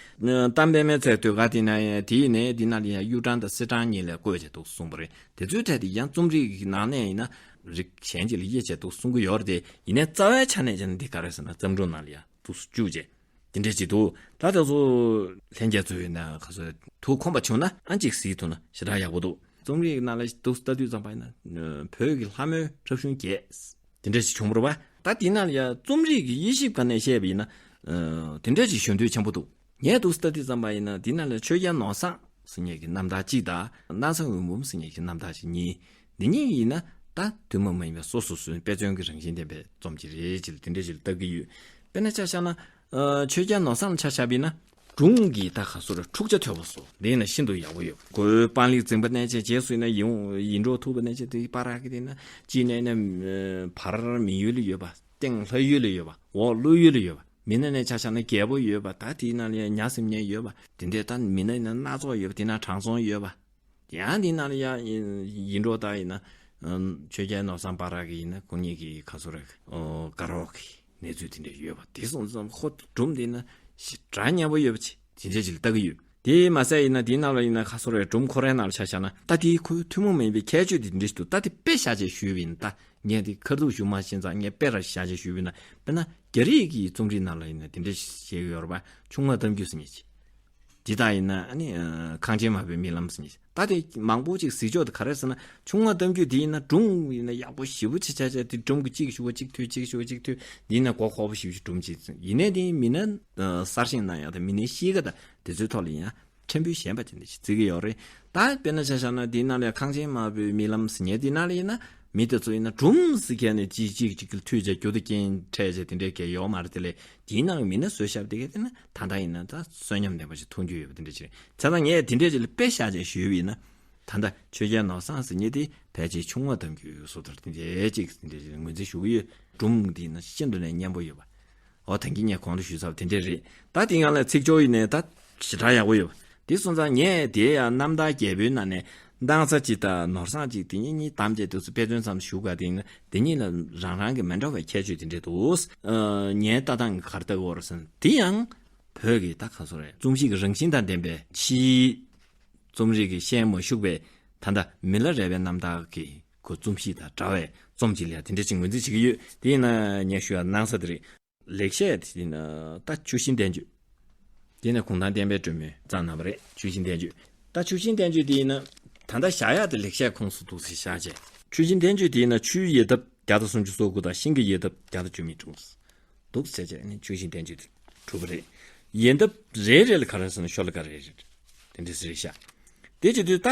གཏམ་པདྨའི་ཚལ་ཟློས་གར་དེ་ན་ཡང་དེ་ཡིན་ནའི་འདི་ན་ལ་ཡང་གཡུ་སྦྲང་དང་སེར་སྦྲང་གཉིས་ལ་བཀོད་བྱས་འདུག་གསུངས་པ་རེད། དེ་ཚོའི་གྲས་དེ་ཡང་རྩོམ་རིག་གི་ནང་ནས་ཡིན་ན་རིགས་གཞན་གཅིག་ལ་དབྱེ་བྱས་འདུག་གསུང་གི་ཡོད་རེད་དེ་ཡིན་ནའི་རྩ་བའི་ཆ་ནས་བྱས་ན་འདི་ག་རེ་ཟེར་ན་བརྩམས་སྒྲུང་ནང་ལ་ཡང་འདུག་བཅུག་བྱས་དེ་འདྲས་ཅིག་འདུག་ད་དེ་ཚོ་ལྷན་རྒྱས་ཚོ་ཡིན་ན་ག་ཚོད་ཐུགས་ཁོམ་པ་བྱུང་ན་ཨ་གཅིག་གཟིགས་ཐུབ་ན་ཞེ་དྲག་ཡག་པོ་འདུག་རྩོམ་རིག་ནང་ལ་འདུག་ལྟ་དུས་ཙམ་པ་ཡིན་ན་བོད་ཀྱི་ལྷ་མོའི་འཁྲབ་གཞུང་བརྒྱད། དེ་འདྲ་ཞིག་བྱུང་བ་རེད་པ། ད་དེ་ནང་ལ་ཡང་རྩོམ་རིག་གི་དབྱེ་ཞིབ་སྒང་ནས་བཤད་པ་ཡིན་ན། ཨ་དེ་འདྲ་ཞིག་ཞུ་འདོད་ཆེན་པོ་འདུག་ངས་འདུག་ལྟ་དུས་ཙམ་པ་ཡིན་ན་དེ་ནང་ལ་ཆོས་རྒྱལ་ནོར་བཟང་ཟེར་མཁན་གྱི་རྣམ་ཐར་གཅིག་དང་སྣང་ས་འོད་འབུམ་ཟེར་མཁན་གྱི་རྣམ་ཐར་གཅིག་གཉིས། འདི་གཉིས་ཡིན་ན་ད་ཐུན་མོང་མ་ཡིན་པའི་སོ་སོ་སོའི་དཔེ་མཚོན་གྱི་རང་བཞིན་ལྡན་པའི་རྩོམ་གྱི་རེད་ཅེས་དེ་འདྲ་ཞིག་ལ་ལྟ་གི་ཡོད། དཔེར་ན་ཆ་བཞག་ན། ཨ་ཆོས་རྒྱལ་ནོར་བཟང་ལ་ཆ་བཞག་པ་ཡིན་ན། སྒྲུང་གི་ད་ག་སོ་ར་འཁྲུག་ཆ་དོད་པོ་བཟོ་འདི་ཡིན་ན་ཤིན་ཏུ་ཡག་པོ་ཡོད། ཁོའི་སྤང་ལེགས་འཛིན་པ་གནས་བྱ་རྗེས་སུ་ཡིན་ན་ཡིན་ཡིད་འགྲོ་ཐུབ་པ་གནས་བྱ་དེ་པར་ར་གི་དེ་ན་གཅིག་ནས་ན་བར་མི་ཡུལ་ལ་ཡོད་པ་སྟེང་ལྷ་ཡུལ་ལ་ཡོད་པ་འོག་ཀླུ་ཡུལ་ལ་ཡོད་པ་མི་སྣ་ནས་ཆ་བཞག་ན་རྒྱལ་པོ་ཡོད་པ་ད་དེའི་ནང་ལ་ཡང་ཉ་ཟེར་མཁན་ཡོད་པ་དེ་འདྲས་ད་མི་སྣ་ཡིན་ན་སྣ་ཚོགས་ཡོད་པ་དེ་ན་དྲང་སྲོང་ཡོད་པ། ཡང་འདི་ནང་ལ་ཡང་ཡིན་འགྲོ་ད་ཡིན་ན། ཆོས་རྒྱལ་ནོར་བཟང་པ་ར་གི་ཡིན་ན་ཁོ་གཉིས་ཀྱི་ཁ་སོ་ར་དགའ་རོགས་ཀྱི་གནས་ཚུལ་དེ་འདྲ་ཡོད་པ་དེ་སོང་ཙང་ཁོ་སྒྲུང་འདི་ན་ཞེ་དྲག་སྙན་པོ་ཡོད་པ་ཅིག་དེ་འདྲ་ཅིག་ལ་ལྟ་གི་ཡོད། དེ་མ་ཟད་ཡིན་ན་དེའི་ནང་ལ་ཡིན་ན་ཁ་སོ་རའི་སྒྲུང་ཁོ་རའི་ནང་ལ་ཆ་བཞག་ན་ད་དེའི་ཁོའི་ཐུན་མོང་མ་ཡིན་པའི་ཁྱད་ཆོས་དེ་འདྲ་ཞིག་འདུག་ད་དེ་དཔེ་བཞག་བྱས་ཞུས་པ་ཡིན་ད་ངས་དེ་ཁ་ཐུག་ཞུ་མ་ཤེས་ཙང་ངས་དཔེ་ར་བཞག་བྱས་ཞུས་པ་ཡིན་ན་དཔེར་ན་རྒྱ་རིགས་ཀྱི་རྩོམ་རིག་ནང་ལ་ཡིན་ན་དེ་འདྲ་ཞིག་བཤད་ཀྱི་ཡོད་རེད་པ། ཆུང་མ་གཏམ་རྒྱུད་ཟེར་མཁན་ཅིག་འདི་ལྟར་ཡིན་ན་ཨ་ནི་ཨ་ཁང་ཆེན་མ་བུའི་རྨི་ལམ་ཟེར་མཁན་ཅིག་ད་དེ་མང་པོ་ཅིག་གཟིགས་ཕྱོགས་དེ་ག་རེ་ཟེར་ན་ཆུང་མ་གཏམ་རྒྱུད་འདི་ཡིན་ན་སྒྲུང་ཡིན་ན་ཡག་པོ་ཞེ་པོ་ཅིག་ཆགས་ཆགས་དེ་སྒྲུང་གི་གཅིག་ཞུ་བ་གཅིག་ཐོས་གཅིག་ཞུ་བ་གཅིག་ཐོས་འདི་ཡིན་ན་གོ་ཁོག་པོ་ཞེ་པོ་ཅིག་སྒྲུང་ཅིག་ཡིན་ནའི་དེ་མི་སྣ་ཨ་གསར་བཞེངས་གནང་ཡག་དང་མི་སྣའི་གཤིས་ཀ་དང་དེ་ཚོའི་ཐོག་ལ་ཡིན་ཡང་ཕྲན་བུ་ཞན་པ་ཅིག་འདི་ཞིག་བརྩི་གི་ཡོད་རེད། ད་དཔེར་ན་ཆ་བཞག་ན་འདིའི་ནང་ལ་ཁང་ཆེན་དམར་པོའི་རྨི་ལམ་ཟེར་མཁན་འདི་ནང་ལ་ཡིན་ན་མི་དེ་ཚོ་ཡིན་ན་སྒྲུང་ཟེར་མཁན་ནི་གཅིག་གཅིག་གཅིག་གི་མཐུད་བྱས་རྒྱུ་དང་རྐྱེན་འཕྲད་བྱས་དེ་འདྲའི་གལ་ཡོད་མ་རེད། དེ་ལས་དེའི་ནང་གི་མི་སྣ་བཟོས་བཞག་པ་དེ་གས་དེ་ན་ད་ལྟ་ཡིན་ན་ད་བསོད་སྙོམས་ལྡན་པ་ཞིག་མཐོང་རྒྱུ་ཡོད་པ་དེ་འདྲ་ཞིག་རེད། བྱས་ཙང་ངས་དེ་འདྲའི་ཅིག་ལ་དཔེ་བཞག་བྱས་ཞུས་པ་ཡིན་ན་ད་ལྟ་ཆོས་རྒྱལ་ནོར་བཟང་ཟེར་མཁན་དེ་ཕལ་ཆེར་ཆུང་མ་གཏམ་རྒྱུད་སོགས་ལྟར་དེ་འདྲའི་ཅིག་དེ་འདྲའི་ངོས་འཛིན་ཞུ་གི་ཡོད། སྒྲུང་འདི་ན་ཤིན་ཏུ་ནས་སྙན་པོ་ཡོད་པ། འོ་ད་གིན་ངས་གོང་དུ་ཞུས་ཚར་བ་དེ་འདྲས་རེད། ད་དེ་སྒང་ལ་ཚིག་སྦྱོར་ཡིན་ནའི་ད་ཞེ་དྲག་ཡག་པོ་ཡོད། དེ་སོང་ཙང་ངས་དེ་ཡང་རྣམ་ཐར་རྒྱལ་པོའི་ནང་ནས་སྣང་ས་གཅིག་དང་ནོར་བཟང་གཅིག་དེ་གཉིས་གཉིས་གཏམ་བྱས་དུས་སུ་དཔེ་མཚོན་ཙམ་ཞུ་དགོས་དེ་ཡིན་ན་དེ་གཉིས་ལ་རང་རང་གི་མི་འདྲ་བའི་ཁྱད་ཆོས་དེ་འདྲས་འདུག་ཨ་ངའི་ལྟ་སྟངས་ག་རེ་ལྟ་གི་ཡོད་རེད་ཟེར་ན་དེ་ཡང་བོད་ཀྱི་ད་ག་སོ་རེད་རྩོམ་གཤིས་ཀྱི་རང་བཞིན་དང་ལྡན་པའི་ཕྱིའི་རྩོམ་རིག་གི་ཤན་མ་ཞུགས་པའི་ད་ལྟ་མི་ལ་རས་པའི་རྣམ་ཐར་གྱི་ཁོ་རྩོམ་གཤིས་དང་འདྲ་བའི་རྩོམ་གྱི་ལས་དེ་འདྲ་ཅིག་ངོས་འཛིན་བྱེད་ཀྱི་ཡོད། དེ་ཡིན་ན་ངས་ཞུ་ཡ་སྣང་ས་དེ་རེད། ལེགས་བཤད་དེ་ཡིན་ན་ད་ཆུ་ཤིང་བསྟན་བཅོས། དེ་ནས་གུང་ཐང་བསྟན་པའི་སྒྲོན་མེ་བརྩམས་གནང་བ་རེད། ཆུ་ཤིང་བསྟན་བཅོས། ད་ཆུ་ཤིང་བསྟན་བཅོས་དེ་ཡིན་ན་ད་ལྟ་བཞག་ཡག་དེ་ལེགས་བཤད་ཁོངས་སུ་འདུག་ཟེར་བཞག་བྱས། ཆུ་ཤིང་བསྟན་བཅོས་དེ་ཡིན་ན་ཆུའི་ཡལ་འདབ་བརྒྱ་དང་སུམ་ཅུ་སོ་དགུ་དང་ཤིང་གི་ཡལ་འདབ་བརྒྱ་དང་བཅུ་མེད་དྲུག་འདུག་ཟེར་བྱས་ནས་ཆུ་ཤིང་བསྟན་བཅོས་དེ་གྲུབ་པ་རེད། ཡལ་འདབ་རེ་རེ་ལ་ག་རེ་ཟེར་ན་ཤོ་ལོ་ཀ་རེ་རེ་དེ་འདྲ་ཟེར་བཞག་དེ་བྱེད་དུས་ད་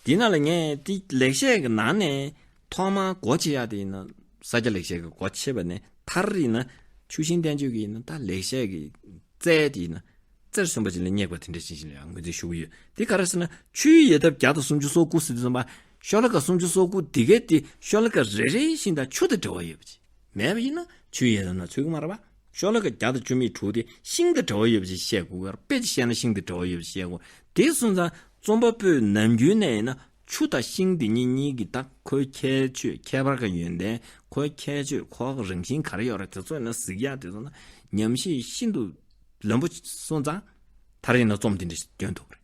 དེ་ནང་ལ་ངས་དེ་ལེགས་བཤད་ཀྱི་ནང་ནས་ཐོག་མར་སྒོ་ཕྱེ་ཡག་དེ་ཡིན་ན་ས་སྐྱ་ལེགས་བཤད་ཀྱི་སྒོ་ཕྱེ་བ་ནས་མཐར་ཡིན་ན་ཆུ་ཤིང་བསྟན་བཅོས་ཀྱི་ཡིན་ན་ད་ལེགས་བཤད་ཀྱི་རྩལ་དེ་ཡིན་ན་རྩེར་སོན་པ་ཅིག་ལ་སྙེག་པ་དེ་འདྲ་ཞིག་ཞིག་ལ་ཡང་ངོས་འཛིན་ཞུ་གི་ཡོད། དེ་ག་རེ་ཟེར་ན་ཆུའི་ཡལ་འདབ་བརྒྱ་དང་སུམ་ཅུ་སོ་དགུ་ཟེར་དུས་ཙམ་པ་ ཤོ་ལོ་ཀ་སུམ་ཅུ་སོ་དགུ་འདི་གའི་དེ་ཤོ་ལོ་ཀ་རེ་རེ་བཞིན་དང་ཆུ་དང་འབྲེལ་བ་ཡོད་པ་ཅིག་མེད་པ་ཡིན་ན་ཆུ་ཡོད་ན་ཚོད་ཀྱི་མ་རེད་པ། ཤོ་ལོ་ཀ་བརྒྱ་དང་བཅུ་མེད་དྲུག་དེ་ཤིང་དང་འབྲེལ་བ་ཡོད་པ་ཅིག་བཤད་དགོས་ཀྱི་རེད། དཔེ་ཅིག་བཤད་ན་ཤིང་དང་འབྲེལ་བ་ཡོད་པ་ཅིག་བཤད་དགོས། དེ་སོང་ཙང་རྩོམ་པ་པོས་ནམ་རྒྱུན་ནས་ཡིན་ན་ཆུ་དང་ཤིང་དེ་གཉིས་གཉིས་ཀྱི་ད་ཁོའི་ཁྱད་ཆོས་ཁྱད་པར་ག་ཡོན་ཏན་ཁོའི་ཁྱད་ཆོས་ཁོའི་རང་བཞིན་ག་རེ་ཡོད་རེད་དེ་ཚོ་ཡིན་ན་གཟིགས་ཡག་དེ་ཚོ་ན་ཉམས་ཞིབ་ཤིན་ཏུ་ལོན་པོ་སོང་ཙང་ད་རེས་ཡིན་ན་རྩོམ་དེ་འདྲ་ཞིག་སྟོན་ཐུབ་པ་རེད།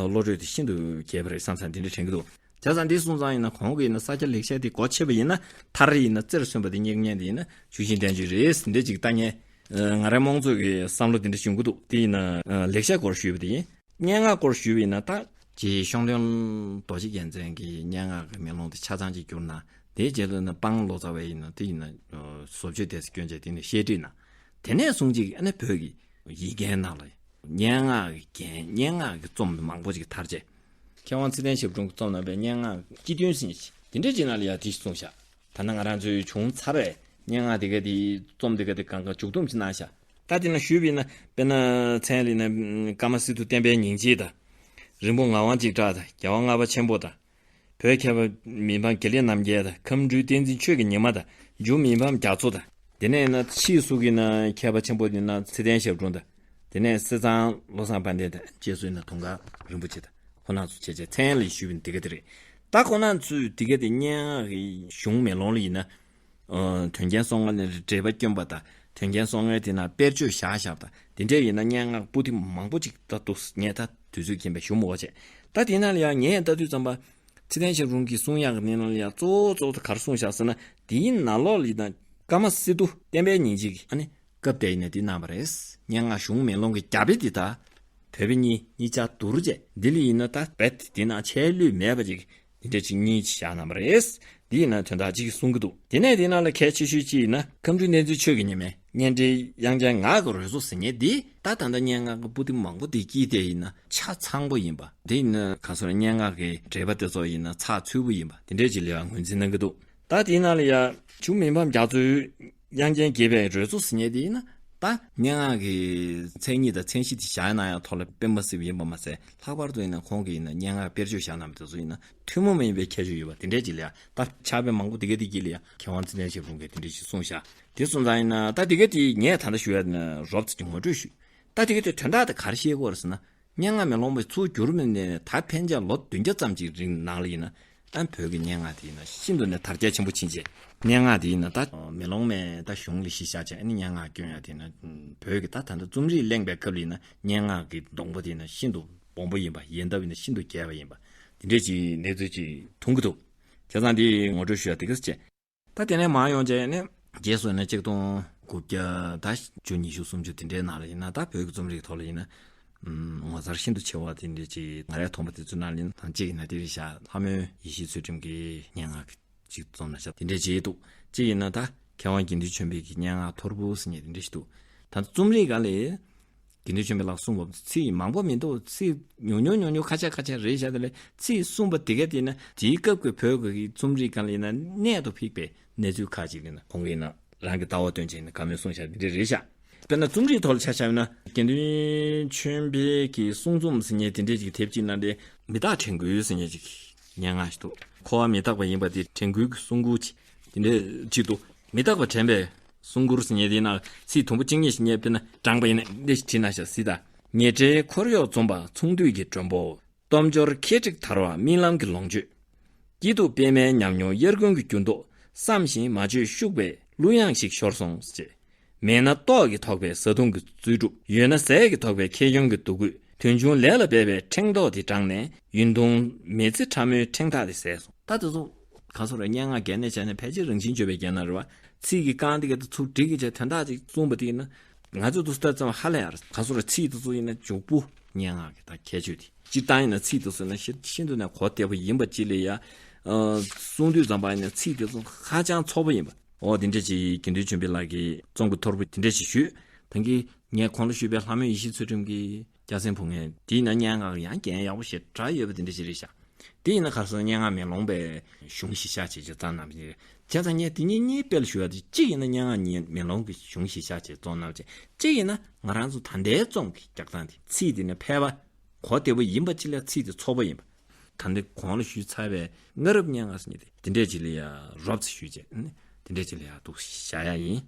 ཨ། བློ་གྲོས་དེ་ཤིན་ཏུ་རྒྱས་པ་རེད་བསམ་བསམ་དེ་འདྲ་དྲན་གྱི་འདུག་བྱས་ཙང་འདི་སོང་ཙང་ཡིན་ན་གོང་གི་ཡིན་ན་ས་སྐྱ་ལེགས་བཤད་དེ་སྒོ་ཕྱེ་བ་ཡིན་ན་མཐར་ཡིན་ན་རྩེར་སོན་པ་དེ་རྙེད་མཁན་དེ་ཡིན་ན་ཆུ་ཤིང་ལྡན་རྒྱུ་རེད། འདི་ཅིག་ལྟ་ངས་ང་རའི་རྨོངས་ཚོད་ཀྱི་བསམ་བློ་དེ་འདྲ་བྱུང་གི་འདུག་དེ་ཡིན་ན་ལེགས་བཤད་སྐོར་ཞུས་པ་དེ་ཡིན། སྙན་ངག་སྐོར་ཞུས་པ་ཡིན་ན་ད་རྗེ་ཤོང་སྟོན་རྡོ་རྗེ་རྒྱལ་མཚན་གྱི་སྙན་ངག་གི་མེ་ལོང་དེ་ཆ་ཚང་ཅིག་བསྒྱུར་ན་དེའི་རྗེས་ལ་ཡིན་ན་དཔང་ལོ་ཙཱ་བས་ཡིན་ན་དེ་ཡིན་ན་བཟོ་བཅོས་དེ་ཚོ་སྐྱོན་བྱས་དེ་ནས་བཤད་བྲིས་ན་དེ་ནས་བཟུང་ཅིག་ཨ་ནི་བོད་ཀྱི་ཡིག་རྒན་ནང་ལ་སྙན་ངག་གི་རྒན་སྙན་ངག་གི་རྩོམ་མང་པོ་ཅིག་དར་རྗེས། མཁས་དབང་ཚེ་བརྟན་ཞབས་དྲུང་གིས་རྩོམ་གནང་པའི་སྙན་ངག་སྤྱི་མཐུན་ཟེར་མཁན་ཅིག་དེ་འདྲ་ཅིག་ནང་ལ་ཡང་དེ་ཞིག་གསུངས་ཤག་ད་ནི་ང་རང་ཚོའི་བྱུང་ཚར་བའི་སྙན་ངག་དེ་ག་དེ་རྩོམ་དེ་ག་དེ་གང་ག་མཇུག་སྡོམ་ཅིག་གནང་ཤག་ད་དེ་ན་ཞུས་པ་ཡིན་ན་དཔེར་ན་མཚན་ལ་ཡིན་ན་ཀརྨ་སི་ཏུ་བསྟན་པའི་ཉིན་བྱེད་དང་། རིན་པོ་ངག་དབང་འཇིགས་གྲགས་དང་རྒྱལ་བ་ལྔ་པ་ཆེན་པོ་དང་། བོད་མཁས་པ་མི་ཕམ་དགེ་ལེགས་རྣམ་རྒྱལ་དང་ཁམས་སྤྲུལ་བསྟན་འཛིན་ཆོས་ཀྱི་ཉི་མ་དང་འཇུ་མི་ཕམ་རྒྱ་མཚོ་དང་། དེ་ནས་ཡིན་ན་ཕྱིས་སུ་གི་ན་མཁས་པ་ཆེན་པོ་ཡིན་ན་ཚེ་བརྟན་ཞབས་དྲུང་དང་། དེ་ནས་བསེ་ཚང་བློ་བཟང་དཔལ་ལྡན་དང་རྗེས་སུ་ཡིན་ན་དུང་དཀར་རིན་པོ་ཆེ་དང་ཁོང་རྣམ་ཚོ་བྱས་བྱས་མཚན་ལ་ཞུས་པ་ཡིན་འདི་ག་དེ་རེད། ད་ཁོང་རྣམ་ཚོས་འདི་ག་དེ་སྙན་ངག་གི་གཞུང་མེ་ལོང་ལ་ཡིན་ན། ཨ། དོན་རྐྱེན་སོ་ལྔ་ནས་འགྲེལ་པ་བསྐྱོན་པ་དང་དོན་རྐྱེན་སོ་ལྔའི་དེ་ན་དཔེར་བརྗོད་བཞག་བཞག་པ་དང་དེ་འདྲའི་ཡིན་ན་སྙན་ངག་པོ་ཏི་མང་པོ་ཅིག་ད་འདུག་ངས་ད་དུས་ཚོད་རྐྱེན་པས་ཞུ་མི་དགོས་བྱས། ད་དེ་ན་ལ་ཡང་ངས་ལྟ་དུས་ཙམ་པ་ཚེ་བརྟན་ཞབས་དྲུང་གིས་གསུང་ཡག་གི་ནང་ལ་ཡང་གཙོ་བོ་གཙོ་བོ་དེ་ག་རེ་གསུངས་བཞག་ཟེར་ན་དེའི་ནང་ལོགས་ལ་ཡིན་ན་ཀརྨ་སི་ཏུ་བསྟན་པའི་ཉིན་བྱེད་ཀྱི་ཨ་ནི་སྐབས་དེ་ཡིན་ན་དེ་གནང་བ་རེད། སྙན་ངག་གཞུང་མེ་ལོང་གི་རྒྱ་དཔེ་དེ་དག་བོད་པའི་གཉིས་གཉིས་ཆ་བསྡུར་རྗེས་འདི་ལ་ཡིན་ན་ད་རྦད་དེ་ནང་ཆད་ལུས་མེད་པ་ཅིག་འདི་འདྲ་ཅིག་གཉིས་ཅིག་བཞག་གནང་བ་རེད། འདི་ཡིན་ན་དོན་དག་ཅིག་གསུང་གི་འདུག་དེ་ནས་དེ་ནང་ལ་གལ་ཆེ་ཤོས་ཅིག་ཡིན་ན་ཁམས་སྤྲུལ་བསྟན་འཛིན་ཆོས་ཀྱི་ཉི་མའི་གཉེན་འབྲེལ་དབྱངས་ཅན་ངག་གི་རོལ་མཚོ་ཟེར་མཁན་འདི་ད་ད་ལྟ་སྙན་ངག་གི་པོ་ཏི་མང་པོ་འདི་དཀྱིལ་དེ་ཡིན་ན་ཆ་ཚང་པོ་ཡིན་པ་འདི་ཡིན་ན་ག་སོ་ར་སྙན་ངག་གི་འགྲེལ་པ་དེ་ཚོ་ཡིན་ན་ཚགས་ཚུད་པོ་ཡིན་པ་འདི་འདྲས་ཅིག་ལ་ཡང་ངོས་འཛིན་གནང་གི་འདུག་ད་དེའི་ནང་ལ་ཡང་འཇུ་མི་ཕམ་རྒྱ་མཚོའི། དབྱངས་ཅན་དགྱེས་པའི་རོལ་མཚོ་ཟེར་མཁན་དེ་ཡིན་ན་ད་སྙན་ངག་གི་མཚན་ཉིད་དང་མཚན་གཞི་དེ་བཞག་ན་ཡང་ཐོག་ལ་དཔེ་མ་སྲིད་པ་ཡིན་པ་མ་ཟད་ལྷག་པར་དུ་ཡིན་ན་ཁོང་གིས་ཡིན་ན་སྙན་ངག་དཔེར་བརྗོད་བཞག་གནང་བ་དེ་ཚོ་ཡིན་ན་ཐུན་མོང་མ་ཡིན་པའི་ཁྱད་ཆོས་ཡོད་པ་དེ་འདྲས་ཅིག་ལ་ཡང་ད་ཕྱག་དཔེ་མང་པོ་དེ་ག་དེ་གྱིས་ལ་ཡང་མཁས་དབང་ཚེ་བརྟན་ཞབས་དྲུང་གིས་དེ་འདྲས་ཞིག་གསུངས་བཞག་དེ་སོང་ཙང་ཡིན་ན་ད་དེ་ག་དེ་ངས་ད་ལྟ་ཞུ་ཡ་ན་རོབ་ཙམ་གྱི་ངོ་སྤྲོད་ཞུས་ད་དེ་ག་དེ་དོན་དག་དེ་ག་རེ་ཤེས་དགོས་རེད་ཟེར་ན། སྙན་ངག་མེ་ལོང་པའི་ཚུར་བསྒྱུར་མི་ནས་ད་ཕན་ཆད་ལོ་བདུན་བརྒྱ་ཙམ་གྱི་རིང་ནང་ལ་ཡིན་ན་ཨ་བོད་ཀྱི་སྙན་ངག་དེ་ཡིན་ན་ཤིན་ཏུ་ནས་དར་རྒྱས་ཆེན་པོ་ཕྱིན་རྗེས་སྙན་ངག་དེ་ཡིན་ན་ད་མེ་ལོང་མས་ད་གཞུང་ལ་གཞི་བཞག་བྱས་ཨ་ནི་སྙན་ངག་བསྐྱོན་ཡ་དེ་ཡིན་ན་བོད་ཀྱི་ད་ད་ལྟ་རྩོམ་རིག་གླེང་བའི་སྐབས་ལ་ཡིན་ན་སྙན་ངག་གི་སྡོང་པོ་དེ་ཡིན་ན་ཤིན་ཏུ་སྦོམ་པོ་ཡིན་པ་ཡལ་འདབ་ཡིན་ན་ཤིན་ཏུ་རྒྱས་པ་ཡིན་པ་དེ་འདྲས་ཀྱི་གནས་ཚུལ་ཅིག་མཐོང་གི་འདུག་བྱས་ཙང་དེ་ངོ་སྤྲོད་ཞུ་ཡ་དེ་ག་ཚོད་བྱས། ད་དེ་ནས་མར་ཡོང་བྱས་ནས་རྗེས་སུ་ནས་ཆིག་སྟོང་དགུ་བརྒྱ་ད་བཅུ་ཉི་ཤུ་སུམ་ཅུ་དེ་འདྲའི་ནང་ལ་ཡིན་ན་ད་བོད་ཀྱི་རྩོམ་རིག་ཐོག་ལ་ཡིན་ན་ངོ་མཚར་ཤིན་ཏུ་ཆེ་བ་དེ་འདྲའི་ཅིག་ང་རའི་མཐོང་པ་དེ་ཚོའི་ནང་ལ་ཡིན་ན་དང་གཅིག་ཡིན་ན་དེ་རེད་ཤག་ལྷ་མོའི་ཡེ་ཤེས་ཚུལ་ཁྲིམས་ཀྱི་སྙན་ངག་ཅིག་རྩོམ་གནང་ཤག་དེ་འདྲའི་ཅིག་འདུག་གཅིག་ཡིན་ན་ད་མཁས་དབང་དགེ་འདུན་ཆོས་འཕེལ་གྱི་སྙན་ངག་ཐོར་བུ་ཟེར་མཁན་དེ་འདྲ་ཞིག་འདུག་ད་རྩོམ་རིག་སྒང་ལ། དགེ་འདུན་ཆོས་འཕེལ་ལགས་གསུངས་པ་ཚིག་མང་པོ་མི་འདུག་ཚིག་ཉུང་ཉུང་ཉུང་ཉུང་ཁ་ཤས་ཁ་ཤས་རེད་བཞག་དེ་ལས་ཚིག་གསུངས་པ་དེ་ག་དེ་ན་དེའི་སྐབས་ཀྱི་བོད་ཀྱི་རྩོམ་རིག་སྒང་ལ་ཡིན་ན་གནད་དུ་ཕིགས་པའི་གནས་ཚུལ་ཁག་ཅིག་ཡིན་ན་ཁོང་གིས་ཡིན་ན་རང་གི་ལྟ་བ་སྟོན་བྱས་ཡིན་ན་བཀའ་མོལ་གསུངས་བཞག་འདི་འདྲ་རེད་བཞག་དཔེར་ན་རྩོམ་རིག་ཐོག་ལ་ཆ་བཞག་ན་དགེ་འདུན་ཆོས་འཕེལ་གྱི་གསུང་རྩོམ་ཟེར་མཁན་དེ་འདྲས་ཅིག་དེབ་ཅིག་ནང་ལས་མི་རྟག་དྲན་སྐུལ་ཟེར་མཁན་ཅིག་སྙན་ངག་ཞིག་འདུག་འཁོར་བ་མི་རྟག་པ་ཡིན་པ་དེ་དྲན་སྐུལ་གྱི་གསུང་མགུར་ཅིག་དེ་འདྲས་ཅིག་འདུག་མི་རྟག་པ་དྲན་པའི་གསུང་མགུར་ཟེར་མཁན་དེའི་ནང་ཚིག་དུམ་བུ་གཅིག་གཉིས་ཤིག་ངས་དཔེར་ན་བགྲངས་པ་ཡིན་ན་འདི་ཞིག་བྲིས་གནང་ཤག་ཟེར་ད། ཉེ་འབྲེལ་འཁོར་གཡོག་འཛོམས་པ་ཚོང་འདུས་ཀྱི་མགྲོན་པོ། སྟོབས་འབྱོར་ཁྱེད་ཁྲིག་དར་བ་རྨི་ལམ་གྱི་ལོངས་སྤྱོད། སྐྱིད་སྡུག་སྤེལ་མའི་ཉམས་མྱོང་དབྱར་དགུན་གྱི་འགྱུར་ལྡོག་བསམ་བཞིན་མ་བརྗོད་ཤུག་པའི་གླུ་དབྱངས་ཤིག་ཤོར་སོང་ཟེར། མེད་ན་ཏོག་གིས་ཐོགས་པའི་བཟའ་བཏུང་གི་རྩོལ་སྒྲུབ། ཡོད་ན་ཟས་ཀྱིས་ཐོགས་པའི་ཁེ་གྱོང་གི་འདུ་འགོད། དོན་ཆུང་ལས་ལ་འབད་པའི་ཕྲེང་རྡོག་དེ་བགྲངས་ནས་ཡུན་ཐུང་མི་ཚེ་ཕྲ་མོའི་ཕྲེང་ཐག་དེ་ཟད་སོང་། ད་དེ་ཚོ་ག་ཚོད་རེད། སྙན་ངག་གལ་གནད་བྱས་ནས་ཕལ་ཆེར་རང་བཞིན་བརྗོད་པའི་རྒྱན་ན་རེད་བ། ཚིག་གི་རྐང་འདི་ག་དེ་ཚུར་བསྒྲིགས་ཀྱི་བྱས་དོན་དག་ཅིག་གསུངས་པ་དེ་ཡིན་ན་ང་ཚོ་དུ་ལྟ་ཙམ་ཧ་ལས་ཡ་རེད། ག་ཚོད་རེད། ཚིག་དེ་ཚོ་ཡིན་ན་མཇུག་པོ་སྙན་ངག་གི་ད་ཁྱད་ཆོས་དེ་སྤྱིར་བཏང་ཡིན་ན་ཚིག་དེ་ཚོ་ཡིན་ན་ཤི་ཤིན་ཏུ་ནས་གོ་བདེ་པོ་ཡིན་པ་ཅིག་ལས་ཡ། ཨ། གསུང་དུས་ཙམ་པ་ཡིན་ན་ཚིག་དེ་ཚོ་ཧ་ཅང་ཚོགས་པོ་ཡིན་པ། འོ་དེ་འདྲ་ཅིག་དགེ་འདུན་ཆོས་འཕེལ་ལགས་ཀྱིས་རྩོམ་གྱི་ཐོར་བུ་དེ་འདྲ་ཞིག་ཞུས། ད་གིན་ངས་གོང་ལ་ཞུས་པའི་ལྷ་མོའི་ཡེ་ཤེས་ཚུལ་ཁྲིམས་ཀྱི་སྐྱ་སེང་བུ་ངས་དེའི་ནང་སྙན་ངག་ཡང་རྒྱན་ཡག་པོ་ཞེ་དྲག་ཡོད་པ་དེ་འདྲ་ཞིག་རེད་ཤག་དེ་ཡིན་ན་ཁ་སང་སྙན་ངག་མེ་ལོང་པའི་གཞུང་གཞི་བཞག་བྱས་ཀྱི་རྩ་རྣམས་ཀྱི་བྱས་ཙང་ངས་དེ་གཉིས་གཉིས་དཔེ་ལ་ཞུ་བ་དེ་གཅིག་ཡིན་ན་སྙན་ངག་ཉིད་མེ་ལོང་གི་གཞུང་གཞི་བཞག་བྱས་རྩོམ་རྣམས་བྱས་གཅིག་ཡིན་ན་ང་རང་ཚོ་ད་ལྟའི་རྩོམ་གྱི་རྒྱག་སྟངས་དེ་ཚིག་དེ་ནི་ཕལ་པ་གོ་བདེ་པོ་ཡིན་པ་གཅིག་ལ་ཚིག་དེ་ཚོགས་པ་ཡིན་པ། ད་འདི་གོང་ལ་ཞུས་ཚར་བའི་སྔ་རབས་སྙན་ངག་ཟེར་མཁན་དེ་དེ་འདྲས་ཅིག་ལ་ཡ་རོབ་ཙམ་ཞུས་རྗེས་ནི་དེ་འདྲས་ཅིག་ལ་ཡ་འདུག་བཞག་ཡ་ཡིན།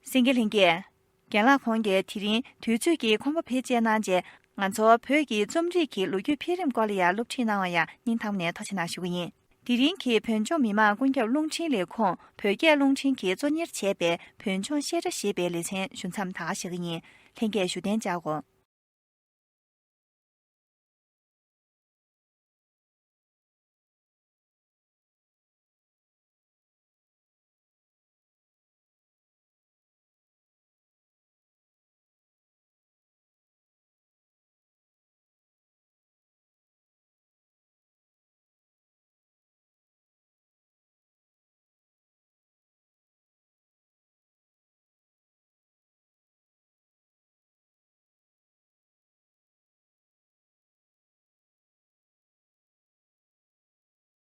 སེང་གེ་ལྷན་རྒྱས། རྒན་ལགས་ཁོང་གིས་དེ་རིང་དུས་ཚོད་ཀྱི་ཁོམ་པ་བེད་སྤྱད་གནང་རྗེས་ང་ཚོ་བོད་ཀྱི་རྩོམ་རིག་གི་ལོ་རྒྱུས་འཕེལ་རིམ་སྐོར་ལ་ཡ་སློབ་ཁྲིད་གནང་བ་ཡ་སྙིང་ཐག་ནས་ཐུགས་རྗེ་གནང་ཞུ་གི་ཡིན། དེ་རིང་གི་བོད་ལྗོངས་མི་དམངས་ཀུན་ཁྱབ་རླུང་འཕྲིན་ལས་ཁུངས་བོད་སྐད་རླུང་འཕྲིན་གྱིས་གཙོ་གཉེར་བྱས་པའི་བོད་ལྗོངས་བཤད་གྲྭ་ཞེས་པའི་ལེ་ཚན་ཞུ་མཚམས་ད་ག་བཞག་གི་ཡིན། ལྷན་རྒྱས་བཞུགས་གདན་འཇགས་དགོས།